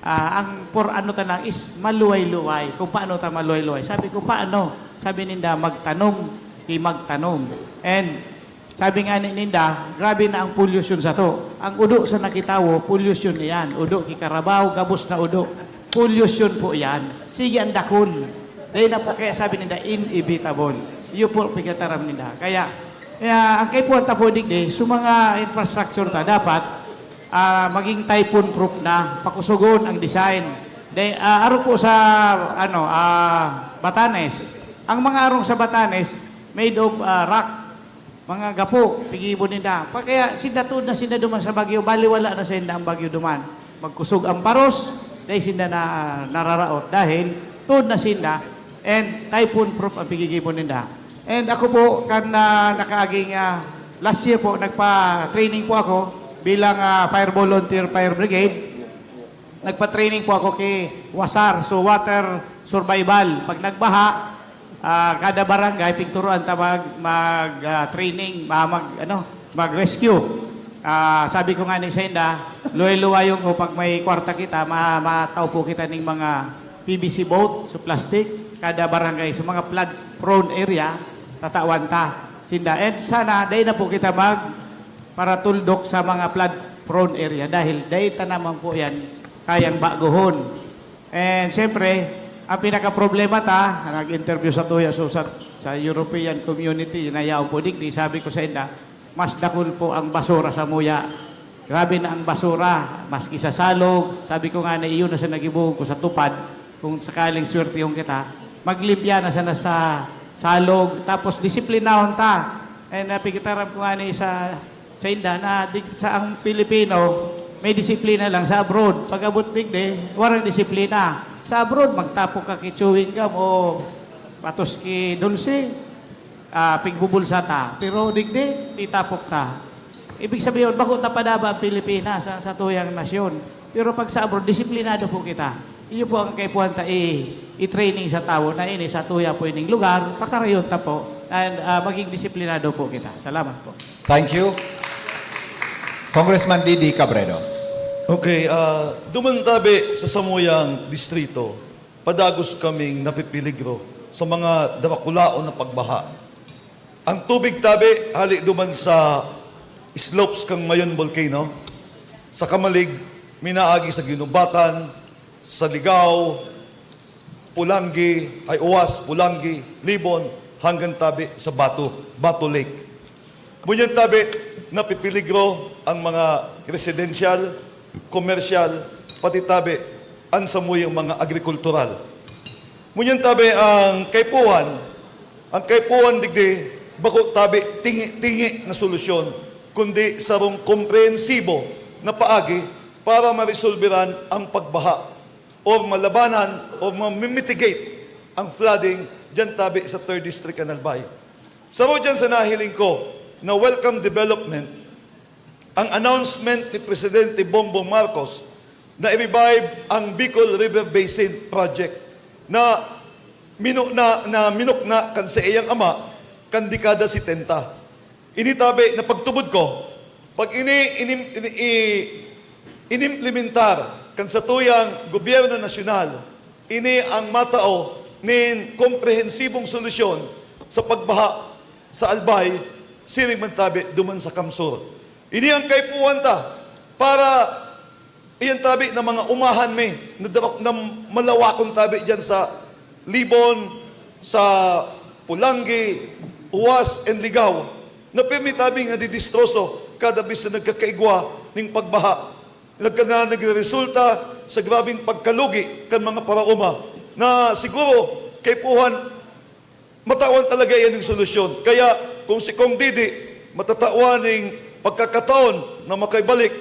Ah, ang por ano ta lang is maluway-luway. Kung paano ta maluway-luway. Sabi ko, "Paano?" Sabi ninda, "Magtanom, ki magtanom." And sabi nga ni ninda, "Grabe na ang pollution sato." Ang udo sa nakitawo, pollution na yan. Udo ki karabaw, gabos na udo. Pollution po yan. Sige, ang dakon. Dahil na po kaya sabi ninda, inevitable. Iyo po, pigataram ninda. Kaya, kaya ang kaipuhan ta po digdi, sa mga infrastructure ta, dapat ah, maging typhoon proof na, pakusugon ang design. De, ah, arog po sa, ano, ah, Batanes. Ang mga arong sa Batanes, made of, ah, rock, mga gapo, pigibo ninda. Pa, kaya sinda tuod na sinda duman sa bagyo, baliwala na sinda ang bagyo duman. Magkusog ang paros, dahil sinda na, nararaot. Dahil tuod na sinda, and typhoon proof ang pigigibo ninda. And ako po, kan, ah, nakaaging, ah, last year po, nagpa-training po ako bilang, ah, fire volunteer, fire brigade. Nagpa-training po ako kay wasar, so water survival. Pag nagbaha, ah, kada barangay, pigturuan ta mag, mag, ah, training, ma-, mag, ano, mag-rescue. Ah, sabi ko nga ni sa inda, luway-luwayon ko pag may kwarta kita, ma-, matao po kita ning mga P V C boat, so plastic, kada barangay, sa mga flood prone area, tatawan ta sinda. And sana, dai na po kita mag paratuldok sa mga flood prone area dahil dai ta naman po yan kayang baguhon. And siyempre, ang pinaka-problema ta, nag-interview sa tuya, so sa, sa European community, na yaon po digdi, sabi ko sa inda, mas dakul po ang basura sa muya. Grabe na ang basura, maski sa salog. Sabi ko nga na iyon na sa nagibuhog ko sa tupad, kung sakaling swertehon kita, maglimpya na sana sa salog. Tapos disiplinahon ta. And napigitaram ko nga ni sa, sa inda na di, sa ang Pilipino, may disiplina lang sa abroad. Pag-abot digdi, warang disiplina. Sa abroad, magtapok ka ki chewing gum o patos ki dulce. Ah, pigbubulsa ta. Pero digdi, itapok ta. Ibig sabihin, bako ta padaba ang Pilipinas, ang satuyang nasyon. Pero pag sa abroad, disiplinado po kita. Iyo po ang kaipuhan ta i-, i-training sa tawo na ini, satuya po ining lugar, pakarayon ta po, and, ah, maging disiplinado po kita. Salamat po. Thank you. Congressman Didi Cabredo. Okay, ah, duman tabi sa samuyang distrito, padagos kaming napipiligro sa mga darakulaon na pagbaha. Ang tubig tabi hali duman sa slopes kan Mayon Volcano, sa Camalig, minaagi sa Guinobatan, sa Ligao, Polangui, ay, Uwas, Polangui, Libon, hanggang tabi sa Bato, Bato Lake. Ngunyan tabi, napipiligro ang mga residential, komersyal, pati tabi ang samuyang mga agrikultural. Ngunyan tabi ang kaipuhan, ang kaipuhan digdi, bako tabi tingi-tingi na solusyon, kundi sarong komprehensibo na paagi para maresolberan ang pagbaha or malabanan or ma-mitigate ang flooding diyan tabi sa third District kan Albay. Saro diyan sa nahiling ko na welcome development, ang announcement ni Presidente Bongbong Marcos na i-revive ang Bicol River Basin Project na minu-, na, na minukna kan saiyang ama kan dekada setenta. Ini tabi na pagtubod ko, pag ini inim-, ini-, i-, inimplementar kan satuyang gobyerno nasyonal, ini ang matao nin komprehensibong solusyon sa pagbaha sa Albay, siring man tabi duman sa CamSur. Ini ang kaipuhan ta para iyan tabi na mga umahan mi na, na malawakon tabi diyan sa Libon, sa Polangui, Uwas, and Ligao, na pirmi tabi nga didistroso kada bisan nagkakaigwa ning pagbaha. Nagka-, na nagreresulta sa grabeng pagkalugi kan mga paraoma na siguro kaipuhan matawan talaga iyan ning solusyon. Kaya kung si Kong Didi matatawan ning pagkakataon na makaibalik,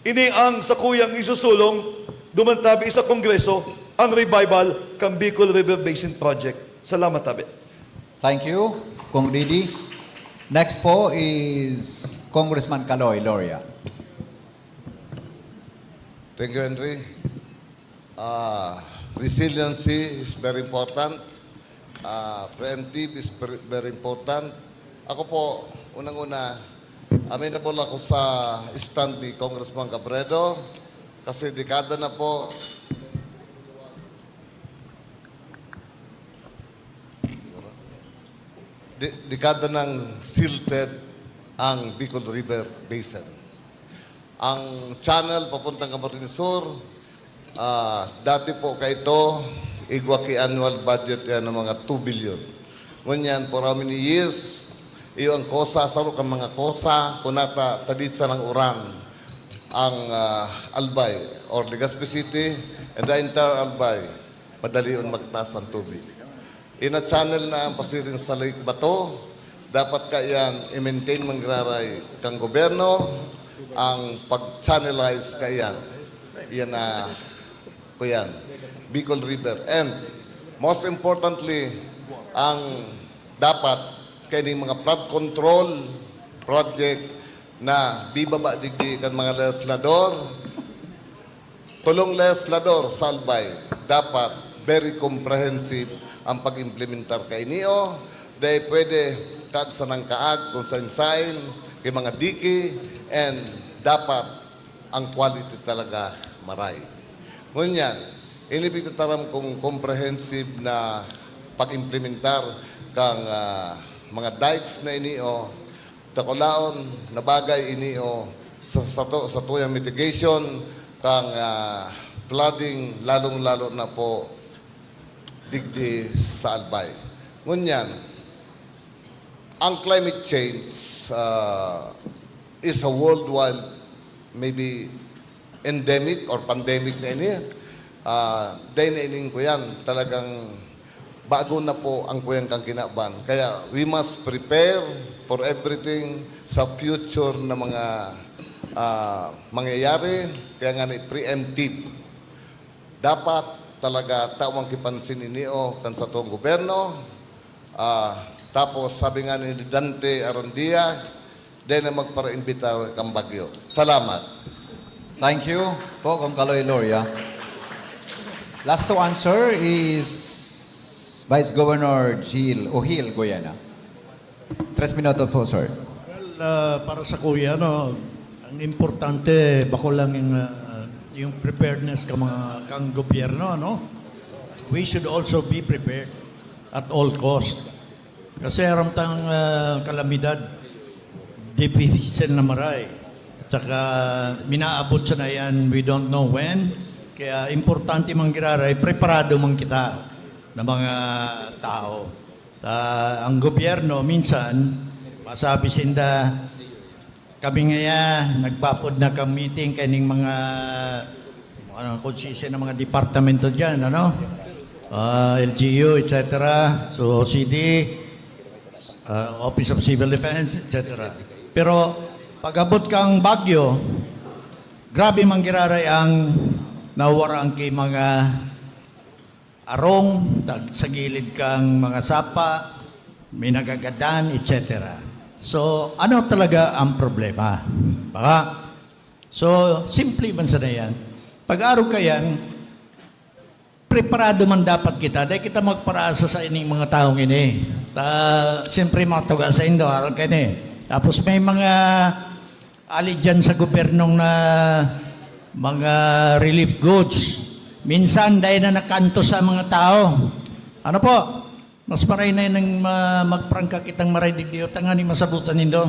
Ini ang sakuyang isusulong duman tabi sa Kongreso, ang revival kan Bicol River Basin Project. Salamat tabi. Thank you, Cong Didi. Next po is Congressman Caloy Loria. Thank you, Henry. Uh, resiliency is very important. Uh, preemptive is very important. Ako po, unang-una, amenable ako sa stand ni Congressman Cabredo kasi dekada na po, de- dekada nang silted ang Bicol River Basin. Ang channel papuntang Camarines Sur, ah, dati po kaito, igwa ki annual budget yan ng mga two billion. Ngunyan, for how many years, iyo ang kosa, saro kan mga kosa, kunata, tadit sa ng uran, ang ah, Albay, or Legazpi City, and the entire Albay, madalion magtaas ang tubig. Ina-channel na ang pasiring sa Lake Bato. Dapat kaiyan i-maintain manggiraray kan gobyerno ang pag-channelize kaiyan. Yan na, kuyan, Bicol River. And most importantly, ang dapat kaining mga flood control project na bibaba digdi kan mga legislador, tolong legislador sa Albay, dapat very comprehensive ang pag-implementar kainio. Dai pwede kaag sanang kaag kung sain-sain, kay mga diki, and dapat ang quality talaga maray. Ngunyan, ini pigtataram kong comprehensive na pag-implementar kang ah, mga dikes na inio, dakulaon na bagay inio sa sato, satuyang mitigation kang ah, flooding, lalong-lalo na po digdi sa Albay. Ngunyan, ang climate change ah, is a worldwide, maybe endemic or pandemic na ini. Ah, dai na ining kuyan, talagang bago na po ang kuyan kang kinaban. Kaya we must prepare for everything sa future na mga ah, mangyayari. Kaya nga ni preemptive. Dapat talaga tawang kipansin inio kan satong gobyerno. Ah, tapos sabi nga ni Dante Arandia, dai na magparaimbitar kan bagyo. Salamat. Thank you po, Cong Caloy Loria. Last to answer is Vice Governor Gil Ohil Goyena. Tres minutos po, sir. Well, ah, para sa kuya, no, ang importante, bako lang yung, ah, yung preparedness ka mga kang gobyerno, no? We should also be prepared at all cost. Kasi aram tang ah, kalamidad, difícil na maray. At saka minaabot siya na yan, we don't know when. Kaya importante man giraray, preparado man kita na mga tao. Ta, ang gobyerno, minsan, masabi sinda, kami ngaya, nagpapod na kang meeting kaining mga, ano, kung sisi ng mga departamento dyan, ano? Ah, L G U, et cetera. So, O C D, ah, Office of Civil Defense, et cetera. Pero, pag-abot kang Baguio, grabe man giraray ang nawaraan kay mga arong, tag-, sa gilid kang mga sapa, may nagagadan, et cetera. So, ano talaga ang problema? Baka, so, simple man sana yan. Pag-arog ka yan, preparado man dapat kita. Dahil kita magparaasa sa ining mga taong ini. Ta, siyempre, mga tuga sa Indo, aral ka ini. Tapos may mga ali dyan sa gobyernong na mga relief goods. Minsan, dahil na nakanto sa mga tao. Ano po? Mas maray na nang ma- magprangka kitang maray digdi o tangani masabutan nindo.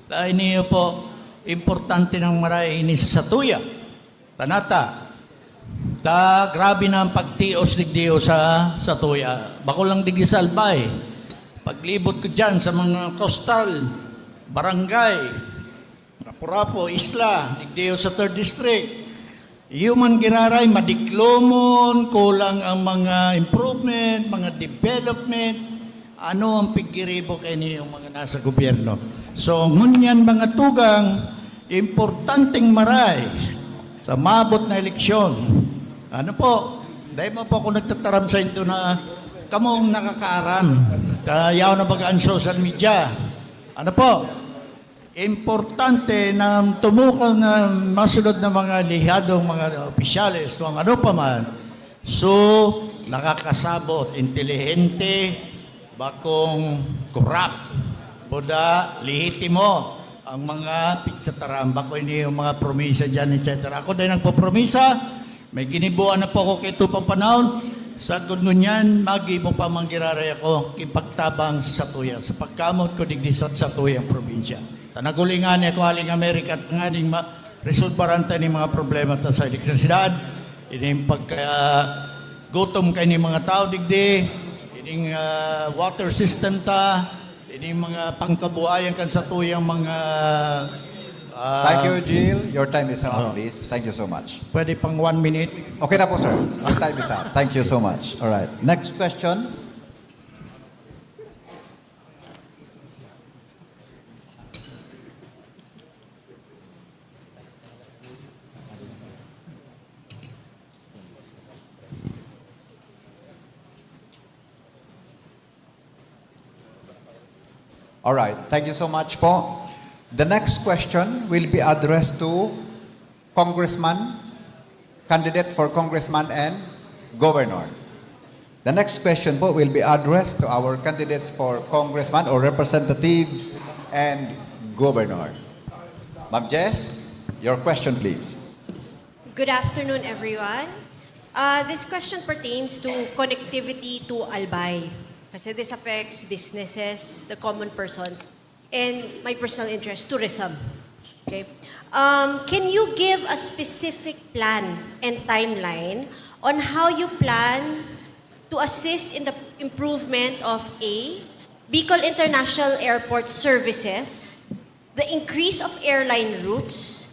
Dahil niyo po, importante ng maray ini sa satuya. Tanata, ta grabe na ang pagtios digdi o sa satuya. Bako lang digdi sa Albay. Paglibot ko dyan sa mga coastal, barangay, Rapu-Rapu, Isla, digdi o sa third District. Iyo man giraray, madiklomon, kulang ang mga improvement, mga development. Ano ang pigiribo kay niyo mga nasa gobyerno? So, ngunyan mga tugang, importanteng maray sa maabot na eleksyon. Ano po, dahil mo po ako nagtataram sa inyo na kamong nakakaaram. Kaya na baga ang social media. Ano po, importante na tumukang na masunod ng mga lihadong mga opisyales kung ano pa man. So, nakakasabot, intelihente, bakong korap, buda, lehitimo ang mga pitsataram, bako ini yung mga promisa dyan, et cetera. Ako din nagpopromisa, may ginibuan na po ako kay Tupang Panahon, sagkod ngunyan, magibo pa manggiraray ako, kipagtabang sa satuya, sa pagkamot ko digdi sa satuyang probinsya. Sa nagulingan ni ako, Aling Amerika, at nganing ma-, resolbaran ta ning mga problema ta sa elektrisidad, ining pagka-, gutom kay ning mga tao digdi, ining, ah, water system ta, ining mga pangkabuhayan kan satuyang mga, ah, Thank you, Jill. Your time is up, Oh. please. Thank you so much. Pwede pang one minute? Okay na po, sir. Your time is up. Thank you so much. All right. Next question. All right. Thank you so much po. The next question will be addressed to Congressman, candidate for Congressman and Governor. The next question po will be addressed to our candidates for Congressman or Representatives and Governor. Ma'am Jess, your question, please. Good afternoon, everyone. Uh, this question pertains to connectivity to Albay. Kasi this affects businesses, the common persons, and my personal interest, tourism. Okay. Um, can you give a specific plan and timeline on how you plan to assist in the improvement of, A, Bicol International Airport services, the increase of airline routes,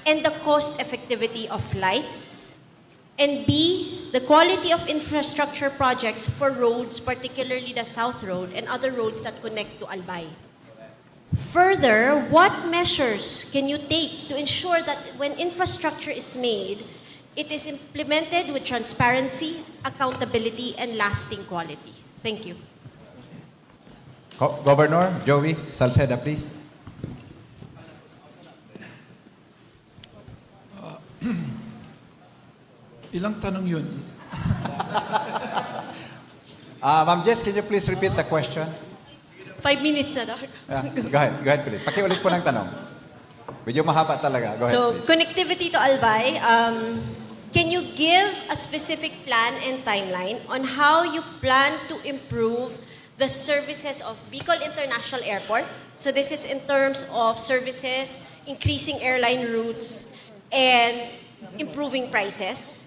and the cost effectivity of flights, and B, the quality of infrastructure projects for roads, particularly the South Road and other roads that connect to Albay. Further, what measures can you take to ensure that when infrastructure is made, it is implemented with transparency, accountability, and lasting quality? Thank you. Co-, Governor Joey Salceda, please. Ilang tanong yun? Ah, Ma'am Jess, can you please repeat the question? Five minutes na daw. Yeah, go ahead. Go ahead, please. Pakiulit po ng tanong. Medyo mahaba talaga. Go ahead, So, please. connectivity to Albay, um, can you give a specific plan and timeline on how you plan to improve the services of Bicol International Airport? So, this is in terms of services, increasing airline routes, and improving prices.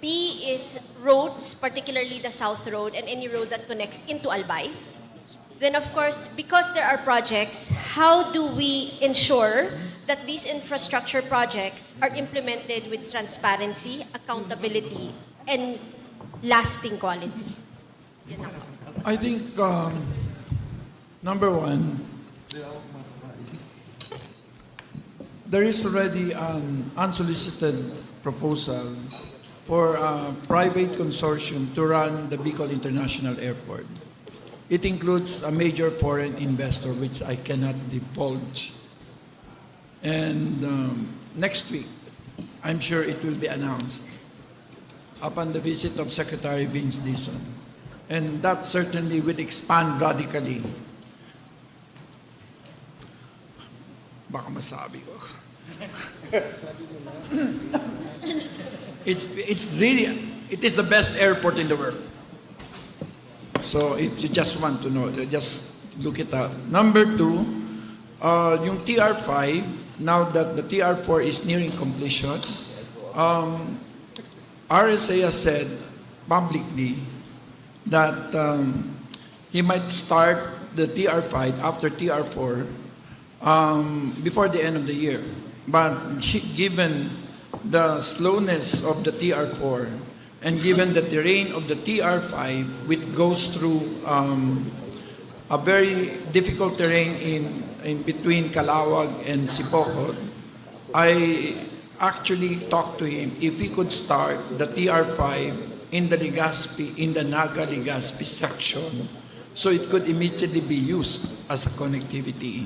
B is roads, particularly the South Road and any road that connects into Albay. Then, of course, because there are projects, how do we ensure that these infrastructure projects are implemented with transparency, accountability, and lasting quality? Yun lang po. I think, um, number one, there is already an unsolicited proposal for a private consortium to run the Bicol International Airport. It includes a major foreign investor, which I cannot divulge. And, um, next week, I'm sure it will be announced upon the visit of Secretary Vince Dizon. And that certainly will expand radically. Baka masabi ko. It's, it's really, it is the best airport in the world. So if you just want to know, just look it up. Number two, uh, yung T R five, now that the T R four is nearing completion, um, R S A has said publicly that, um, he might start the T R five after T R four, um, before the end of the year. But gi-, given the slowness of the T R four and given the terrain of the T R five, which goes through, um, a very difficult terrain in, in between Calauag and Sipocot, I actually talked to him if he could start the T R five in the Legazpi, in the Naga Legazpi section, so it could immediately be used as a connectivity.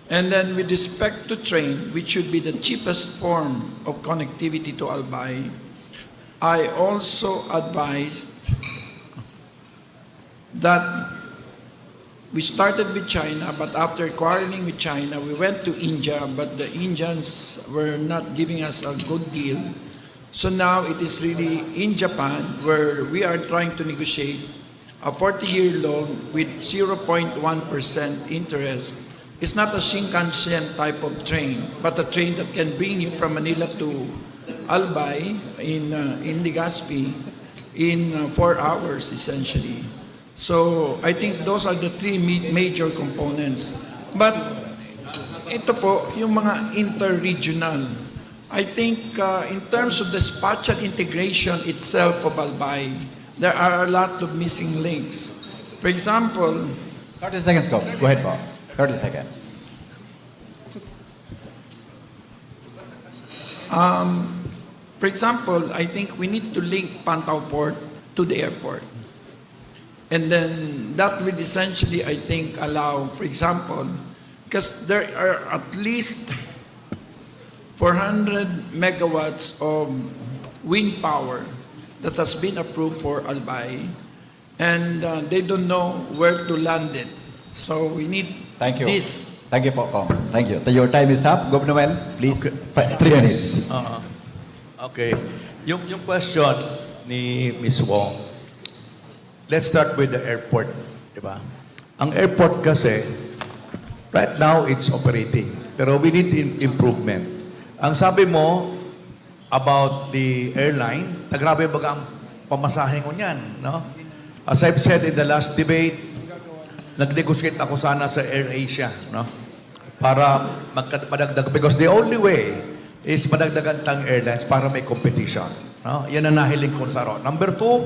And then with respect to train, which should be the cheapest form of connectivity to Albay, I also advised that we started with China, but after quarreling with China, we went to India, but the Indians were not giving us a good deal. So now it is really in Japan where we are trying to negotiate a forty-year loan with zero point one percent interest. It's not a Shinkansen type of train, but a train that can bring you from Manila to Albay in, uh, in Legazpi in, uh, four hours, essentially. So, I think those are the three ma-, major components. But ito po, yung mga interregional, I think, uh, in terms of the spatial integration itself of Albay, there are a lot of missing links. For example, Thirty seconds, Kong. Go ahead po. Thirty seconds. Um, for example, I think we need to link Pantao Port to the airport. And then that will essentially, I think, allow, for example, because there are at least four hundred megawatts of wind power that has been approved for Albay, and, uh, they don't know where to land it. So we need Thank you. this. Thank you po, Kong. Thank you. Your time is up. Gov Noel, please. Okay. Fi- Three minutes. Oo. Okay. Yung, yung question ni Miss Wong, let's start with the airport, di ba? Ang airport kasi, right now, it's operating. Pero we need im- improvement. Ang sabi mo about the airline, tagrabe baga ang pamasahe ngunyan, no? As I've said in the last debate, nag-negotiate ako sana sa AirAsia, no? Para magka- madagdag, because the only way is madagdagan tang airlines para may competition, no? Yan ang nahiling ko sa ro. Number two,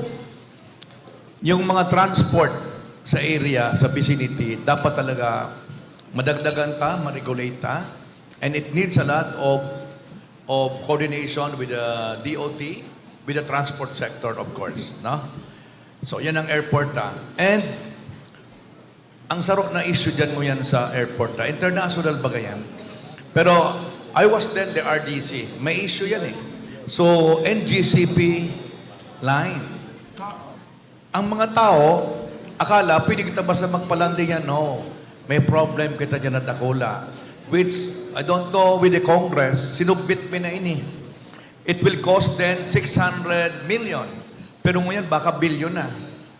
yung mga transport sa area, sa vicinity, dapat talaga madagdagan ta, ma-regulate ta, and it needs a lot of of coordination with the D O T, with the transport sector, of course, no? So, yan ang airport, ah. And ang saro na issue dyan mo yan sa airport, ah. International ba yan? Pero I was then the R D C. May issue yan eh. So, N G C P line. Ang mga tao, akala pwede kita basta magpalanding yan. No. May problem kita dyan na dakula. Which, I don't know, with the Congress, sinubmit mi na ini. It will cost then six hundred million. Pero ngayon, baka bilyon na.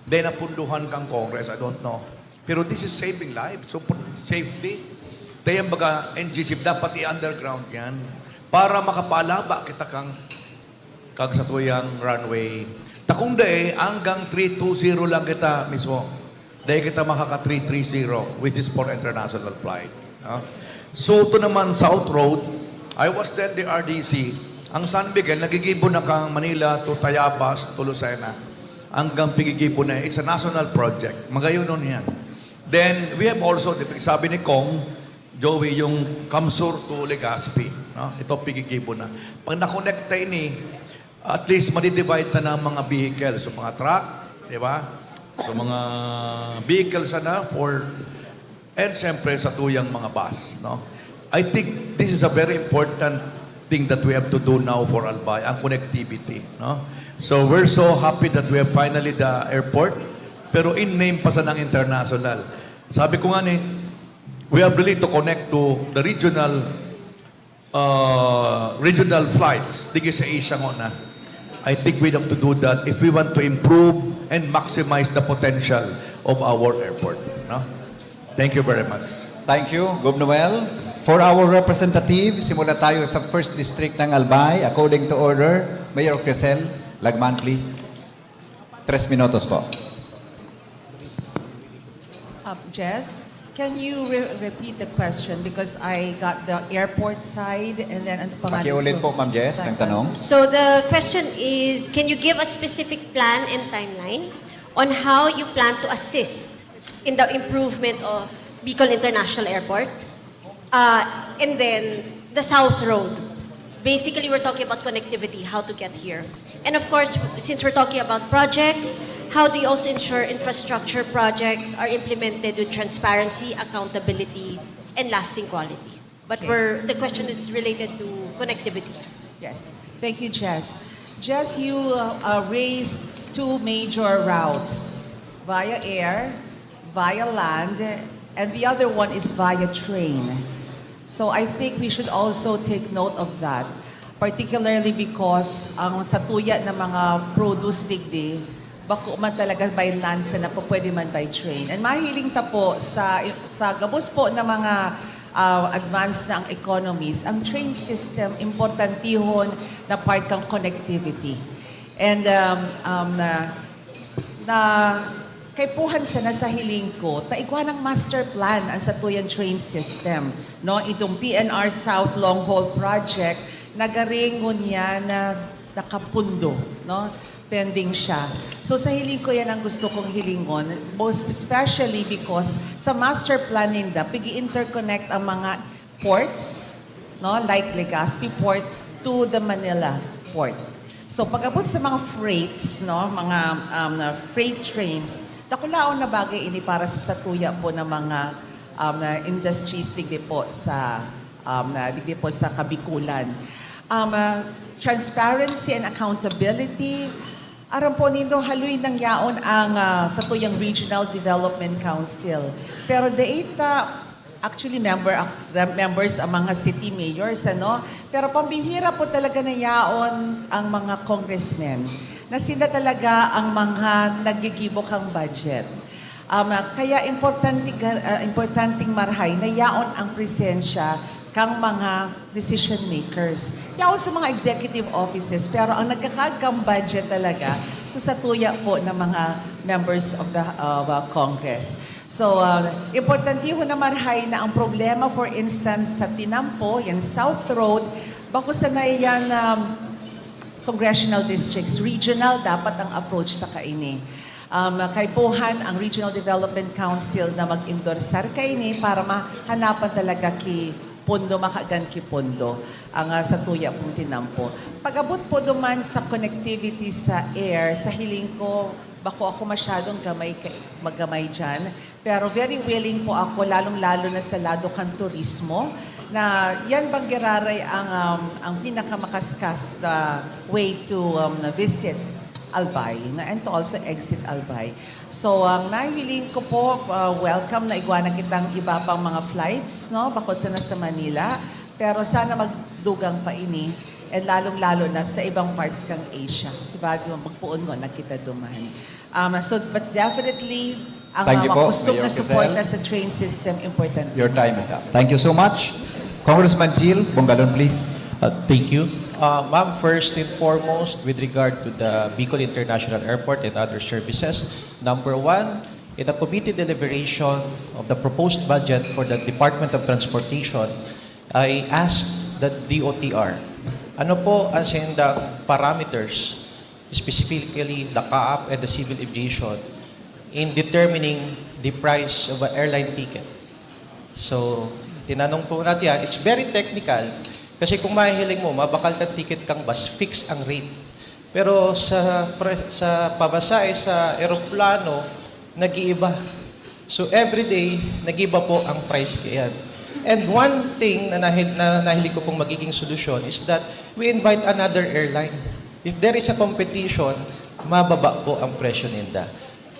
Then, napunduhan kang Congress, I don't know. Pero this is saving lives. So, for safety, kaya baga N G C P, dapat i-underground yan para makapalaba kita kang kag sa tuyang runway. Takong dae, hanggang three two zero lang kita mismo. Dae kita makaka three three zero, which is for international flight. No? So, ito naman, South Road, I was then the R D C. Ang San Miguel, nagigibo na kang Manila to Tayabas to Lucena. Hanggang pigigibo na, it's a national project. Magayon nun yan. Then, we have also, di ba, sabi ni Kong, Joey, yung Kamsur to Legazpi. No? Ito, pigigibo na. Pag nakonekta ini, at least, madidivide na ng mga vehicle. So, mga truck, di ba? So, mga vehicle sana for, and siyempre, sa tuyang mga bus. No? I think this is a very important thing that we have to do now for Albay, ang connectivity. No? So, we're so happy that we have finally the airport, pero in name pa sana ng international. Sabi ko nga ni, we have really to connect to the regional uh, regional flights digi sa Asia ngona. I think we have to do that if we want to improve and maximize the potential of our airport. No? Thank you very much. Thank you, Gov Noel. For our representative, simula tayo sa First District ng Albay. According to order, Mayor Crisel Lagman, please. Tres minutos po. Uh, Jess, can you re- repeat the question? Because I got the airport side and then ano pa nga Pakiulit gusto? Po, Ma'am Jess, ng Second. Tanong. So the question is, can you give a specific plan and timeline on how you plan to assist in the improvement of Bicol International Airport? Uh, and then, The South Road. Basically, we're talking about connectivity, how to get here. And of course, since we're talking about projects, how do you also ensure infrastructure projects are implemented with transparency, accountability, and lasting quality? But Okay. we're, the question is related to connectivity. Yes. Thank you, Jess. Jess, you uh, uh, raised two major routes, via air, via land, and the other one is via train. So I think we should also take note of that, particularly because ang satuya ng mga produce digdi, bako man talaga by land sana po, pwede man by train. And mahiling ta po sa, sa gabos po ng mga ah, advanced na ang economies, ang train system, importantihon na part kang connectivity. And um, um, na, na kaipuhan sana sa hiling ko, ta igwa ng master plan ang satuyang train system. No? Itong P N R South Long Haul Project, nagaringon yan na nakapundo. No? Pending siya. So sa hiling ko yan ang gusto kong hilingon, most especially because sa master plan ninda, pigi-interconnect ang mga ports, no, like Legazpi Port to the Manila Port. So pag-abot sa mga freights, no, mga um, na freight trains, dakulaon na bagay ini para sa satuya po ng mga um, na industries digdi po sa um, na digdi po sa Kabikulan. Um, uh, transparency and accountability, aram po nindo, haloy nang yaon ang ah, satuyang Regional Development Council. Pero data, actually member ak- members ang mga city mayors, ano? Pero pambihira po talaga na yaon ang mga congressmen na sila talaga ang mga naggigibo kang budget. Um, kaya importante, ah, importanteng marhay na yaon ang presensya kang mga decision makers. Yaon sa mga executive offices, pero ang nagkakaag kang budget talaga sa satuya po ng mga members of the uh, Congress. So, uh, importantihon na marhay na ang problema, for instance, sa Tinampo, yan South Road, bako sana yan um, congressional districts, regional dapat ang approach ta kaini. Um, kaipuhan ang Regional Development Council na mag-endorsar kaini para mahanapan talaga ki pondo, makagan ki pondo ang ah, satuya pong Tinampo. Pag-abot po duman sa connectivity sa air, sa hiling ko, bako ako masyadong gamay, ka- magamay dyan. Pero very willing po ako, lalong-lalo na sa lado kan turismo, na yan bang giraray ang, um, ang pinakamakaskas na way to um, visit Albay, no? And to also exit Albay. So, ang nahiling ko po, uh, welcome na igwa na kitang iba pang mga flights, no? Bako sana sa Manila. Pero sana magdugang pa ini, and lalong-lalo na sa ibang parts kang Asia. Diba? Magpuon mo na kita duman. Um, so, but definitely, ang Thank you uh, po, makusog Mayor na suporta Quezal. Sa train system, important. Your time is up. Thank you so much. Congressman Gil Bongalon, please. Uh, thank you. Uh, ma'am, first and foremost, with regard to the Bicol International Airport and other services, number one, in the committee deliberation of the proposed budget for the Department of Transportation, I asked the D O T R, ano po ang sendang parameters, specifically the CAAP and the civil aviation, in determining the price of an airline ticket? So, tinanong po natin yan. It's very technical. Kasi kung mahihiling mo, mabakal ka ticket kang bus, fix ang rate. Pero sa, pre- sa pamasahe sa eroplano, nag-iiba. So every day, nag-iba po ang price kayan. And one thing na, nahil, na nahiling ko pong magiging solusyon is that we invite another airline. If there is a competition, mababa po ang presyo ninda.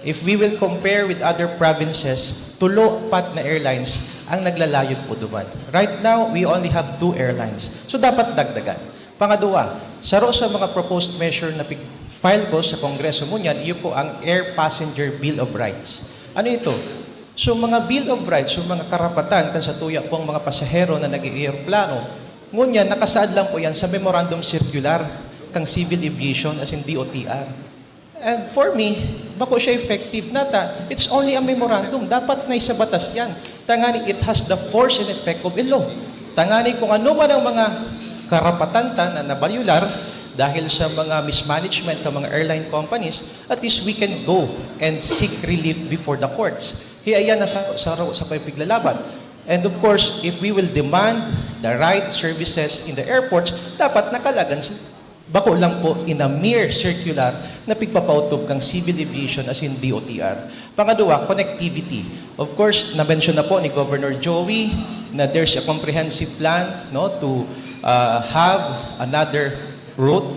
If we will compare with other provinces, tulo, apat na airlines ang naglalayod po duman. Right now, we only have two airlines. So dapat dagdagan. Pangadwa, saro sa mga proposed measure na pig-file ko sa Kongreso ngunyan, iyo po ang Air Passenger Bill of Rights. Ano ito? So mga Bill of Rights, so mga karapatan kan satuya pong mga pasahero na nag-eeroplano, ngunyan nakasaad lang po yan sa Memorandum Circular kang Civil Aviation as in D O T R. And for me, bako siya effective. Nata, it's only a memorandum. Dapat na sa batas yan. Tangani, it has the force and effect of a law. Tangani, kung ano man ang mga karapatan ta na nabalyular dahil sa mga mismanagement ng mga airline companies, at least we can go and seek relief before the courts. Kaya yan nasa sa, sa, sa piglalaban. And of course, if we will demand the right services in the airports, dapat nakalagan sa bako lang po in a mere circular na pigpapautob kang civil aviation as in D O T R. Pangaduwa, connectivity. Of course, na-mention na po ni Governor Joey na there's a comprehensive plan, no, to uh, have another route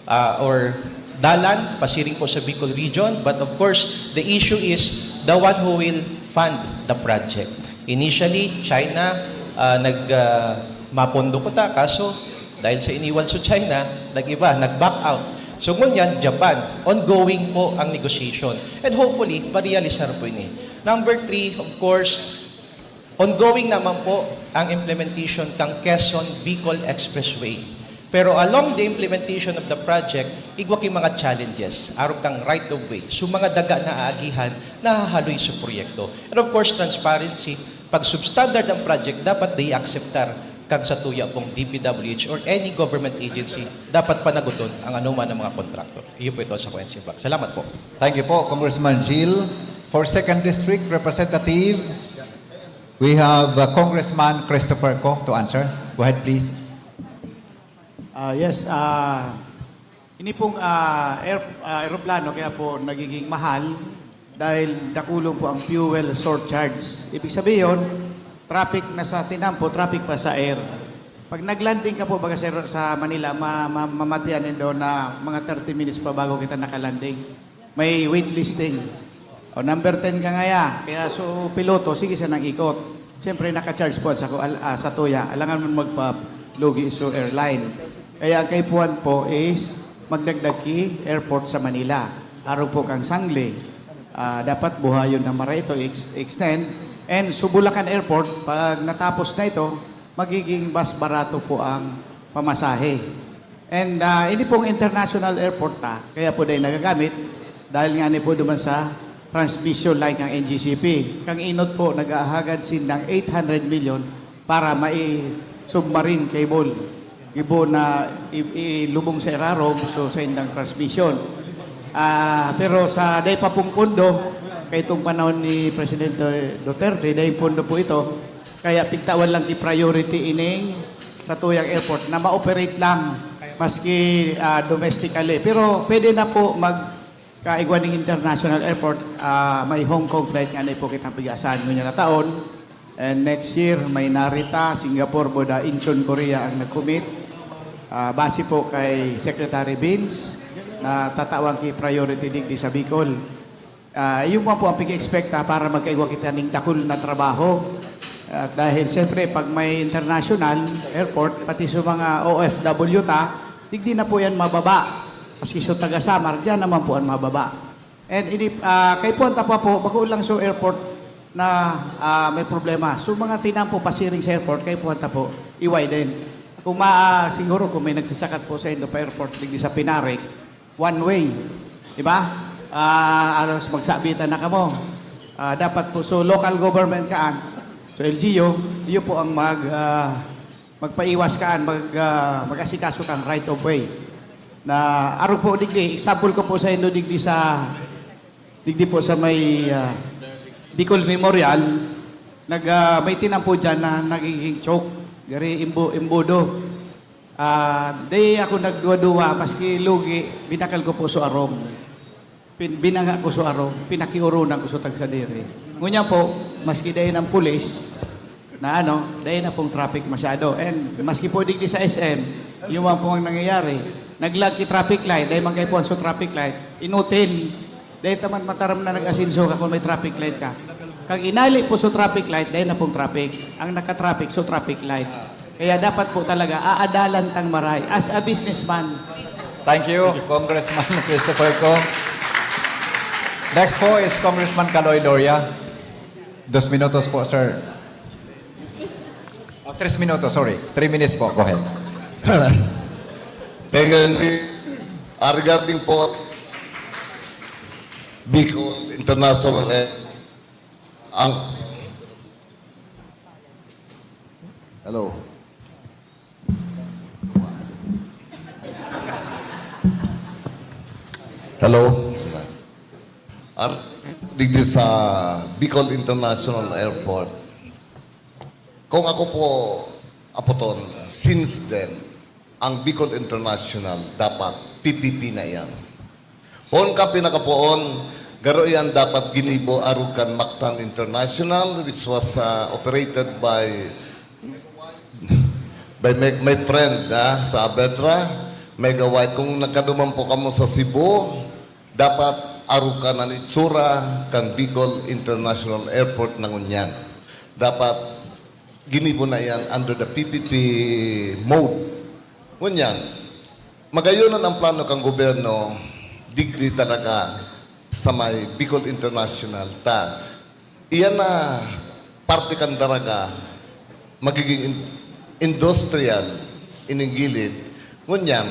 uh, or dalan pasiring po sa Bicol region. But of course, the issue is the one who will fund the project. Initially, China uh, nag uh, mapondo ko ta, kaso dahil sa iniwan sa China, nag-iba, nag-back out. So ngunyan, Japan, ongoing po ang negosasyon. And hopefully, marealisar po ini. Number three, of course, ongoing naman po ang implementation kang Quezon Bicol Expressway. Pero along the implementation of the project, igwa ki mga challenges, arog kang right of way. So mga daga na aagihan, nahahaloy sa proyekto. And of course, transparency, pag substandard ang project, dapat di akseptar kag sa tuya pong D P W H or any government agency, dapat panaguton ang anuman ng mga kontraktor. Iyo po ito sa Kuya Sibak. Salamat po. Thank you po, Congressman Gil. For second District Representatives, we have uh, Congressman Christopher Co to answer. Go ahead, please. Ah, yes, ah, ini pong ah, air, ah, aeroplano kaya po nagiging mahal dahil dakulong po ang fuel surcharge. Ibig sabihin, traffic na sa tinampo, traffic pa sa air. Pag nag-landing ka po baga sir, sa Manila, ma, ma, mamatian nindo na mga thirty minutes pa bago kita nakalanding. May waitlisting. O number ten ka ngaya, kaya so piloto, sige siya nang ikot. Siyempre, naka-charge po sa, al, ah, sa tuya. Alangan mo magpa-lugi so airline. Kaya ang kaipuhan po is magdagdag ki airport sa Manila. Arog po kang Sangle. Ah, dapat buhayon na maray ito, ex- extend. And so Bulacan Airport, pag natapos na ito, magiging mas barato po ang pamasahe. And uh, ini pong international airport ta, kaya po dahil nagagamit, dahil nga ni po duman sa transmission line kang N G C P. Kang inot po, nag-aahagad sindang eight hundred million para mai submarine cable. Ibo na ilubong sa irarom, so sa indang transmission. Uh, pero sa day pa pong pondo, kay itong panahon ni Presidente Duterte, day pondo po ito, kaya pigtawan lang ki priority ining sa tuyang airport na ma-operate lang maski uh, domestically. Pero pwede na po magkaigwa ng international airport. Uh, may Hong Kong flight nga na po kitang pigasan ngunyan na taon. And next year, may Narita, Singapore, Buda, Incheon, Korea ang nag-commit. Uh, base po kay Secretary Vince, na tatawan ki priority digdi sa Bicol. Uh, iyo man po ang pag-expect ha, para magkaigwa kita ning dakul na trabaho. At dahil siyempre pag may international airport, pati sa mga O F W ta, digdi na po yan mababa. Maski sa taga Samar, dyan naman po ang mababa. And ini, uh, kay puwan ta pa po, bako lang sa airport na uh, may problema. So mga tinampo pasiring sa airport, kay puwan ta po, iway din. Kung ma, uh, siguro kung may nagsasakat po sa Indo pa airport, digdi sa Pinarik, one way. Di ba? Uh, alos magsabitan na kamo. Uh, dapat po, so local government kaan, so L G U, iyo po ang mag, uh, magpaiwas kaan, mag, uh, mag-asikaso kang right of way. Na arog po digdi, example ko po sa inyo digdi sa digdi po sa may uh, Bicol Memorial, nag uh, may tinampo diyan na nagiging choke, gari imbo, imbudo. Ah, di ako nagduwa-duwa, maski lugi, binakal ko po so arong. Pin, binanga ko so arong, pinakiurunan ko so tagsadiri. Ngunyan po, maski dai ng pulis, na ano, dai na pong traffic masyado. And maski po digdi sa S M, yung mga pong nangyayari, naglag ki traffic light, dahil magkaipuan so traffic light, inutin, dahil taman mataram na nag-asenso ka kung may traffic light ka. Kag inali po so traffic light, dahil na pong traffic. Ang naka-traffic, so traffic light. Kaya dapat po talaga aadalan tang maray as a businessman. Thank you, Congressman Christopher Co. Next po is Congressman Kaloy Loria. Dos minutos po, sir. Oh, tres minutos, sorry. Three minutes po, go ahead. Pengen, uh, regarding po Bicol International, eh, ang Hello. Hello. Ar digdi sa Bicol International Airport. Kung ako po apoton, since then, ang Bicol International dapat P P P na iyan. Poon ka pinakapoon, garo iyan dapat ginibo arog kan Mactan International, which was, ah, operated by, by my, my friend, ah, sa Abetra, Mega White. Kung nagkaduman po kamo sa Cebu, dapat arog kan an itsura kan Bicol International Airport na ngunyan. Dapat ginibo na iyan under the P P P mode. Ngunyan, magayonon ang plano kan gobyerno digdi talaga sa may Bicol International ta. Iyan na parte kan daraga, magiging in-, industrial, ining gilid. Ngunyan,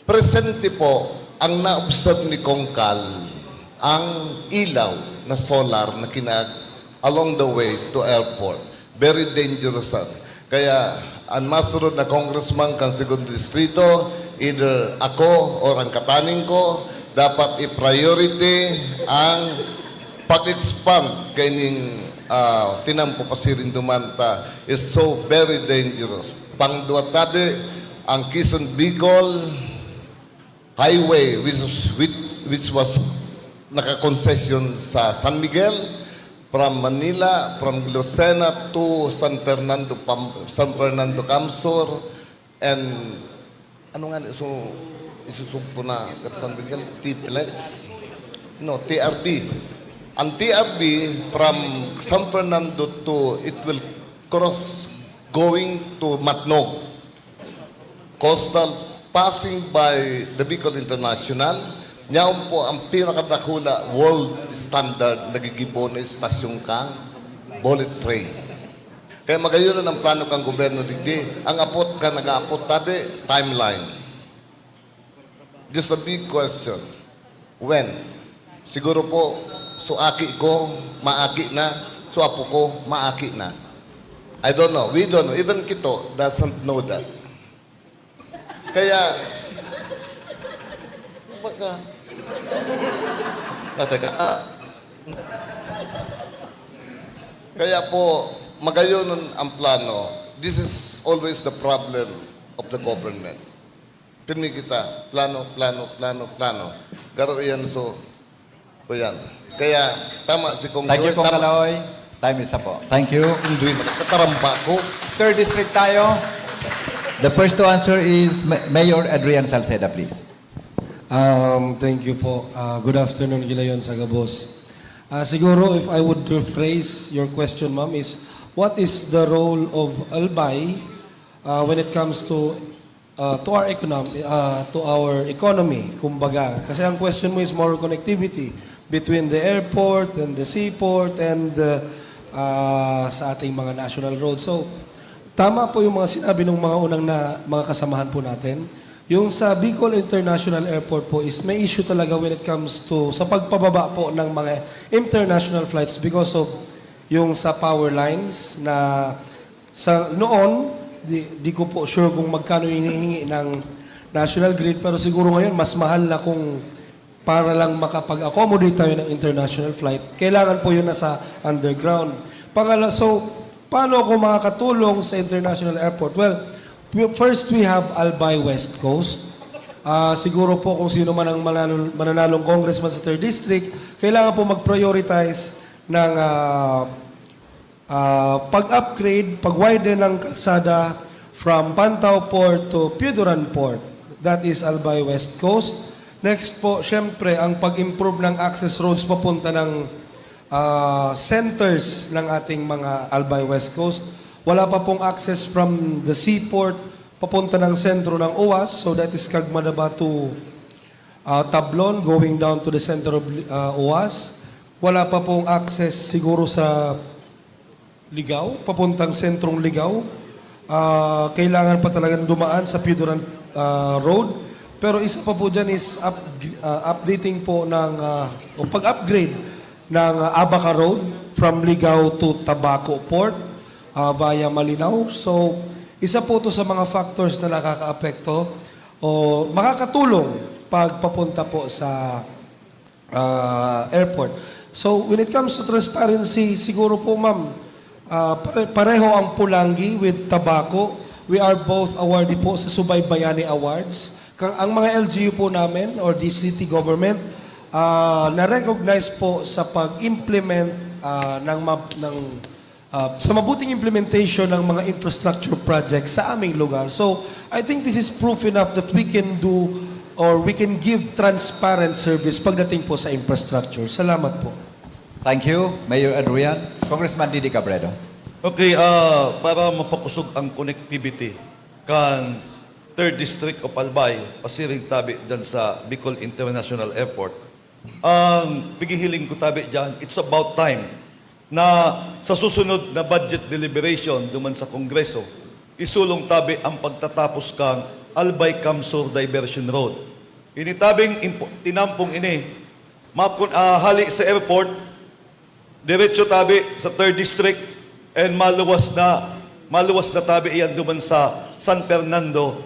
presente po ang na-observe ni Kong Kal, ang ilaw na solar na kinag along the way to airport. Very dangerous yan. Kaya an masunod na congressman kan Segundo Distrito, either ako or ang kataning ko, dapat i-priority ang pag-expand kaining, ah, tinampo pasiring duman ta is so very dangerous. Pangduwa tabi, ang Quezon Bicol Highway, which, which, which was naka-concession sa San Miguel, from Manila, from Lucena to San Fernando, Pam-, San Fernando Camsur, and ano nga, so, isusugpo na kat San Miguel, T P L E X? No, T R B. Ang T R B from San Fernando to, it will cross going to Matnog. Coastal, passing by the Bicol International, nyaon po ang pinakadakula world standard na gigibo na istasyon kang bullet train. Kaya magayon na ang plano kang gobyerno digdi. Ang apot ka nag-aapot tabi, timeline. Just a big question. When? Siguro po, so aki ko, maaki na, so apo ko, maaki na. I don't know. We don't know. Even Kito doesn't know that. Kaya, baka, ah, teka, ah. Kaya po, magayon ang plano. This is always the problem of the government. Pirmi kita, plano, plano, plano, plano. Garo iyan, so, o yan. Kaya, tama si Kong Thank you, Joy, Kong tama. Kaloy. Time is up po. Thank you. Hindi, nagtataramba ko. Third district tayo. The first to answer is Ma-, Mayor Adrian Salceda, please. Um, thank you po. Ah, good afternoon, Gilayon sa gabos. Ah, siguro, if I would rephrase your question, ma'am, is what is the role of Albay, ah, when it comes to, ah, to our economy, ah, to our economy, kumbaga? Kasi ang question mo is more connectivity between the airport and the seaport and, ah, ah, sa ating mga national roads. So, tama po yung mga sinabi ng mga unang na, mga kasamahan po natin. Yung sa Bicol International Airport po is may issue talaga when it comes to sa pagpababa po ng mga international flights because of yung sa power lines na sa noon, di, di ko po sure kung magkano hinihingi ng National Grid, pero siguro ngayon mas mahal na kung para lang makapag-accommodate tayo ng international flight, kailangan po yun nasa underground. Pangala-, so, paano ako makakatulong sa international airport? Well, we, first we have Albay West Coast. Ah, siguro po kung sino man ang mananal-, mananalong congressman sa third district, kailangan po mag-prioritize ng, ah, ah, pag-upgrade, pag-widen ng kalsada from Pantao Port to Pioduran Port. That is Albay West Coast. Next po, syempre, ang pag-improve ng access roads papunta ng, ah, centers ng ating mga Albay West Coast. Wala pa pong access from the seaport papunta ng sentro ng OWAS. So that is Cagmadaba to, ah, Tablon, going down to the center of, ah, OWAS. Wala pa pong access siguro sa Ligao, papuntang sentrong Ligao. Ah, kailangan pa talagang dumaan sa Pioduran, ah, Road. Pero isa pa po dyan is up-, ah, updating po ng, ah, o pag-upgrade ng, ah, Abaca Road from Ligao to Tabaco Port, ah, via Malinao. So, isa po to sa mga factors na nakakaapekto o makakatulong pagpapunta po sa ah, airport. So, when it comes to transparency, siguro po, ma'am, Ah, pare-, pareho ang Polangui with Tabaco. We are both awardee po sa Subaybayani Awards. Ka-, ang mga L G U po namin or the city government, ah, na-recognize po sa pag-implement, ah, ng mab-, ng, ah, sa mabuting implementation ng mga infrastructure projects sa aming lugar. So, I think this is proof enough that we can do or we can give transparent service pagdating po sa infrastructure. Salamat po. Thank you, Mayor Adrian. Congressman Didi Cabredo. Okay, ah, para mapakusog ang connectivity kan third District of Albay, pasiring tabi dyan sa Bicol International Airport, ang pighihiling ko tabi dyan, it's about time na sa susunod na budget deliberation duman sa Kongreso, isulong tabi ang pagtatapos kang Albay Camsur Diversion Road. Ini tabing impo- tinampong ini, makon, ah, hali sa airport, diretso tabi sa third District, and maluwas na, maluwas na tabi iyan duman sa San Fernando,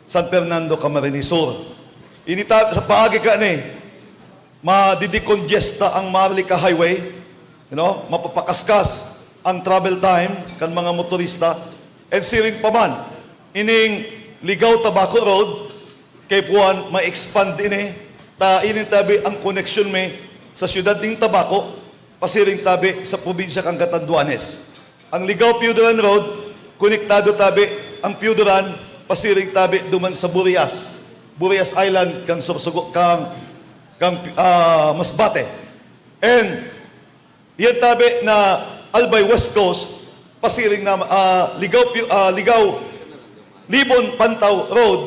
San Fernando, Camarines Sur. Ini ta-, sa paagi kani, madidecongesta ang Marlica Highway, you know, mapapakaskas ang travel time kan mga motorista, and siring pa man, ining Ligao Tabaco Road, kay puan ma-expand ini, ta ini tabi ang koneksyon mi sa siyudad ning Tabaco, pasiring tabi sa probinsya kan Catanduanes. Ang Ligao Pioduran Road, konektado tabi ang Pioduran, pasiring tabi duman sa Burias, Burias Island, kang Sorsogon, kang, kang ah, Masbate. And yan tabi na Albay West Coast, pasiring na ah, Ligao, Pio- ah, Ligao, Libon, Pantao Road,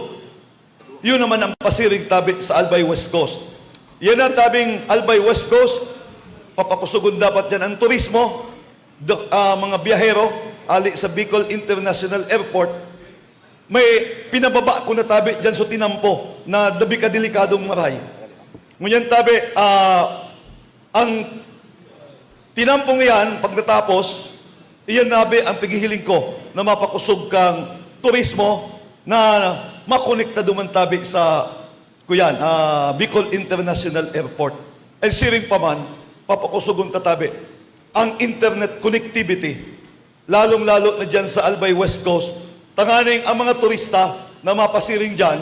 yun naman ang pasiring tabi sa Albay West Coast. Yan ang tabing Albay West Coast, papakusugon dapat yan ang turismo, do, ah, mga biyahero, ali sa Bicol International Airport, may pinababa ko na tabi dyan sa tinampo na labi kadelikadong maray. Ngunyan tabi, ah, ang tinampong iyan, pagkatapos, iyan nabi ang pighihiling ko na mapakusog kang turismo na makonekta duman tabi sa, kuyan, ah, Bicol International Airport. And siring pa man, papakusugon ta tabi ang internet connectivity, lalong-lalo na dyan sa Albay West Coast, tanganing ang mga turista na mapasiring dyan,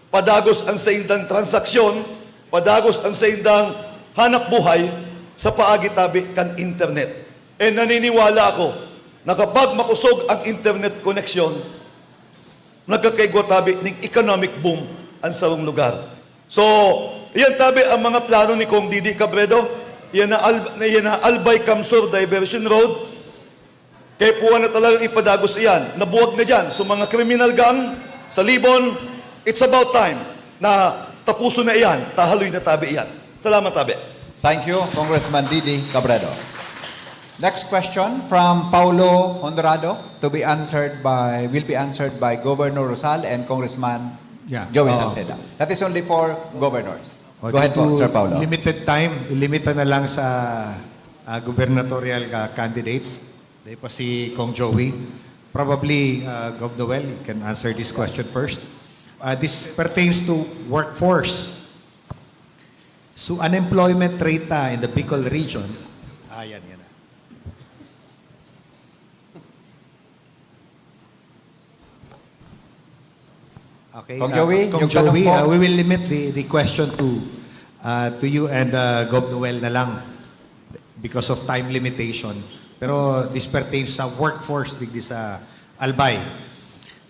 padagos ang saindang transaksyon, padagos ang saindang hanap buhay sa paagi tabi kan internet. And naniniwala ako na kapag makusog ang internet connection, nagkakaigwa tabi ning economic boom ang sarong lugar. So, iyan tabi ang mga plano ni Cong Didi Cabredo, iyan na, Al- na iyan na Albay Camsur Diversion Road, kay puwan na talagang ipadagos iyan. Nabuwag na dyan. So mga criminal gang sa Libon, it's about time na tapuson na iyan. Tahaloy na tabi iyan. Salamat tabi. Thank you, Congressman Didi Cabredo. Next question from Paulo Honrado to be answered by will be answered by Governor Rosal and Congressman Yeah. Joey Oo. Salceda. That is only for governors. O, Go ahead due po, to Sir Paulo. Limited time, ilimita na lang sa ah, gubernatorial ah, candidates. Dahil pa si Cong Joey. Probably, uh, Gov Noel, you can answer this question first. Uh, this pertains to workforce. So, unemployment rate ah, in the Bicol region, ah, yan, yan. Okay, Cong uh, Joey, Cong yung tanong Joey, po. Uh, we will limit the, the question to uh, to you and uh, Gov Noel na lang because of time limitation. Pero this pertains sa workforce digdi sa Albay.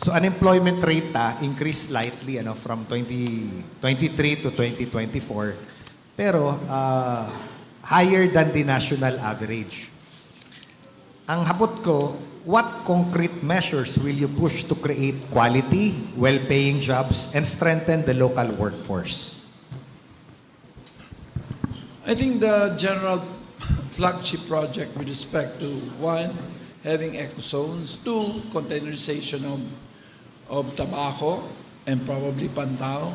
So unemployment rate ta increased slightly ano from twenty twenty-three to twenty twenty-four, pero uh, higher than the national average. Ang hapot ko, what concrete measures will you push to create quality, well-paying jobs and strengthen the local workforce? I think the general flagship project with respect to, one, having eco zones, two, containerization of, of Tabaco and probably Pantao.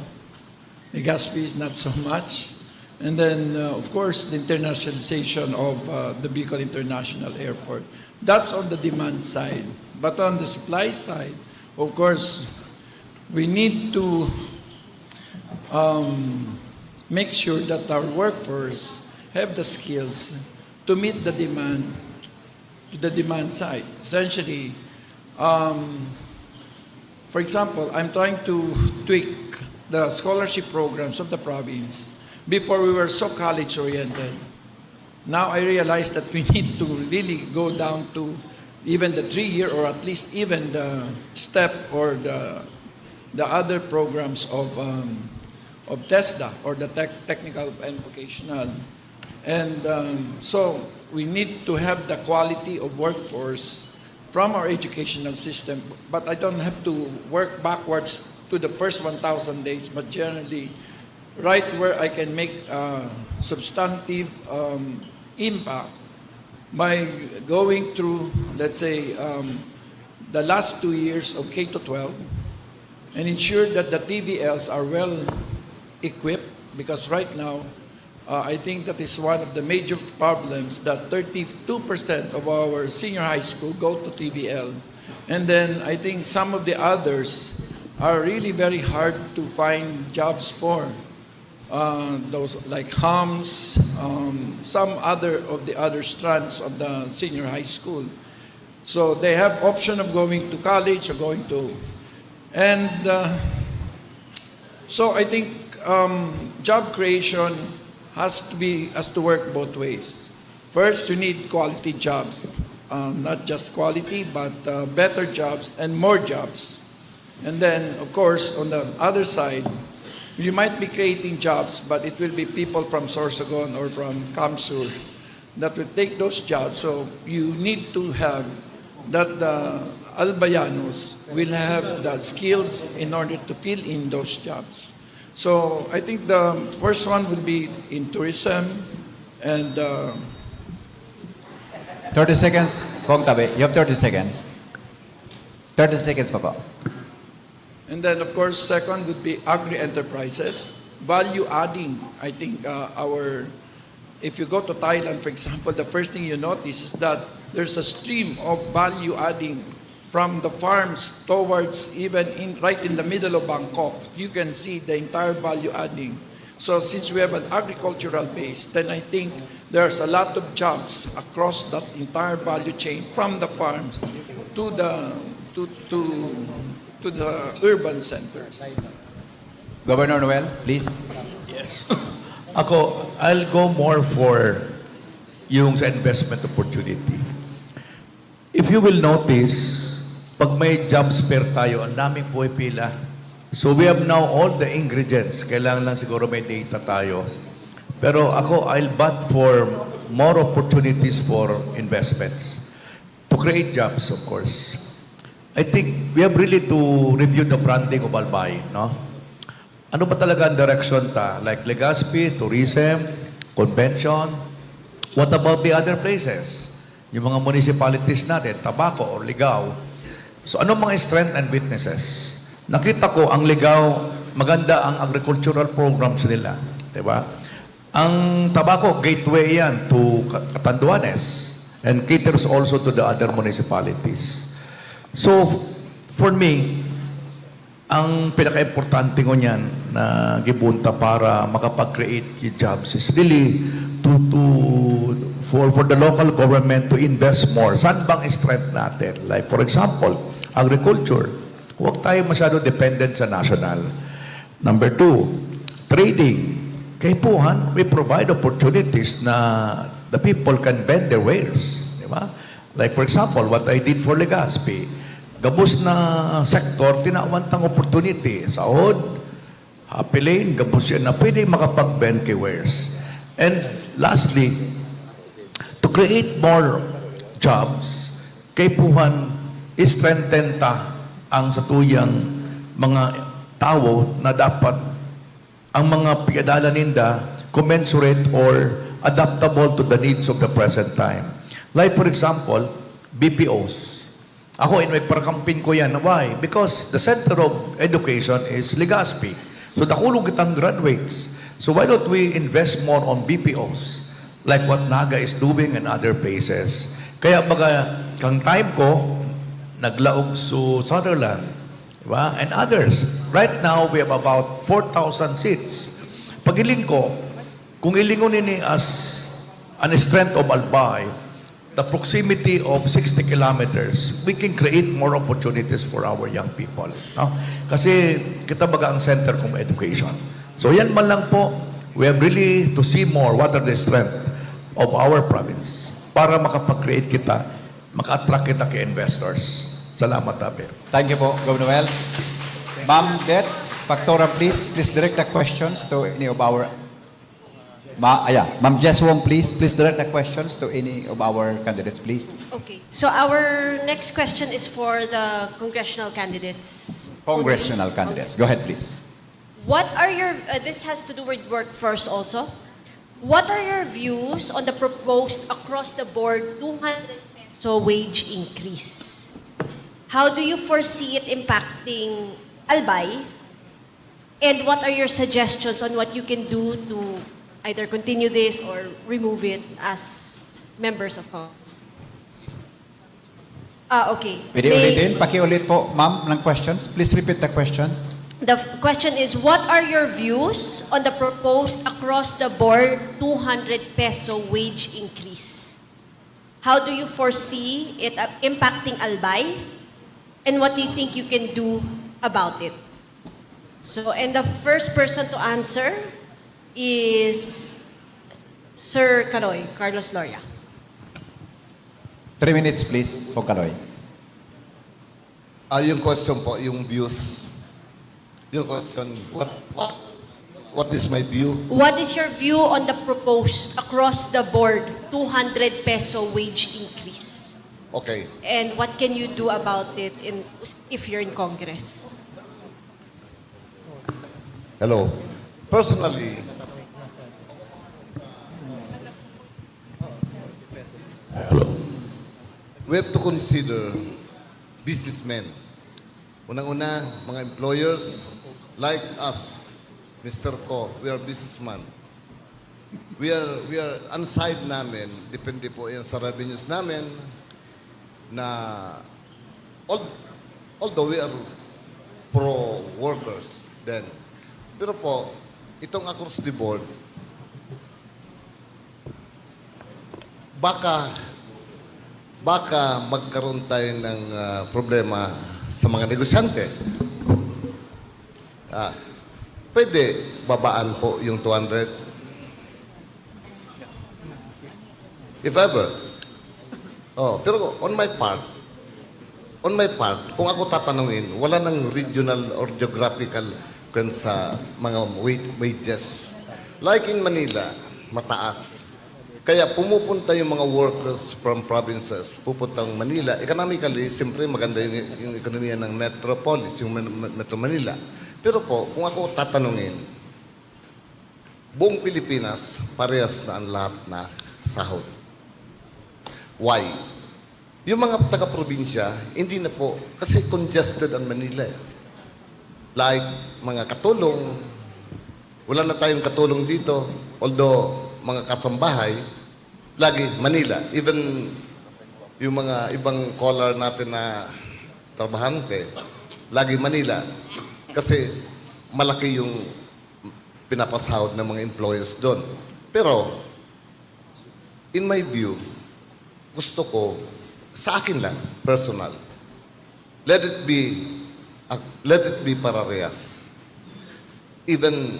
Legazpi is not so much. And then, uh, of course, the internationalization of uh, the Bicol International Airport. That's on the demand side. But on the supply side, of course, we need to um, make sure that our workforce have the skills to meet the demand the demand side. Essentially, um, for example, I'm trying to tweak the scholarship programs of the province. Before, we were so college-oriented. Now I realize that we need to really go down to even the three-year, or at least even the step or the, the other programs of, um, of TESDA, or the tech-, technical and vocational. And, um, so we need to have the quality of workforce from our educational system, but I don't have to work backwards to the first one thousand days, but generally, right where I can make, uh, substantive, um, impact by going through, let's say, um, the last two years of K to twelve and ensure that the T V Ls are well equipped, because right now, uh, I think that is one of the major problems, that thirty-two percent of our senior high school go to T V L. And then I think some of the others are really very hard to find jobs for. Uh, those like hams, um, some other of the other strands of the senior high school. So they have option of going to college or going to, and, uh, so I think, um, job creation has to be, has to work both ways. First, you need quality jobs, um, not just quality, but, uh, better jobs and more jobs. And then, of course, on the other side, you might be creating jobs, but it will be people from Sorsogon or from CamSur that will take those jobs. So you need to have that the Albayanos will have the skills in order to fill in those jobs. So I think the first one will be in tourism and, uh, Thirty seconds. Kong Tabe, you have thirty seconds. Thirty seconds pa po. And then, of course, second would be agri-enterprises. Value adding. I think, uh, our, if you go to Thailand, for example, the first thing you notice is that there's a stream of value adding from the farms towards even in, right in the middle of Bangkok. You can see the entire value adding. So since we have an agricultural base, then I think there's a lot of jobs across that entire value chain, from the farms to the, to, to, to the urban centers. Governor Noel, please. Yes. Ako, I'll go more for yung sa investment opportunity. If you will notice, pag may jobs fair tayo, ang daming pumipila. So we have now all the ingredients. Kailangan lang siguro may data tayo. Pero ako, I'll bat for more opportunities for investments to create jobs, of course. I think we have really to review the branding of Albay, no? Ano ba talaga ang direction ta? Like Legazpi, tourism, convention. What about the other places? Yung mga municipalities natin, Tabaco or Ligao. So anong mga strength and weaknesses? Nakita ko ang Ligao, maganda ang agricultural programs nila, di ba? Ang Tabaco, gateway yan to Ka- Catanduanes and caters also to the other municipalities. So, f- for me, ang pinaka-importante ngunyan na gibunta para makapag-create jobs is really to, to for for the local government to invest more. Saan bang strength natin? Like for example, agriculture. Huwag tayo masyado dependent sa national. Number two, trading. Kaipuhan, we provide opportunities na the people can vend their wares. Di ba? Like for example, what I did for Legazpi, gabos na sector, tinawan tang opportunity. Saod, Happy Lane, gabos yan na pwede makapag-vend kay wares. And lastly, to create more jobs, kaipuhan, strengthen ta ang satuyang mga tawo na dapat ang mga piadala ninda commensurate or adaptable to the needs of the present time. Like for example, B P Os. Ako, in may parakampin ko yan. Why? Because the center of education is Legazpi. So, dakulong kitang graduates. So, why don't we invest more on B P Os? Like what Naga is doing and other places. Kaya baga, kang time ko, naglaog so Sutherland. Diba? And others. Right now, we have about four thousand seats. Pagiling ko, kung ilingon ini as an strength of Albay, the proximity of sixty kilometers, we can create more opportunities for our young people. No? Kasi kita baga ang center kung education. So yan man lang po, we have really to see more what are the strength of our province para makapag-create kita, maka-attract kita kay investors. Salamat, Abe. Thank you po, Gov Noel. Ma'am Det, Pactoran, please, please direct the questions to any of our... Ma, ayan, Ma'am Jess Wong, please, please direct the questions to any of our candidates, please. Okay. So our next question is for the congressional candidates. Congressional candidates. Go ahead, please. What are your, uh, this has to do with workforce also. What are your views on the proposed across-the-board two hundred peso wage increase? How do you foresee it impacting Albay? And what are your suggestions on what you can do to either continue this or remove it as members of Congress? Ah, okay. Pwede May- ulitin? Pakiulit po, ma'am, ng questions. Please repeat the question. The f- question is, what are your views on the proposed across-the-board two hundred peso wage increase? How do you foresee it uh, impacting Albay? And what do you think you can do about it? So, and the first person to answer is Sir Caloy, Carlos Loria. Three minutes, please, for Caloy. Ah, yung question po, yung views. Yung question, what, what, what is my view? What is your view on the proposed across-the-board two hundred peso wage increase? Okay. And what can you do about it in, if you're in Congress? Hello. Personally, Hello. we have to consider businessmen. Unang-una, mga employers like us, Mister Ko, we are businessman. We are, we are, ang side namin, depende po yan sa revenues namin, na al- although we are pro-workers then, pero po, itong across the board, baka, baka magkaroon tayo ng ah, problema sa mga negosyante. Ah, pwede babaan po yung two hundred? If ever. Oh, pero on my part, on my part, kung ako tatanungin, wala nang regional or geographical kwan sa mga wa- wages. Like in Manila, mataas. Kaya pumupunta yung mga workers from provinces, pupuntang Manila. Economically, siyempre maganda yung, yung ekonomiya ng metropolis, yung Men- Metro Manila. Pero po, kung ako tatanungin, buong Pilipinas, parehas na ang lahat na sahod. Why? Yung mga taga-probinsya, hindi na po, kasi congested ang Manila eh. Like, mga katulong, wala na tayong katulong dito, although mga kasambahay, lagi Manila. Even yung mga ibang caller natin na trabahante, lagi Manila. Kasi malaki yung pinapasahod ng mga employers doon. Pero, in my view, gusto ko, sa akin lang, personal, let it be, uh, let it be parehas. Even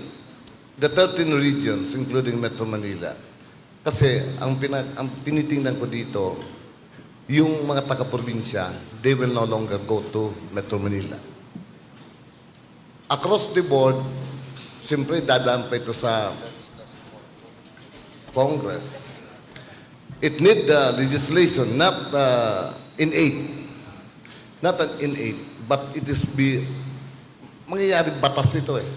the thirteen regions, including Metro Manila. Kasi ang, pinag, ang tinitingnan ko dito, yung mga taga-probinsya, they will no longer go to Metro Manila. Across the board, siyempre dadaan pa ito sa Congress. It need the legislation, not uh, in aid. Not an in aid, but it is be, mangyayari batas ito eh.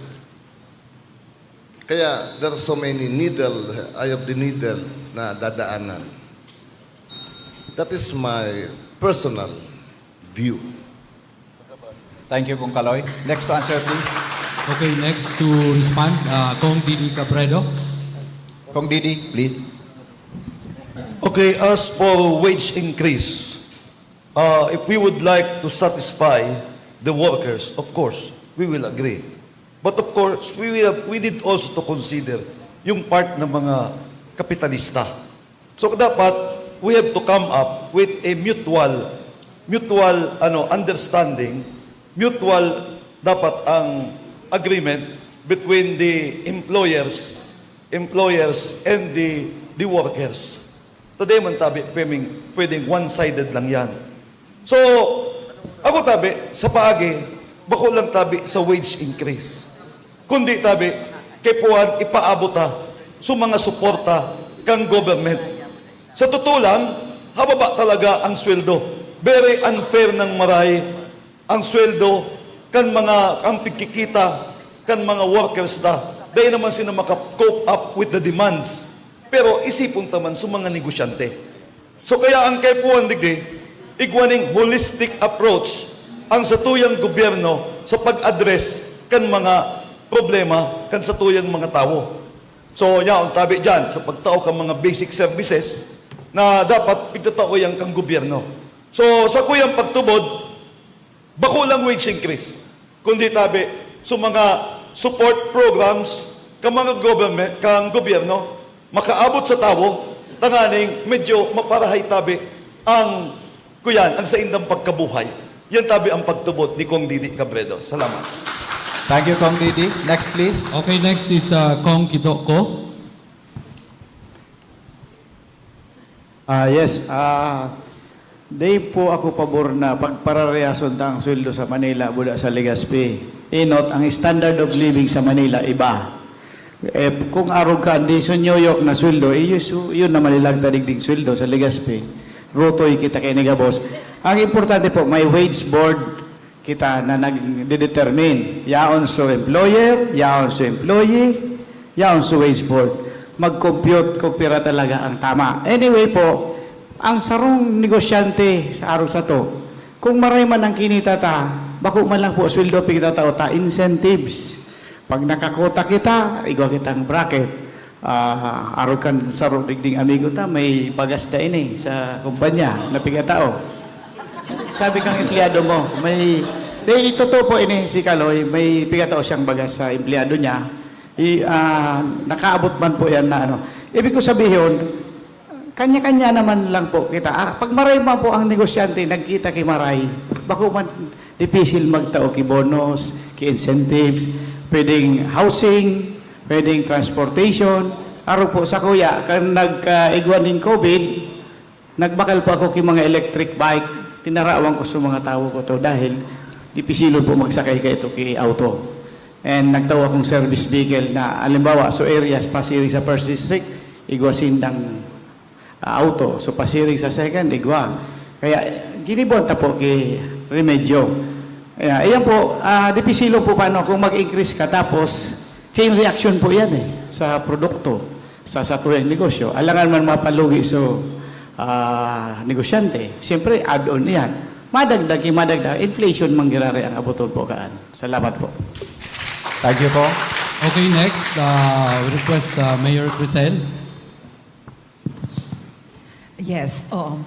Kaya there are so many needle, eye of the needle na dadaanan. That is my personal view. Thank you, Kong Kaloy. Next to answer, please. Okay, next to respond, uh, Kong Didi Cabredo. Kong Didi, please. Okay, as for wage increase, uh, if we would like to satisfy the workers, of course, we will agree. But of course, we, will, we need also to consider yung part ng mga kapitalista. So dapat, We have to come up with a mutual, mutual, ano, understanding, mutual dapat ang agreement between the employers, employers and the, the workers. Tadi man tabi, pwedeng, pwedeng one-sided lang yan. So, ako tabi, sa paagi, bako lang tabi sa wage increase. Kundi tabi, kay puan ipaabot ta sa mga suporta kang government. Sa totoo lang, hababa talaga ang sweldo. Very unfair ng maray ang sweldo kan mga, ang pigkikita kan mga workers ta. Dahil naman sila maka-cope up with the demands. Pero isipon ta man sa mga negosyante. So kaya ang kaipuhan digdi, igwa ning holistic approach ang satuyang gobyerno sa pag-address kan mga problema kan satuyang mga tawo. So, yaon tabi dyan sa pagtao kan mga basic services na dapat pigtatao yan kang gobyerno. So, sa kuyang pagtubod, bako lang wage increase, kundi tabi sa mga support programs kan mga government, kan gobyerno, makaabot sa tawo, tanganing medyo maparahay tabi ang, kuyan, ang saindang pagkabuhay. Yan tabi ang pagtubod ni Kong Didi Cabredo. Salamat. Thank you, Kong Didi. Next, please. Okay, next is uh, Kong Kitoko. Ah, yes. Ah, di po ako pabor na pagpararehason ta ang sweldo sa Manila buda sa Legazpi. Inot, ang standard of living sa Manila iba. Eh, kung arog ka, di sa New York na sweldo, eh, yun, su- yun naman ilang tadigdig sweldo sa Legazpi. Rutoy kita kay Negabos. Ang importante po, may wage board kita na nagdedetermine. Yaon sa employer, yaon sa employee, yaon sa wage board. Mag-compute kung pira talaga ang tama. Anyway po, ang sarong negosyante sa araw sa to, kung maray man ang kinita ta, bako man lang po sweldo pigtatao ta, incentives. Pag nakakota kita, igwa kitang bracket. Ah, arog kan saro digding amigo ta, may bagas na ini sa kumpanya na pigatao. Sabi kang empleyado mo, may, di, totoo po ini si Kaloy, may pigatao siyang bagas sa empleyado niya. I, ah, nakaabot man po yan na ano. Ibig ko sabihin, kanya-kanya naman lang po kita. Ah, pag maray man po ang negosyante, nagkita ki maray, bako man dipisil magtao ki bonus, ki incentives, pwedeng housing, pwedeng transportation. Arog po sa kuya, kan nagkaigwa nin COVID, nagbakal po ako ki mga electric bike, tinarawan ko sa mga tawo ko to dahil dipisilon po magsakay ka ito ki auto. And nagtao akong service vehicle na, halimbawa, so areas, pasiring sa first district, igwa sindang ah, auto. So, pasiring sa second, igwa. Kaya, ginibuan ta po ki remedyo. Kaya, iyan po, ah, dipisilon po paano kung mag-increase ka tapos chain reaction po yan eh, sa produkto, sa satuyang negosyo. Alangan man mapalugi so ah, negosyante, siyempre, add-on iyan. Madagdag, madagdag, inflation manggirari ang abuton po kaan. Salamat po. Thank you po. Okay, next, uh, request uh, Mayor Crisel. Yes, oo.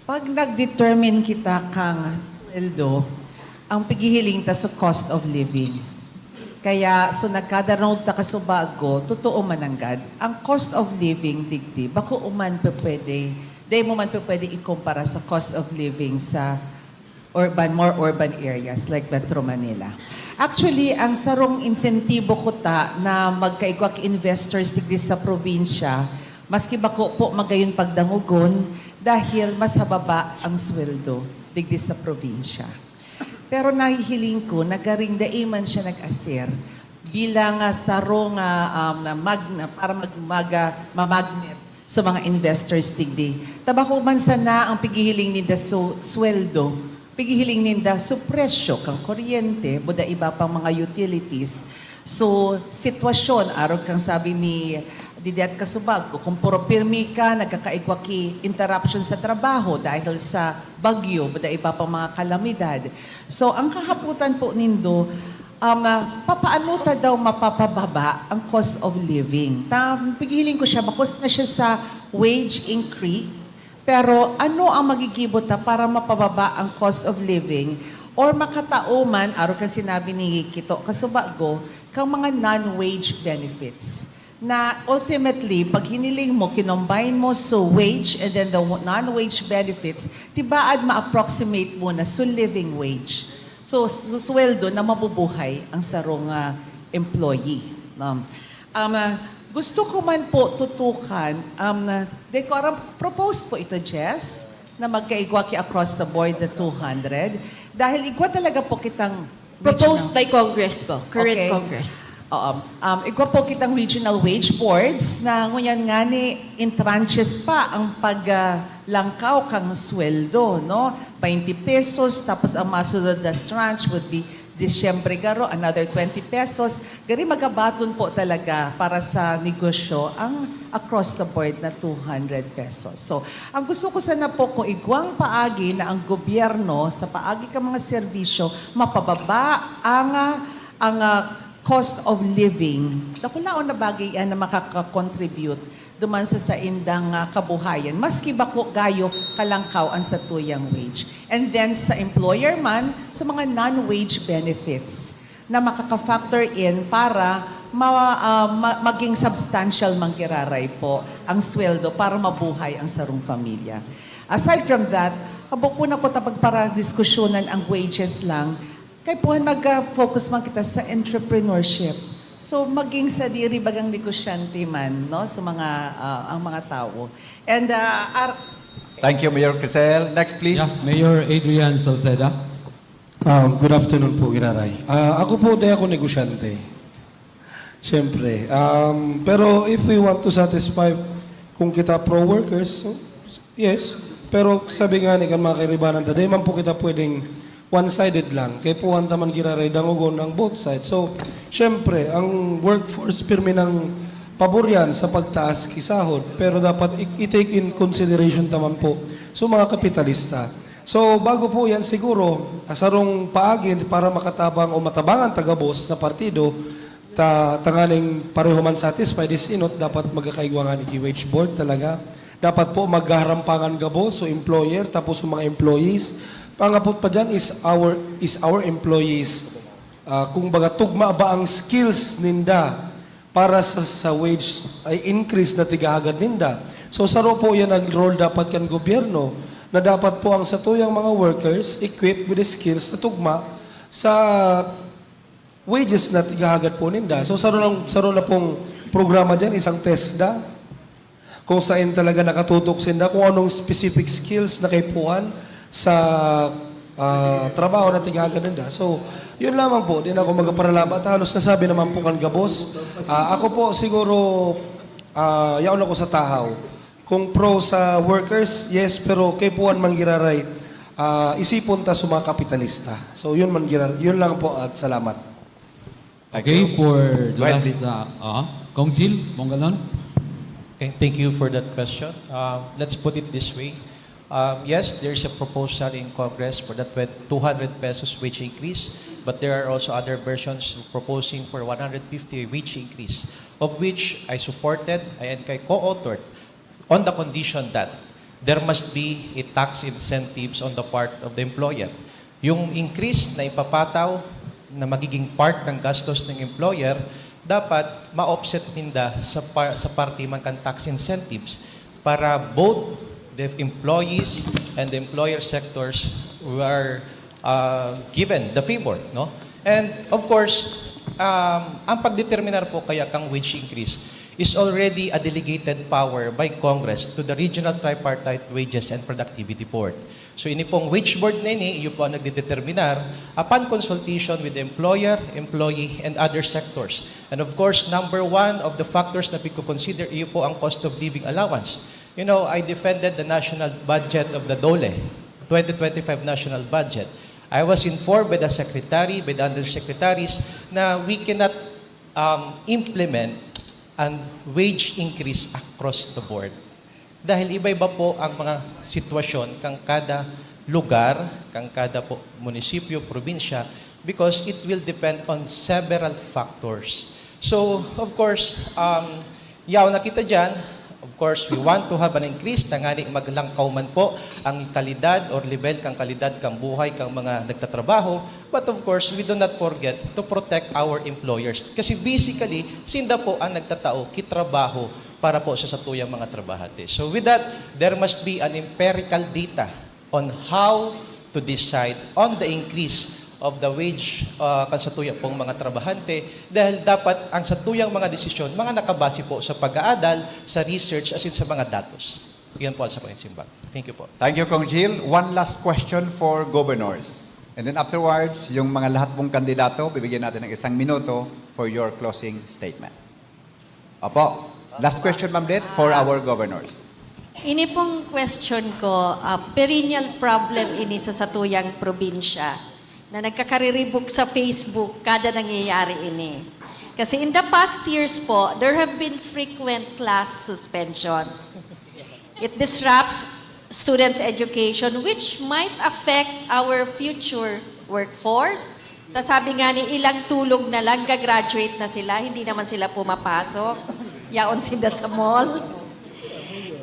Pag nag-determine kita kang sweldo, ang pighihiling ta sa cost of living. Kaya, so nagkadarangog ta kasubago, totoo mananggad, ang cost of living digdi, bako man pe pwede, dai mo man pe pwede ikumpara sa cost of living sa urban, more urban areas like Metro Manila. Actually, ang sarong insentibo ko ta na magkaigwa ki investors digdi sa probinsya, maski bako po magayon pagdangogon dahil mas hababa ang sweldo digdi sa probinsya. Pero nahihiling ko na garing dai man siya nag-asir bilang ah, sarong ah, um, na magna para mag, mag, ah, mamagnet sa mga investors digdi. Ta bako man sana ang pighihiling ninda so sweldo, pighihiling ninda so presyo kang kuryente, buda iba pang mga utilities. So, sitwasyon, arog kang sabi ni Didet Kasubag, kung puro pirmi ka, nagkakaigwa ki interruption sa trabaho dahil sa bagyo, buda iba pang mga kalamidad. So, ang kahapotan po nindo, um, ah, papaano ta daw mapapababa ang cost of living? Ta, pighihiling ko siya, bakos na siya sa wage increase, pero ano ang magigibo ta para mapababa ang cost of living or makatao man, arog kan sinabi ni Kito Kasubago, kang mga non-wage benefits? na ultimately, pag hiniling mo, kinombine mo, so wage and then the non-wage benefits, tibaad ma-approximate mo na so living wage. So, so sweldo na mabubuhay ang sarong ah, employee. No? Um, ah, gusto ko man po tutukan, um, na, di ko aram, proposed po ito, Jess, na magkaigwa ki across the board na two hundred. Dahil igwa talaga po kitang Proposed by Congress po, current Okay. Congress. Oo. Um, igwa po kitang regional wage boards na ngunyan nga ni in tranches pa ang paglangkaw kang sweldo, no? Twenty pesos, tapos ang masunod na tranche would be Disyembre garo, another twenty pesos. Gari magabaton po talaga para sa negosyo ang across the board na two hundred pesos. So, ang gusto ko sana po kung igwang paagi na ang gobyerno sa paagi ka mga serbisyo mapababa ang ah, ang ah, cost of living. Dakulaon na bagay yan na makaka-contribute duman sa saindang ah, kabuhayan, maski bako gayo kalangkaw ang satuyang wage. And then sa employer man, sa mga non-wage benefits na makaka-factor in para ma, ah, ma, maging substantial manggiraray po ang sweldo para mabuhay ang sarong pamilya. Aside from that, habo ko na po ta pagparadiskusyonan ang wages lang, kay puhan mag-focus man kita sa entrepreneurship. So, maging sadiri bagang negosyante man, no, sa mga, ah, ang mga tao. And, ah, ar- Thank you, Mayor Crisel. Next, please. Yeah, Mayor Adrian Salceda. Ah, good afternoon po, Giraray. Ah, ako po, di ako negosyante. Siyempre. Um, pero if we want to satisfy kung kita pro-workers, so, yes. Pero sabi nga ni kan mga kairibanan ta, di man po kita pwedeng one-sided lang. Kay puhan ta man giraray dangogon ang both sides. So, siyempre, ang workforce pirmi nang pabor yan sa pagtaas ki sahod. Pero dapat i- i-take in consideration ta man po so mga kapitalista. So, bago po yan siguro, ah, sarong paagi para makatabang o matabangan ta gabos na partido, ta tanganing pareho man satisfied is inot dapat magkakaigwa nga ni wage board talaga. Dapat po maghaharampangan gabos so employer tapos so mga employees. Pangapot pa dyan is our, is our employees. Ah, kung baga tugma ba ang skills ninda para sa, sa wage ay increase na tigahagad ninda. So saro po yan ang role dapat kan gobyerno na dapat po ang satuyang mga workers equipped with the skills na tugma sa wages na tigahagad po ninda. So saro lang saro na pong programa diyan, isang TESDA, kung saan talaga nakatutok sinda kung anong specific skills na kaipuhan sa ah, trabaho na tigahagad ninda. So, yun lamang po, di na ako magparalaba at halos nasabi naman po kan gabos. Ah, ako po siguro, ah, yaon ako sa tahaw. Kung pro sa workers, yes, pero kaipuhan man giraray, ah, isipon ta sa mga kapitalista. So, yun man girar, yun lang po at salamat. Thank Okay, you. for the Go ahead, last, Lee. uh, uh, Kong Jil, Bonggalon. Okay, thank you for that question. Uh, let's put it this way. Um, yes, there's a proposal in Congress for the twen- two hundred pesos wage increase, but there are also other versions proposing for one hundred fifty wage increase, of which I supported and I co-authored on the condition that there must be a tax incentives on the part of the employer. Yung increase na ipapataw na magiging part ng gastos ng employer, dapat ma-offset ninda sa, par- sa parte man kan tax incentives para both the employees and the employer sectors were uh, given the favor, no? And of course, um, ang pagdeterminar po kaya kang wage increase is already a delegated power by Congress to the Regional Tripartite Wages and Productivity Board. So ini pong wage board na ini, iyo po ang nagdedeterminar upon consultation with the employer, employee, and other sectors. And of course, number one of the factors na pagko-consider, iyo po ang cost of living allowance. You know, I defended the national budget of the DOLE, twenty twenty-five national budget. I was informed by the secretary, by the undersecretaries, na we cannot um, implement ang wage increase across the board. Dahil iba-iba po ang mga sitwasyon kang kada lugar, kang kada po munisipyo, probinsya, because it will depend on several factors. So, of course, um, yaw na kita dyan, Of course, we want to have an increase, tangani maglangkaw man po ang kalidad or level kang kalidad kang buhay kang mga nagtatrabaho. But of course, we do not forget to protect our employers. Kasi basically, sinda po ang nagtatao ki trabaho para po sa satuyang mga trabahante. So with that, there must be an empirical data on how to decide on the increase of the wage uh, kan satuya pong mga trabahante, dahil dapat ang satuyang mga desisyon mga nakabase po sa pag-aadal, sa research, asin sa mga datos. Yan po ang sa pangisimbag. Thank you po. Thank you, Kong Jill. One last question for governors. And then afterwards, yung mga lahat pong kandidato, bibigyan natin ng isang minuto for your closing statement. Opo. Last question, Ma'am Det, for our governors. Ini pong question ko, ah, perennial problem ini sa satuyang probinsya na nagkakariribok sa Facebook kada nangyayari ini. Kasi in the past years po, there have been frequent class suspensions. It disrupts students' education, which might affect our future workforce. Ta sabi nga ni, ilang tulog na lang, gagraduate na sila, hindi naman sila pumapasok. Yaon sila sa mall.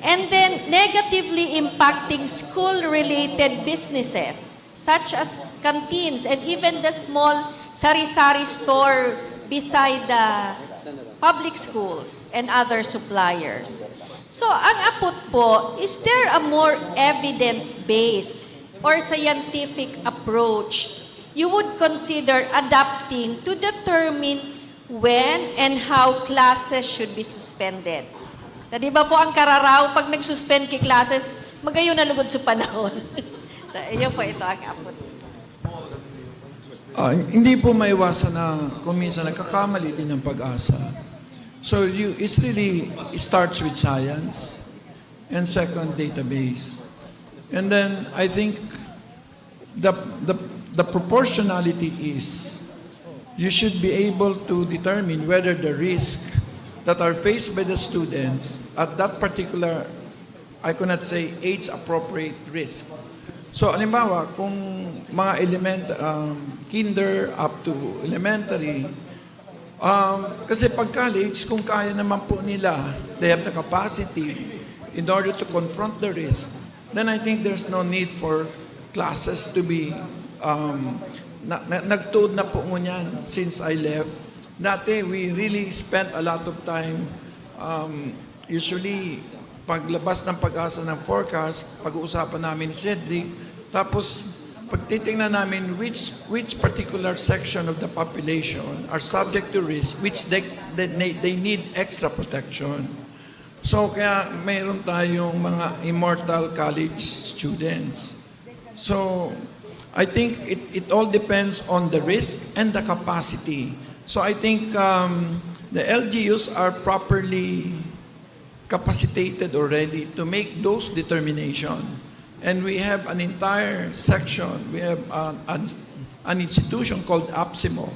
And then, negatively impacting school-related businesses, such as canteens and even the small sari-sari store beside the public schools and other suppliers. So, ang apot po, is there a more evidence-based or scientific approach you would consider adapting to determine when and how classes should be suspended? Na di ba po ang kararaw, pag nag-suspend ki classes, magayon na lugod sa panahon. So, iyo po ito ang apot. Ah, hindi po maiwasan na kung minsan nagkakamali din ang pag-asa. So you, it really starts with science and second, database. And then I think the, the, the proportionality is you should be able to determine whether the risk that are faced by the students at that particular, I could not say age-appropriate risk. So, halimbawa, kung mga element, um, kinder up to elementary, um, kasi pag college, kung kaya naman po nila, they have the capacity in order to confront the risk, then I think there's no need for classes to be, um, na, na, nagtuod na po ngunyan since I left. Dati, we really spent a lot of time, um, usually, paglabas ng pag-asa ng forecast, pag-uusapan namin ni Cedric, tapos pagtitingnan namin which, which particular section of the population are subject to risk, which they, they, they need extra protection. So, kaya mayroon tayong mga immortal college students. So, I think it, it all depends on the risk and the capacity. So, I think, um, the L G Us are properly capacitated already to make those determination. And we have an entire section, we have an, an, an institution called APSEMO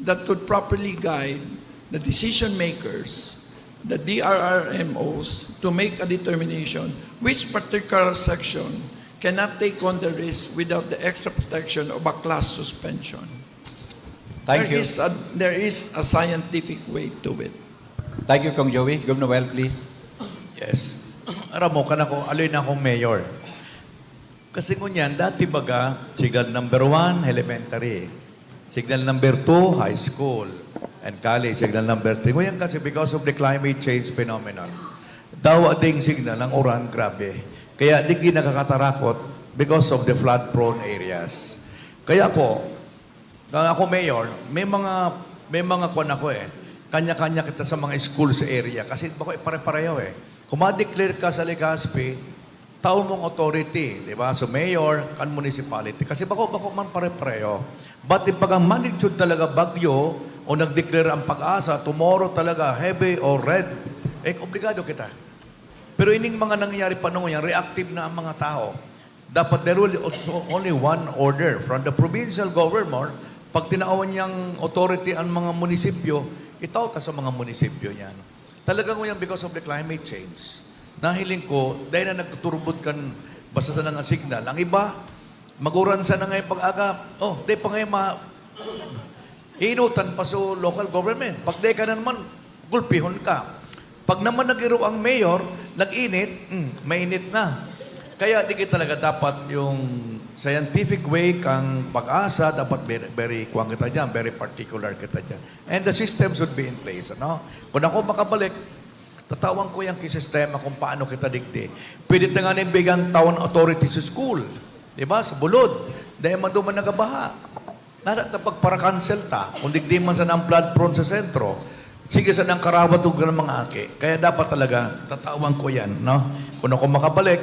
that could properly guide the decision makers, the D R R M Os, to make a determination which particular section cannot take on the risk without the extra protection of a class suspension. Thank there you. Is a, there is a scientific way to it. Thank you, Kong Joey. Gov Noel, please. Yes. Aram mo, kan ako, aloy na akong mayor. Kasi ngunyan, dati baga, signal number one, elementary. Signal number two, high school and college, signal number three. Ngunyan kasi, because of the climate change phenomenon, dawa ding signal, ang uran, grabe. Kaya di nakakatarakot because of the flood-prone areas. Kaya ako, na ako mayor, may mga, may mga kwan ako eh. Kanya-kanya kita sa mga school sa area. Kasi bako pare-pareho eh. Kung ma-declare ka sa Legazpi, tao mong authority, di ba? So mayor, kan municipality. Kasi bako, bako man pare-pareho. But pag ang magnitude talaga bagyo, o nag-declare ang pag-asa, tomorrow talaga, heavy or red, eh, obligado kita. Pero ining mga nangyayari pa noon yan, reactive na ang mga tao. Dapat there will also only one order from the provincial governor. Pag tinawan niyang authority ang mga munisipyo, itaw ta sa mga munisipyo yan. Talagang yan because of the climate change. Nahiling ko, dahil na nagtuturbot kan basta sa nga signal. Ang iba, maguran sa na ngayon pag-aga, oh, di pa ngayon ma... Iinutan pa sa local government. Pag di ka na naman, gulpihon ka. Pag naman nag-iro ang mayor, nag-init, hmm, mainit na. Kaya di kita talaga dapat yung scientific way kang PAGASA, dapat very, very kuwan kita dyan, very particular kita dyan. And the system should be in place, ano? Kung ako makabalik, tatawan ko yan ki sistema kung paano kita digdi. Pwede ta nga nin bigyan town authority sa school, di ba? Sa Bulod, dahil man duman nagabaha. Nata ta pagpara-cancel ta, kung digdi man sana ang flood prone sa sentro, sige sana ang karawat ug ang mga aki. Kaya dapat talaga, tatawan ko yan, no? Kung ako makabalik,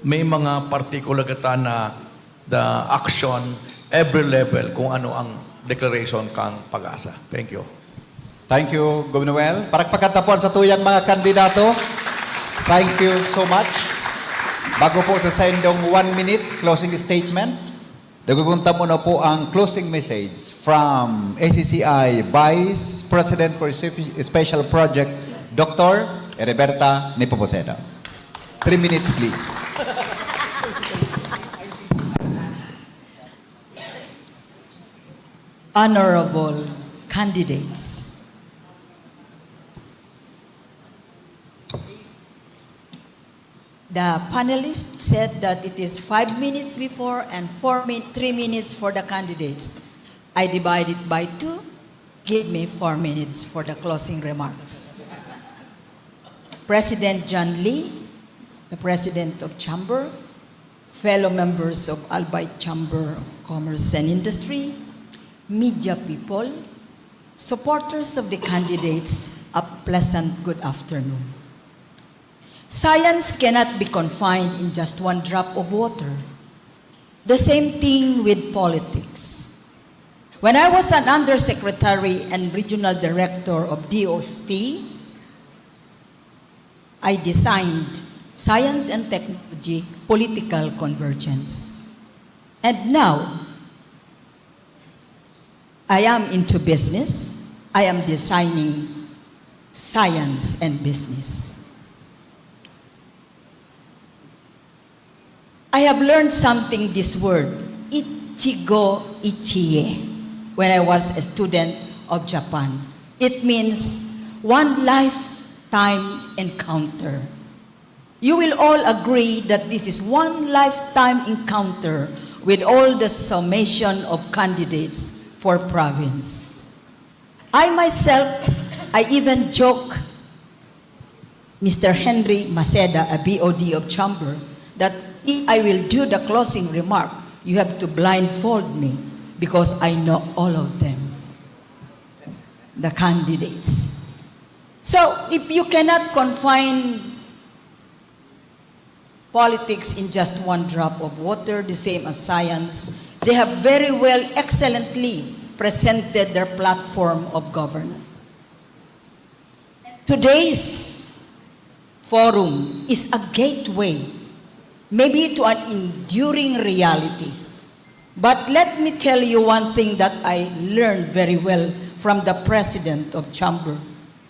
may mga particular kita na the action, every level, kung ano ang declaration kang PAGASA. Thank you. Thank you, Gov Noel. Palakpakan ta po ang satuyang mga kandidato. Thank you so much. Bago po sa sendong one minute closing statement, dagugunta muna po ang closing message from A C C I Vice President for Spe- Special Project, Doctor Heriberta Nepomuceno. Three minutes, please. Honorable candidates. The panelists said that it is five minutes before and four min- three minutes for the candidates. I divide it by two. Give me four minutes for the closing remarks. President John Lee, the President of Chamber, fellow members of Albay Chamber of Commerce and Industry, media people, supporters of the candidates, a pleasant good afternoon. Science cannot be confined in just one drop of water. The same thing with politics. When I was an undersecretary and regional director of D O S T, I designed science and technology political convergence. And now, I am into business. I am designing science and business. I have learned something this word, ichigo ichie, when I was a student of Japan. It means one lifetime encounter. You will all agree that this is one lifetime encounter with all the summation of candidates for province. I myself, I even joke Mister Henry Maceda, a B O D of Chamber, that if I will do the closing remark, you have to blindfold me because I know all of them, the candidates. So, if you cannot confine politics in just one drop of water, the same as science, they have very well, excellently presented their platform of governance. Today's forum is a gateway, maybe to an enduring reality. But let me tell you one thing that I learned very well from the president of Chamber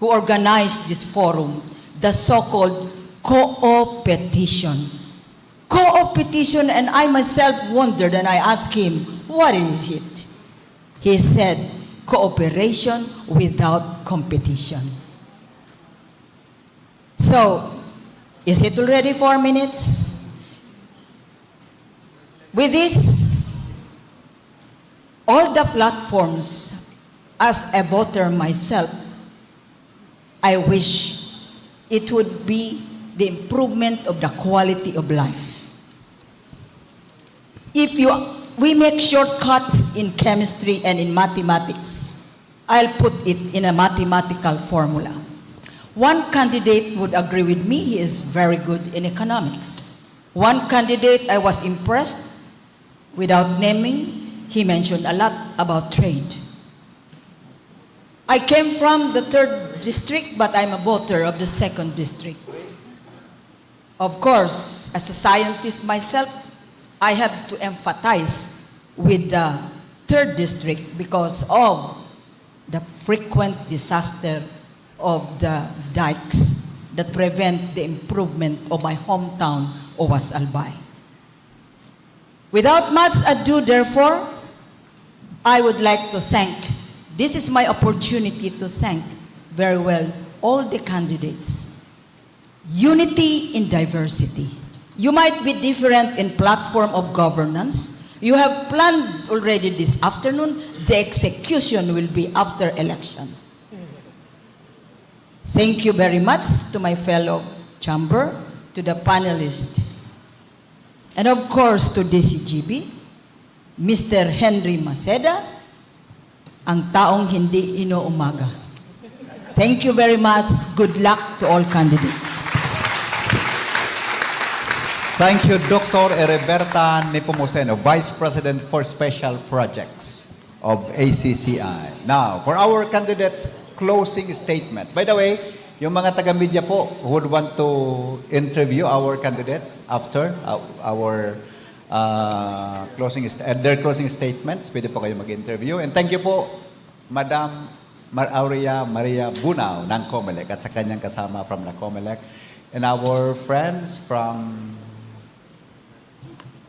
who organized this forum, the so-called co-opetition. Co-opetition, and I myself wondered and I asked him, "What is it?" He said, "Cooperation without competition." So, is it already four minutes? With this, all the platforms, as a voter myself, I wish it would be the improvement of the quality of life. If you, we make shortcuts in chemistry and in mathematics, I'll put it in a mathematical formula. One candidate would agree with me, he is very good in economics. One candidate I was impressed, without naming, he mentioned a lot about trade. I came from the third district, but I'm a voter of the second district. Of course, as a scientist myself, I have to empathize with the third district because of the frequent disaster of the dikes that prevent the improvement of my hometown, Owas Albay. Without much ado, therefore, I would like to thank, this is my opportunity to thank very well all the candidates. Unity in diversity. You might be different in platform of governance. You have planned already this afternoon. The execution will be after election. Thank you very much to my fellow chamber, to the panelists, and of course to D C G B, Mister Henry Maceda, ang taong hindi inuumaga. Thank you very much. Good luck to all candidates. Thank you, Doctor Heriberta Nepomuceno, Vice President for Special Projects of A C C I. Now, for our candidates' closing statements. By the way, yung mga taga-media po who would want to interview our candidates after uh, our uh, closing st- uh, their closing statements, pwede po kayo mag-interview. And thank you po, Madam Mar Aurea Maria Bunao ng Comelec at sa kanyang kasama from the Comelec. And our friends from...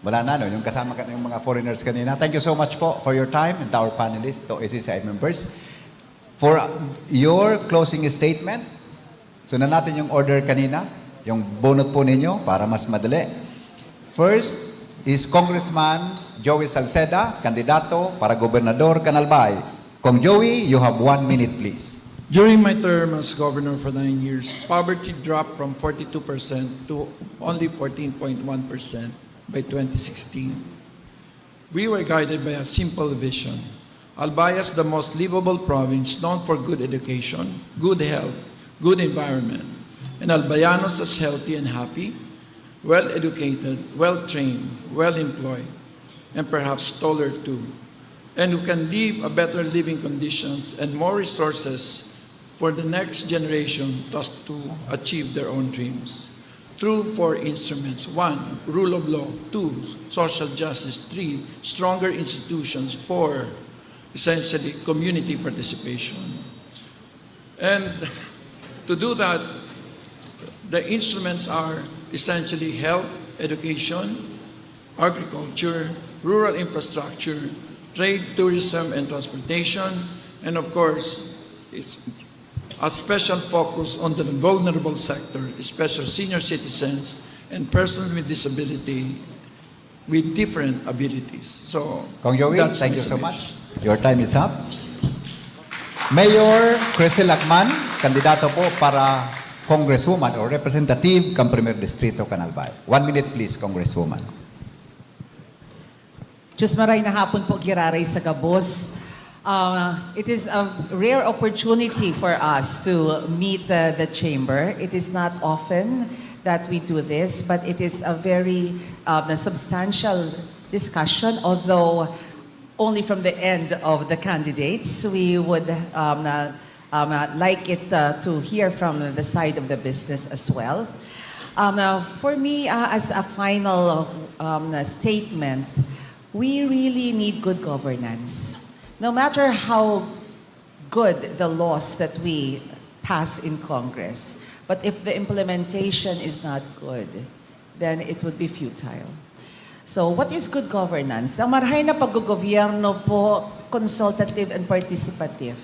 Wala na, no? Yung kasama ka yung mga foreigners kanina. Thank you so much po for your time and to our panelists, to A C C I members. For uh, your closing statement, sundan natin yung order kanina, yung bunot po ninyo para mas madali. First is Congressman Joey Salceda, kandidato para gobernador kan Albay. Kong Joey, you have one minute, please. During my term as governor for nine years, poverty dropped from forty-two percent to only fourteen point one percent by twenty sixteen. We were guided by a simple vision. Albay as the most livable province known for good education, good health, good environment, and Albayanos as healthy and happy, well-educated, well-trained, well-employed, and perhaps taller too, and who can leave a better living conditions and more resources for the next generation to, to achieve their own dreams through four instruments. One, rule of law. Two, social justice. Three, stronger institutions. Four, essentially, community participation. And to do that, the instruments are essentially health, education, agriculture, rural infrastructure, trade, tourism, and transportation, and of course, it's a special focus on the vulnerable sector, especially senior citizens and persons with disability, with different abilities. So, Kong Joey, that's thank my you so submission. Much. Your time is up. Mayor Crisel Lacman, kandidato po para Congresswoman or Representative kan Primer Distrito kan Albay. One minute please, Congresswoman. Diyos maray na hapon po, giraray sa gabos. Uh, it is a rare opportunity for us to meet uh, the chamber. It is not often that we do this, but it is a very um, a substantial discussion, although only from the end of the candidates. We would um, uh, um, uh, like it uh, to hear from the side of the business as well. Um, uh, for me, uh, as a final um, uh, statement, we really need good governance. No matter how good the laws that we pass in Congress, but if the implementation is not good, then it would be futile. So, what is good governance? Ang marahay na paggogobyerno po, consultative and participative.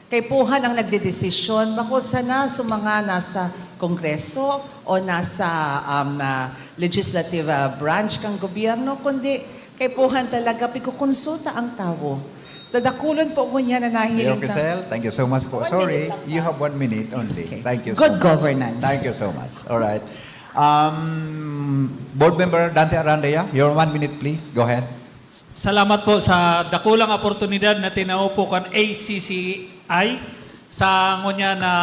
Kaipuhan ang nagdedesisyon, bako sana sa mga nasa Kongreso o nasa um, uh, legislative uh, branch kang gobyerno, kundi kaipuhan talaga pagkukonsulta ang tawo. Dadakulon po ko niya na Mayor nahiling na. Crisel, thank you so much po. One Sorry, minute lang you po. Have one minute only. Okay. Thank you Good so much. governance. Thank you so much. All right. Um, Board Member Dante Arandia, your one minute please. Go ahead. Salamat po sa dakulang oportunidad na tinao po kan A C C I sa ngunyan na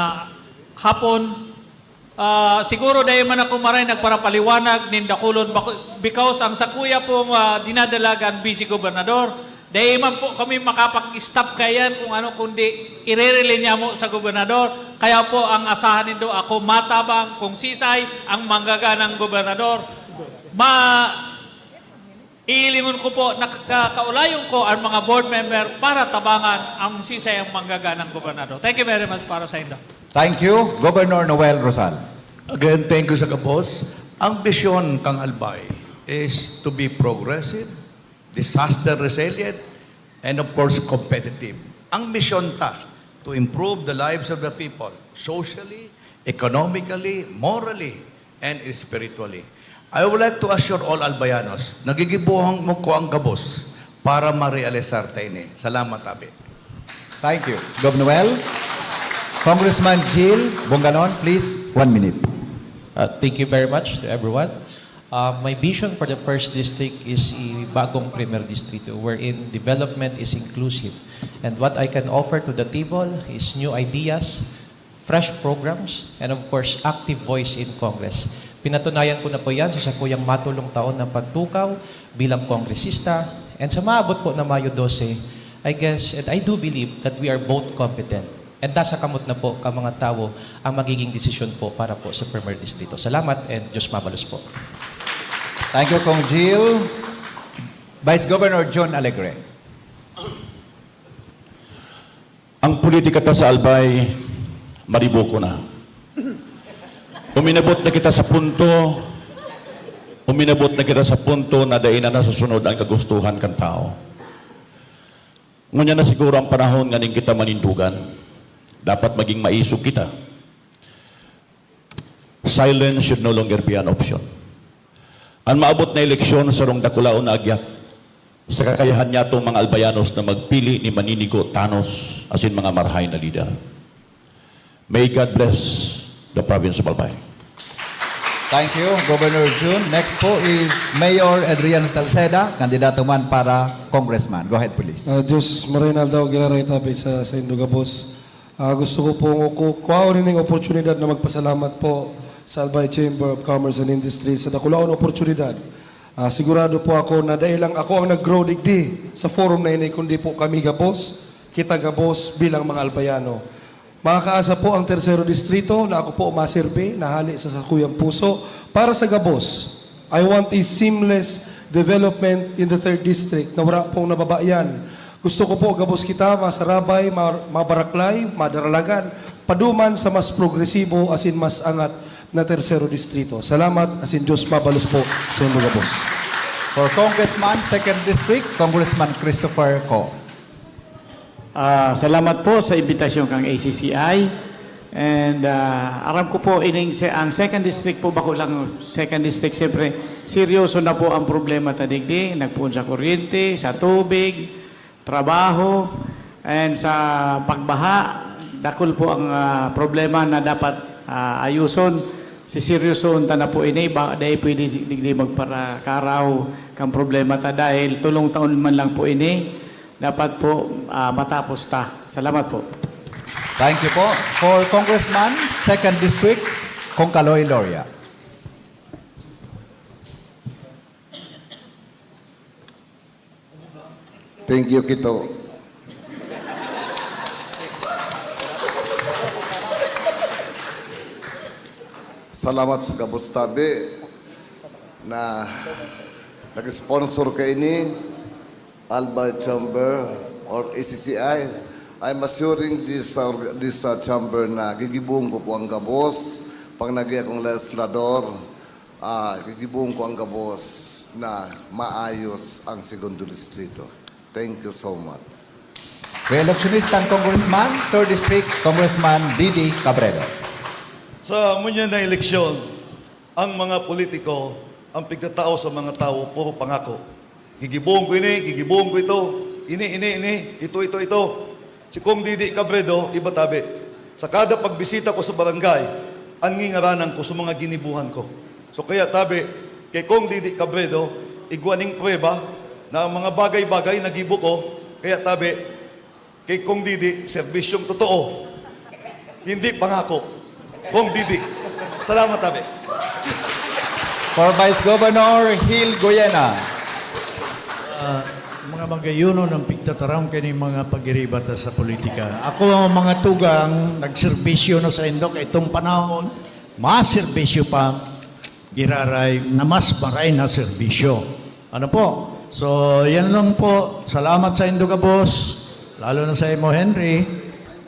hapon. Ah, siguro dahil man ako maray nagparapaliwanag nin dakulon bako- because ang sakuya pong ah, dinadalagan vice gobernador, dahil man po kami makapag-stop kaiyan kung ano kundi irerelinya mo sa gobernador. Kaya po ang asahan nindo ako matabang kung sisay ang manggaganang gobernador. Ma Iilingon ko po, nakakaulayon ko ang mga board member para tabangan ang sisayang manggaganang gobernador. Thank you very much para sa inyo. Thank you, Governor Noel Rosal. Again, thank you sa gabos. Ang bisyon kang Albay is to be progressive, disaster resilient, and of course, competitive. Ang misyon ta, to improve the lives of the people, socially, economically, morally, and spiritually. I would like to assure all Albayanos, nagigibuhang mo ko ang gabos para ma-realisar ta ini. Salamat, Abi. Thank you. Gov Noel. Congressman Jill Bonganon, please, one minute. Uh, thank you very much to everyone. Uh, my vision for the first district is a bagong Primer Distrito wherein development is inclusive. And what I can offer to the table is new ideas, fresh programs, and of course, active voice in Congress. Pinatunayan ko na po yan sa sakuyang matulong taon na pagtukaw bilang kongresista. And sa maabot po na Mayo dose, I guess, and I do believe that we are both competent. And nasa kamot na po ka mga tawo ang magiging desisyon po para po sa Primer Distrito. Salamat and Diyos mabalos po. Thank you, Cong Jill. Vice Governor John Alegre. Ang politika ta sa Albay, maribuko na. Uminabot na kita sa punto, uminabot na kita sa punto na dai na nasusunod ang kagustuhan kan tao. Ngunyan na siguro ang panahon nganing kita manindugan. Dapat maging maisog kita. Silence should no longer be an option. An maabot na eleksyon sarong dakulaon na agyat sa kakayahan nyatong mga Albayanos na magpili ni maninigo, tanos, asin mga marahay na lider. May God bless the province of Albay. Thank you, Governor Jun. Next po is Mayor Adrian Salceda, kandidato man para congressman. Go ahead, please. Uh, Diyos maray na aldaw, giraray tabi sa, sa Indugabos. Ah, gusto ko pong ku- kuhaon ning oportunidad na magpasalamat po sa Albay Chamber of Commerce and Industry sa dakulaon oportunidad. Ah, sigurado po ako na dai lang ako ang nag-grow digdi sa forum na ini, kundi po kami gabos, kita gabos bilang mga Albayano. Makakaasa po ang Tersero Distrito na ako po maserbi na hali sa sakuyang puso para sa gabos. I want a seamless development in the third district na wala pong nababayan. Gusto ko po gabos kita masarabay, ma- mabaraklay, madaralagan, paduman sa mas progresibo asin mas angat na Tersero Distrito. Salamat asin Diyos mabalos po sa inyo gabos. For Congressman, second District, Congressman Christopher Co. Ah, salamat po sa imbitasyon kang A C C I. And ah, aram ko po, ining se- ang second district po, bako lang second district, siyempre, seryoso na po ang problema ta digdi, nagpoon sa kuryente, sa tubig, trabaho, and sa pagbaha. Dakul po ang ah, problema na dapat ah, ayuson. Siseryosohon ta na po ini, ba, dai pwede digdi magparakaraw kang problema ta dahil tulong taon man lang po ini. Dapat po ah, matapos ta. Salamat po. Thank you po. For Congressman, second District, Cong Kaloy Loria. Thank you, Kito. Salamat sa gabos tabi na nag-sponsor kaini, Albay Chamber or A C C I. I'm assuring this, uh, this uh, chamber na gigibohon ko po ang gabos pag naging akong legislador. Ah, gigibohon ko ang gabos na maayos ang segundo distrito. Thank you so much. Re-electionistang Congressman, third District, Congressman Didi Cabredo. Sa munyan na eleksyon, ang mga politiko, ang pigtatao sa mga tawo, puro pangako. Gigibohon ko ini, gigibohon ko ito, ini, ini, ini, ito, ito, ito. Si Cong Didi Cabredo, iba tabi. Sa kada pagbisita ko sa barangay, an ngingaranan ko sa mga ginibuhan ko. So kaya tabi, kay Cong Didi Cabredo, igwa ning prueba na ang mga bagay-bagay na gibo ko, kaya tabi, kay Cong Didi, serbisyong totoo. Hindi pangako. Cong Didi. Salamat, tabi. For Vice Governor, Gil Goyena. Ah, mga magayonon ang pigtataram kani mga pagiriba ta sa politika. Ako ang mga tugang, nagserbisyo na sa indok itong panahon, mas serbisyo pa, giraray na mas maray na serbisyo. Ano po? So, yan lang po. Salamat sa indo gabos, lalo na sa imo, Henry.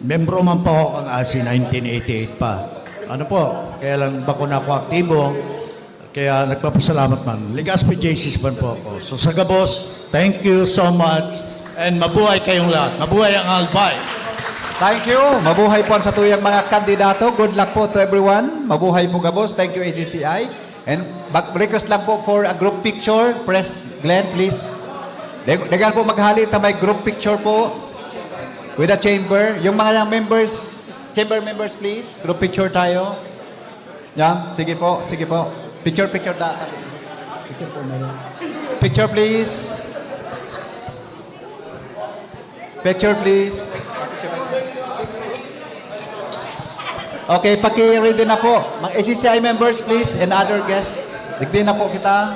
Membro man po ako ang A S I nineteen eighty-eight pa. Ano po? Kaya lang bako na ako aktibo. Kaya nagpapasalamat man. Legazpi J Cs man po ako. So sa gabos, thank you so much. And mabuhay kayong lahat. Mabuhay ang Albay! Thank you. Mabuhay po ang satuyang mga kandidato. Good luck po to everyone. Mabuhay po gabos. Thank you, A C C I. And bag- request lang po for a group picture. Press Glenn, please. Dag- Dagan po maghali ta may group picture po with the chamber. Yung mga members, chamber members, please. Group picture tayo. Yan. Sige po. Sige po. Picture, picture data. Picture po, Mayor. Picture, please. Picture, please. Okay, paki-ready na po. Mga A C C I members, please, and other guests. Digdi na po kita.